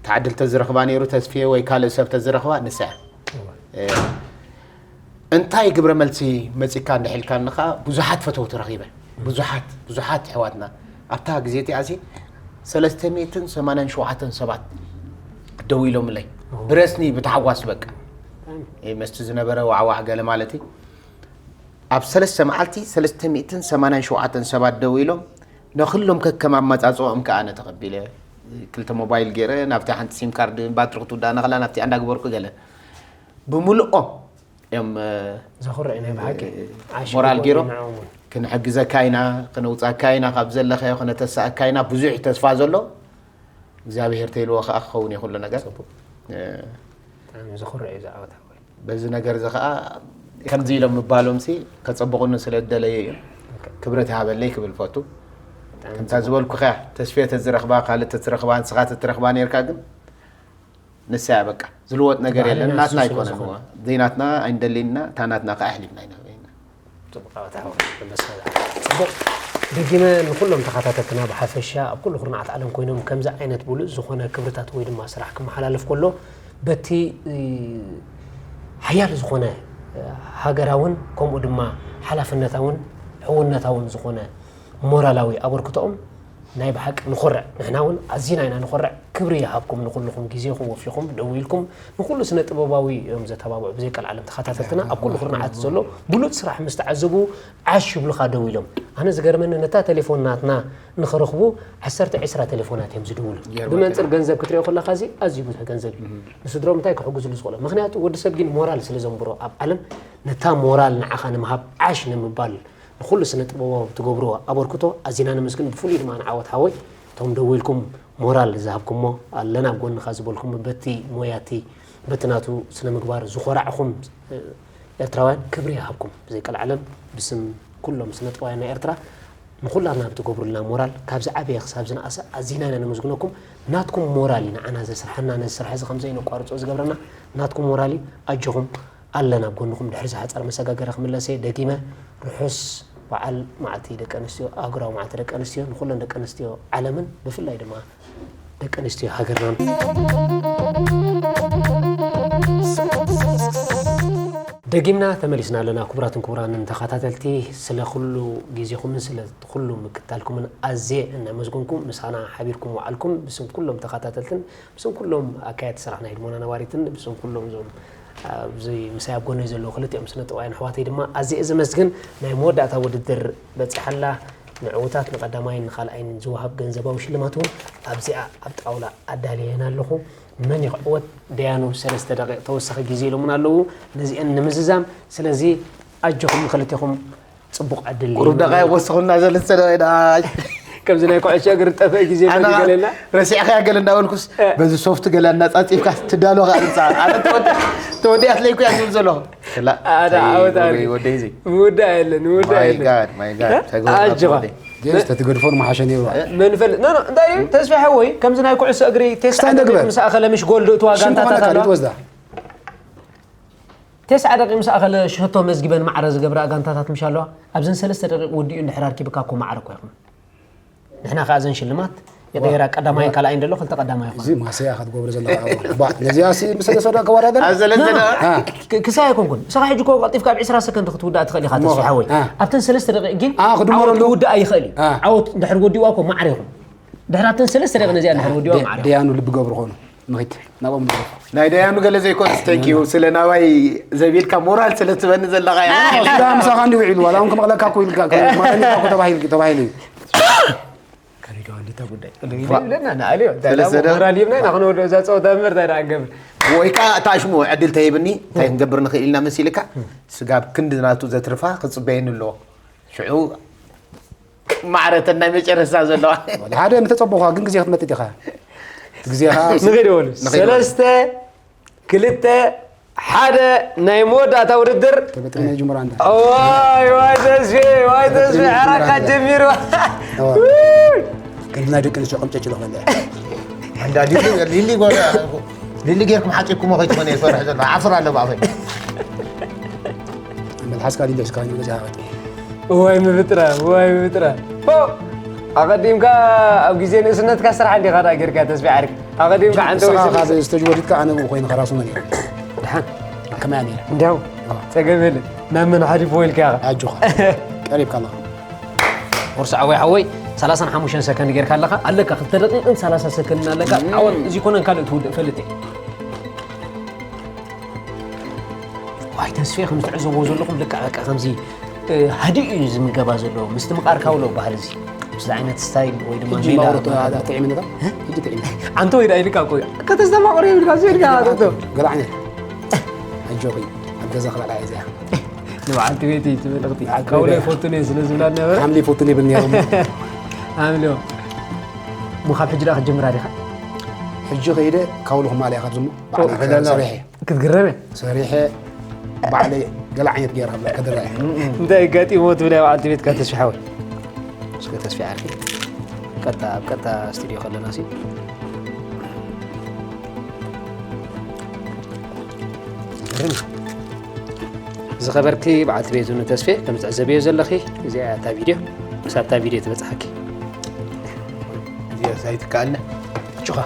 ተዓድል ተዝረኽባ ነይሩ ተስፍየ ወይ ካልእ ሰብ ተዝረኽባ ንሳ እያ እንታይ ግብረ መልሲ መፂካ እንድሕልካኒ ከዓ ብዙሓት ፈተውቲ ረኺበ ብዙሓት ብዙሓት ኣሕዋትና ኣብታ ግዜ እቲኣ ሲ ሰለስተ ሚእትን ሰማንያን ሸውዓተን ሰባት ደው ኢሎምለይ ብረስኒ ብታሕጓስ በቃ መስቲ ዝነበረ ዋዕዋዕ ገለ ማለት እዩ ኣብ ሰለስተ መዓልቲ ሰለስተ ሚእትን ሰማንያን ሸውዓተን ሰባት ደው ኢሎም ነኩሎም ከከም ኣመፃፅኦም ከዓ ኣነ ተቐቢለ ክልተ ሞባይል ገይረ ናብቲ ሓንቲ ሲም ካርድ ባትሪ ክትውዳእ ነኽላ ናብቲ እንዳግበርኩ ገለ ብምልኦም እዮም ዘኹርዕ ናይ ብሓቂ ዓሽ ሞራል ይግበሩ ገይሮም ንዕኦም እውን። ክንሕግዘካ ኢና ክነውፃካ ኢና ካብ ዘለኸ ክነተሳእካ ኢና ብዙሕ ተስፋ ዘሎ እግዚኣብሄር ተይልዎ ከዓ ክኸውን እዩ ኩሉ ነገር ጽቡቅ። እ፣ ብጣዕሚ ዘኹርዕ እዩ ዝዓወት ሓወይ። በዚ ነገር እዚ ከዓ ከምዚ ኢሎም ምባሎም ሲ ከፀብቑኒ ስለ ዝደለየ እዩ ክብረት ይሃበለይ ክብል ፈቱ ከምታ ዝበልኩ ከያ ተስፍየ ተዝረኽባ ካልእ ተትረኽባ ንስኻ ተትረኽባ ነርካ ግን ንሳ እያ በቃ ዝልወጥ ነገር የለን ናትና ኣይኮነን ዘይናትና ኣይንደልይና እታ ናትና ከዓ ኣሕሊፍና ኢና በይና ጽቡቅ ደጊመ ንኩሎም ተኸታተልትና ብሓፈሻ ኣብ ኩሉ ኩርናዓት ዓለም ኮይኖም ከምዚ ዓይነት ብሉጽ ዝኾነ ክብርታት ወይ ድማ ስራሕ ክመሓላለፍ ከሎ በቲ ሓያል ዝኾነ ሃገራውን ከምኡ ድማ ሓላፍነታውን ሕውነታውን ዝኾነ ሞራላዊ ኣበርክቶኦም ናይ ብሓቂ ንኾርዕ ንሕና እውን ኣዚና ኢና ንኾርዕ ክብሪ ይሃብኩም ንኩልኹም ግዜኹም ወፊኹም ደው ኢልኩም ንኩሉ ስነ ጥበባዊ እዮም ዘተባብዑ ብዘይ ቀልዓለም ተኸታተልትና ኣብ ኩሉ ኩርናዓት ዘሎ ብሉፅ ስራሕ ምስ ተዓዘቡ ዓሽ ይብሉኻ ደው ኢሎም ኣነ ዝገርመኒ ነታ ቴሌፎን ናትና ንኽረኽቡ ዓሰርተ ዒስራ ቴሌፎናት እዮም ዝድውሉ ብመንፅር ገንዘብ ክትሪኦ ከለኻ እዚ ኣዝዩ ብዙሕ ገንዘብ እዩ ንስድሮም እንታይ ክሕግዝሉ ዝኽእሎ ምክንያቱ ወዲ ሰብ ግን ሞራል ስለ ዘንብሮ ኣብ ዓለም ነታ ሞራል ንዓኻ ንምሃብ ዓሽ ንምባል ንኹሉ ስነ ጥበባዊ ትገብርዎ ኣበርክቶ ኣዚና ነመስግን ብፍሉይ ድማ ንዓወት ሓወይ እቶም ደዊልኩም ሞራል ዝሃብኩሞ ኣለና ኣብ ጎንኻ ዝበልኩም በቲ ሞያቲ በቲ ናቱ ስነ ምግባር ዝኾራዕኹም ኤርትራውያን ክብሪ ይሃብኩም። ብዘይ ቀልዓለም ብስም ኩሎም ስነጥበባውያን ናይ ኤርትራ ንኹላትና ብትገብሩልና ሞራል፣ ካብ ዝዓበየ ክሳብ ዝነኣሰ ኣዚና ኢና ነመስግነኩም። ናትኩም ሞራል እዩ ንዓና ዘስርሓና፣ ነዚ ስራሕ እዚ ከም ዘይነቋርጾ ዝገብረና ናትኩም ሞራል እዩ። ኣጆኹም፣ ኣለና ኣብ ጎንኹም። ድሕሪ ዝሓጸረ መሰጋገሪ ክምለስ እየ። ደጊመ ርሑስ በዓል መዓልቲ ደቂ ኣንስትዮ፣ ኣህጉራዊ መዓልቲ ደቂ ኣንስትዮ ንኹለን ደቂ ኣንስትዮ ዓለምን ብፍላይ ድማ ደቂ ኣንስትዮ ሃገርናን። ደጊምና ተመሊስና ኣለና። ክቡራትን ክቡራንን ተኸታተልቲ፣ ስለ ኩሉ ግዜኹምን ስለ ኩሉ ምክታልኩምን ኣዝየ እናመስገንኩ፣ ምሳና ሓቢርኩም ወዓልኩም ብስም ኩሎም ተኸታተልትን ብስም ኩሎም ኣካየድቲ ስራሕ ናይ ህድሞና ነባሪትን ብስም ኩሎም እዞም ኣብዚ ምሳይ ኣብ ጎነይ ዘለዉ ክልቲኦም ስነ ጥበባውያን ኣሕዋተይ ድማ ኣዝየ ዘመስግን። ናይ መወዳእታ ውድድር በጺሓ ኣላ። ንዕዉታት ንቐዳማይን ንኻልኣይን ዝወሃብ ገንዘባዊ ሽልማት እውን ኣብዚኣ ኣብ ጣውላ ኣዳልየን ኣለኹ። መን ይኽዕወት? ደያኑ ሰለስተ ደቂቕ ተወሳኺ ግዜ ኢሎምና ኣለዉ። ነዚአን ንምዝዛም። ስለዚ ኣጆኹም ንክልቴኹም ጽቡቕ ዕድል ቁሩብ ደቓ ይወስኹና። ሰለስተ ደቂቕ ደኣ። ከምዚ ናይ ኩዕሶ እግሪ ጠፍእ ግዜ ኣና መን ይገለና? ረሲዕካ ገለ እንዳበልኩስ፣ እ። በዚ ሶፍት ገለ እናጻጺፍካ ትዳሎ ከኣ ትንሳ። ኣነ ተወዲ-፣ ተወዲኣት ለይኩ እያ ዝብል ዘለኹ። ክላ-፣ ኣዳ ተይ፣ ዓወት ወደይ፣ ኣድርጊ። ወደይ እዚ። ምውዳእ የለን፣ ምውዳእ ማይ የለን። ጋድ፣ ማይ ጋድ። እ? ተግባር ኣጆኻ። ወደይ። ጌስ ተትገድፎ ንመሓሸ ነይሩ። እ? መን ፈል-፣ ኖ፣ ኖ፣ እንታይ እዩ? ተስፋ ሓወይ፣ ከምዚ ናይ ኩዕሶ እግሪ ቴስዓ ክስታይ ንግበር። ምስ ኣኸለ ምሽ ጎል ድእትዋ ሽም ኮነ ጋንታታት ካልእ ኣለዋ። ትወስዳ። ቴስዓ ደቂቕ ምስ ኣኸለ ሽቶ መዝጊበን ማዕረ ዝገብራ ጋንታታት ምሽ ኣለዋ። ኣብዘን ሰለስተ ደቂቕ ውዲኡ እንድሕር ኣርኪብካ እኮ ማዕረ እኮ ይኹን። ንሕና ከኣ እዘን ሽልማት ይቕየራ፣ ቀዳማይን ካልኣይን ደሎ ክልተ ቀዳማይ ይኹን። እዚ ማሰያ ክትገብሮ ዘለኻ ኣዋርድ። ባ፣ ነዚኣ ሲ ምስ ሰለስተ ደቂቕ ከወዳደር? ኣብ ሰለስተ ደቂቕ? አ። ክ-፣ ክሳይ ኣይኮንኩን። ንስኻ ሕጂ እኮ ቀልጢፍካ ኣብ ዕስራ ሰከንድ ክትውዳእ ትኽእል ኢኻ፣ ዎ። ተስፋ ሓወይ። አ። ኣብተን ሰለስተ ደቂቕ ግን አ፣ ክድመረሉ። ዓወት ክውዳእ ይኽእል እዩ። አ። ዓወት እንድሕር ወዲእዋ እኮ ማዕረ ይኹን። ድሕራተን ሰለስተ ደቂቕ ነዚኣ እንድሕር ወዲእዋ ደ-፣ ማዕረ። ደያኑ ልቢ ገብሩ ኾኑ። ንኺድ፣ ናብኦም ንድረፍ። ናይ ደያኑ ገለ ዘይኮነስ፣ thank you፣ ስለ ናባይ ዘቢልካ ሞራል ስለ ትበኒ ዘለኻ እያ። ኖ፣ ኖ፣ ስጋ ምሳኻ እንዲሁ ውዒሉ፣ ዋላ እውን ክመቕለካ እኮ ኢልካ፣ ከ-፣ ማለኒ እኮ ተባሂል-፣ ተባሂሉ እዩ። ከሪጋ እንዴታ ጉዳይ። ዋ። ይብለና፣ ንኣልዮ። ሰለስተ ደቂቕ። ሞራል ይብና፣ ኢና ክንወዶ እዛ ጸወታ እምበር፣ እንታይ ደኣ ንገብር? ወይ ከኣ እታ ሽሙ ዕድል ተሂብኒ፣ እንታይ ክንገብር ንኽእል ኢልና መሲልካ? ስጋብ ክንዲ ናቱ ዘትርፋ ክጽበየኒ ኣለዎ። ሽዑ ማዕረተን ናይ መጨረስታ ዘለዋ። ወላ ሓደ ምተጸበኹኻ ግን ግዜ ክትመጥጥ ኢኻ። ግዜኻ ንኺድ በሉ። ንኺድ በሉ። ሰለስተ፣ ክልተ፣ ሓደ፣ ናይ መወዳእታ ውድድር። ተበጥነ ይጅምራ እንዳ። ዋይ፣ ዋይ፣ ተስፌ፣ ዋይ፣ ተስፌ፣ ተበጥነ ይጅምራ ዓራካ እንዳ። ጀሚሩ። እዋ። ውይ። ክንዲ ናይ ደቂ ኣንስትዮ ቀምጨጭ ኢሎ ክበልዕ። እንዳ ሊሊ፣ ሊሊ ጓል ሊሊ ጌርኩም ሓጺብኩሞ ከይትኾነ እየ ዝፈርሕ ዘለኹ። ዓፍር ኣሎ ብኣፈይ። መልሓስካ ሊሊ ሒዝካ ንብለዚ ሃበት። እዋይ ምፍጥራ፣ እዋይ ምፍጥራ። ፖ! ኣቐዲምካ ኣብ ግዜ ንእስነትካ ስራሕ እንዲኻ ደኣ ጌርካ ተስቢሕ ዓርኪ። ኣቐዲምካ ዓንተ ወይ ንስኻ ስለ ካብ ስቴጅ ወሪድካ ኣነ ብኡ ኮይነ ከራሱ መን እዩ? ደሓን። ከመይ ኣነ? እንዲያው ጸገም የለን። ናብ መን ሓሊፍዎ ኢልካ ኢኻ? ኣጆኻ። ቀሪብካ ኣለኻ። ወርሲ ዓወይ ሓወይ፣ ሰላሳን ሓሙሽተን ሰከንድ ጌርካ ኣለኻ። ኣለካ፣ ክልተ ደቂቕን ሰላሳ ሰከንድን ኣለካ። እም። ዓወት፣ እዚ ኮነን ካልእ ትውድእ ፈልጥ እየ። ዋይ፣ ተስፌ፣ ከም ትዕዘብዎ ዘለኹም፣ ልክዕ በቃ ከምዚ፣ እ፣ ሃዲኡ እዩ ዝምገባ ዘሎ። ምስትምቓር ካውሎ በሃል እዚ። ምስዚ ዓይነት ስታይል ወይ ድማ ሕጂ ሜላ ማውረድ በሃል። ኣጥዒምኒ ዶ? እ? ሕጂ ጥዒምኒ። ኣንተ ወይ ደኣ ኢልካ እኮ እዩ። ከተስተማቕሮ ይብልካ፣ እዚ ኢልካ ኣጥቶ። ገለ ዓይነት። ኣጆኺ፣ ኣብ ገዛ ክበልዓ እየ እዚኣ። ንበዓልቲ ቤት እዩ እቲ መልእኽቲ። በዓልቲ ካውሎ ቤት። ይፈቱኒ እየ ስለ ዝብላ ነበረ። ሓምሊ ይፈቱኒ ይብል ነይሩ። ሓምሊ። እሞ ካብ ሕጂ ደኣ ክትጅምራ ዲኻ? ሕጂ ከይደ ካውሎ ክማልእ እየ ካብ ዝሞ። ባዕለይ ኦ፣ ከ-፣ ሰሪሐ። ክትግረም እየ። ሰሪሐ ባዕለይ ገለ ዓይነት ገይረ ከብለካ ድራይ። እንታይ ኣጋጢሞ ትብል እያ በዓልቲ ቤትካ ተስፊ ሓወይ? እስከ ተስፊ ዓርኪ። ቀጥታ፣ ኣብ ቀጥታ ስቱዲዮ ከለና ሲ። ዝገርም እዩ። ዝኸበርኪ በዓልቲ ቤቱ ንተስፌ፣ ከም ትዕዘብዮ ዘለኺ፣ እዚኣ እታ ቪድዮ፣ ክሳብ እታ ቪድዮ ትበጽሓኪ። እዚኣ ሳይትከኣልና። ጭኻ።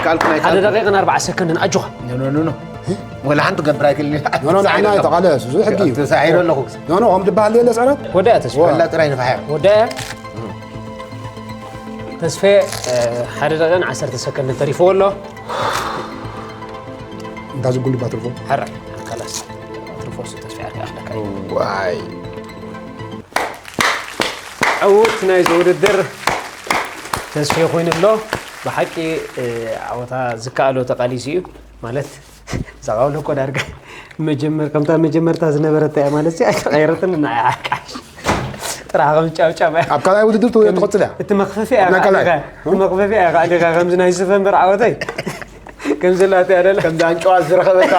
ካልኩ ናይ ሓደ ካልኩ። ደቂቕን ኣርባዓ ሰከንድን ኣጆኻ። ኖ፣ ኖ፣ ኖ፣ ኖ። ወላ ሓንቲ ገብር ኣይክእልን። ኖ፣ ኖ፣ ንዓና ኣይተቓለስ፣ እዚ ሕጊ እዩ። ተሳዒረ ኣለኹ። ኖ፣ ኖ፣ ከም ድበሃል የለ ጸረት? ወዳእ ተስፋ። ወላ ጥራይ ንፋሕ። ወዳእ። ተስፌ፣ እ፣ ሓደ ደቂቕን ዓሰርተ ሰከንድን ተሪፍዎ ኣሎ። እንታ ዝጉንዲ ባትርፎ? ሕራይ፣ ካላስ። ባትርፎ እሱ ተስፌ ዓርኪ ኣኽለካ እዩ። ዋይ። ዕዉት ናይዚ ውድድር ተስፌ ኮይኑ ኣሎ። ብሓቂ፣ እ፣ ዓወታ ዝከኣሎ ተቓሊሱ እዩ። ማለት፣ እዛ ቃውሎ እኮ ዳርጋ መጀመር-፣ ከምታ መጀመርታ ዝነበረት እያ ማለት፣ እዚኣ ኣይተቐየረትን፣ ንዓይ ዓቃሽ። ጥራሕ ከም ጫውጫው እያ። ኣብ ካልኣይ ውድድር ትው-፣ ትቕጽል እያ። እቲ መኽፈፊያ ኣብ ናይ ካልኣይ። ኣሊኻ፣ እቲ መኽፈፊያ ኣሊኻ፣ ከምዚ ናይ ስፈ እምበር ዓወተይ። ከምዚ ላተ ያደለ ከምዚ ኣንጨዋ ዝረኸበታ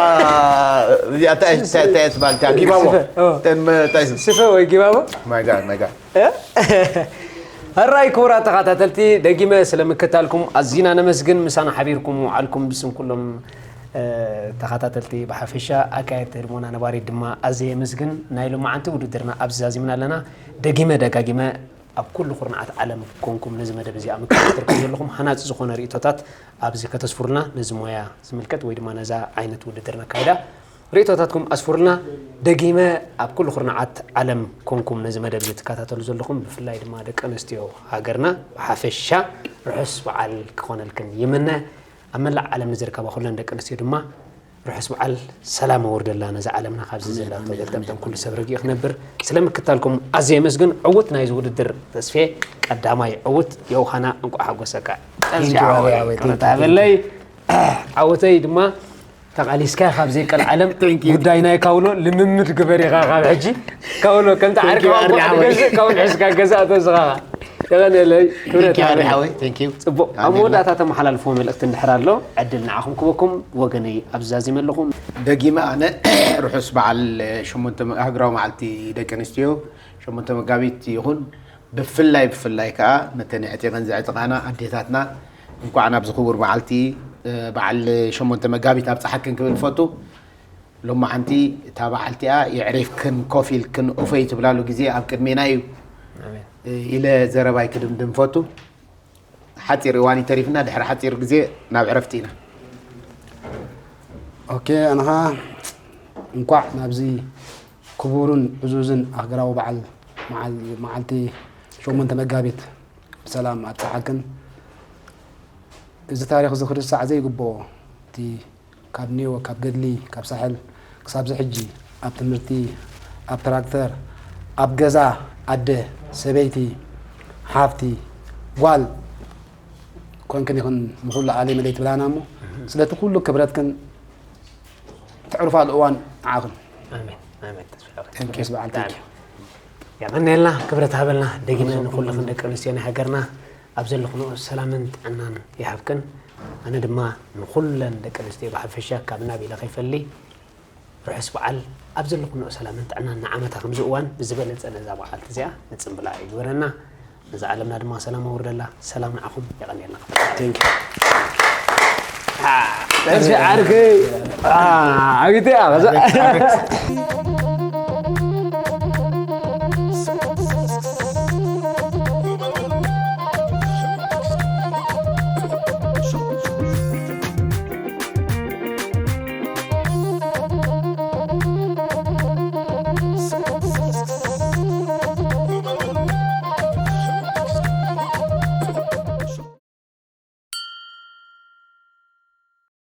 እዚኣ እንታይ እንታይ እንታይ ትባል እታ ጊባቦ ስፈ፣ ኦ። ተን እንታይ ስም ስፈ ወይ ጊባቦ my god my god ሕራይ ክቡራት ተኸታተልቲ፣ ደጊመ ስለምክታልኩም ኣዚና ነመስግን። ምሳና ሓቢርኩም ምውዓልኩም ብስም ኩሎም ተኸታተልቲ ብሓፈሻ ኣካየድቲ ህድሞና ነባሪት ድማ ኣዝየ የመስግን። ናይ ሎማዓንቲ ውድድርና ኣብዚ ዛዚምና ኣለና። ደጊመ ደጋጊመ ኣብ ኩሉ ኩርናዓት ዓለም ኮንኩም ነዚ መደብ እዚ ኣብ ምክታተልኩም ዘለኹም ሃናፂ ዝኾነ ርእቶታት ኣብዚ ከተስፍሩልና ነዚ ሞያ ዝምልከት ወይ ድማ ነዛ ዓይነት ውድድር ነካይዳ ርእቶታትኩም ኣስፍሩልና። ደጊመ ኣብ ኩሉ ኩርናዓት ዓለም ኮንኩም ነዚ መደብ እዚ ትከታተሉ ዘለኹም ብፍላይ ድማ ደቂ ኣንስትዮ ሃገርና ብሓፈሻ ርሑስ በዓል ክኾነልክን ይምነ። ኣብ መላእ ዓለም ንዝርከባ ኩለን ደቂ ኣንስትዮ ድማ ርሑስ በዓል ሰላም ኣውርደላ ነዛ ዓለምና ካብዚ ዘላቶ ገልጠምጠም ኩሉ ሰብ ረጊኡ ክነብር ስለምክታልኩም ኣዝየ የመስግን። ዕውት ናይዚ ውድድር ተስፌ ቀዳማይ ዕውት ዮውሃና እንቋዕ ሓጎሰካ። Thank you, Harry, Harry. Thank you, thank you. በለይ ዓወተይ ድማ ተቓሊስካ ካብ ዘይቀል ዓለም ጉዳይ ናይ ካውሎ ልምምድ ግበር ኢኻ ካብ ሕጂ ካውሎ ከምቲ ዓርካ you, Harry, Harry. ገዝእ ካውሎ ሕዝካ ገዛእ ተዝኻ የቐንየለይ ክብረት Thank you, Harry, ይሃበለይ። Harry. Thank you. ጽቡቕ ኣብ መወዳእታ ተመሓላልፎ መልእኽቲ እንድሕር ኣሎ ዕድል ንዓኹም ክበኩም ወገነይ ኣብዚ ዛዚመ ኣለኹ። ደጊመ ኣነ ርሑስ በዓል ሸሞንተ መ- ሃገራዊ መዓልቲ ደቂ ኣንስትዮ ሸሞንተ መጋቢት ይኹን ብፍላይ ብፍላይ ከዓ ነተን ዕጢቐን ዘዕጥቓና ኣዴታትና እንኳዕ ናብዚ ክቡር በዓልቲ በዓል ሸሞንተ መጋቢት ኣብፀሓክን ክብል ፈቱ። ሎማዓንቲ እታ በዓልቲኣ የዕሪፍክን ኮፍ ኢልክን ኡፈይ ትብላሉ ግዜ ኣብ ቅድሜና እዩ ኢለ ዘረባይ ክድምድም ፈቱ። ሓፂር እዋን እዩ ተሪፍና ድሕሪ ሓፂር ግዜ ናብ ዕረፍቲ ኢና። ኦኬ ኣንኻ እንኳዕ ናብዚ ክቡርን ዕዙዝን ኣህገራዊ በዓል መዓል- መዓልቲ ሸሞንተ መጋቢት ብሰላም ኣብፀሓክን። እዚ ታሪክ እዚ ክርሳዕ ዘይግብኦ እቲ ካብ ኔዎ ካብ ገድሊ ካብ ሳሕል ክሳብ ዝሕጂ ኣብ ትምህርቲ ኣብ ትራክተር ኣብ ገዛ ኣደ ሰበይቲ ሓፍቲ ጓል ኮንክን ይኹን ንኹሉ ዓለም ለይ ትብላና እሞ ስለቲ ኩሉ ክብረትክን ትዕርፋሉ እዋን ንዓኽን ኣሜን ኣሜን ተስፋ ርሑስ በዓል thank you የቐንየልና ክብረት ሃበልና ደጊመ ንኩልኽን ደቂ ኣንስትዮ ናይ ሃገርና ኣብ ዘለኽንኦ ሰላምን ጥዕናን ይሃብክን ኣነ ድማ ንኩለን ደቂ ኣንስትዮ ብሓፈሻ ካብ ናብ ኢለ ከይፈሊ ርሑስ በዓል ኣብ ዘለኽንኦ ሰላምን ጥዕናን ንዓመታ ከምዚ እዋን ብዝበለፀ ነዛ በዓልቲ እዚኣ ንፅምብላ ይግበረና ነዛ ዓለምና ድማ ሰላም ኣውርደላ ሰላም ንዓኹም የቐንየልና thank you ዓርገይ ዓብይቲ እያ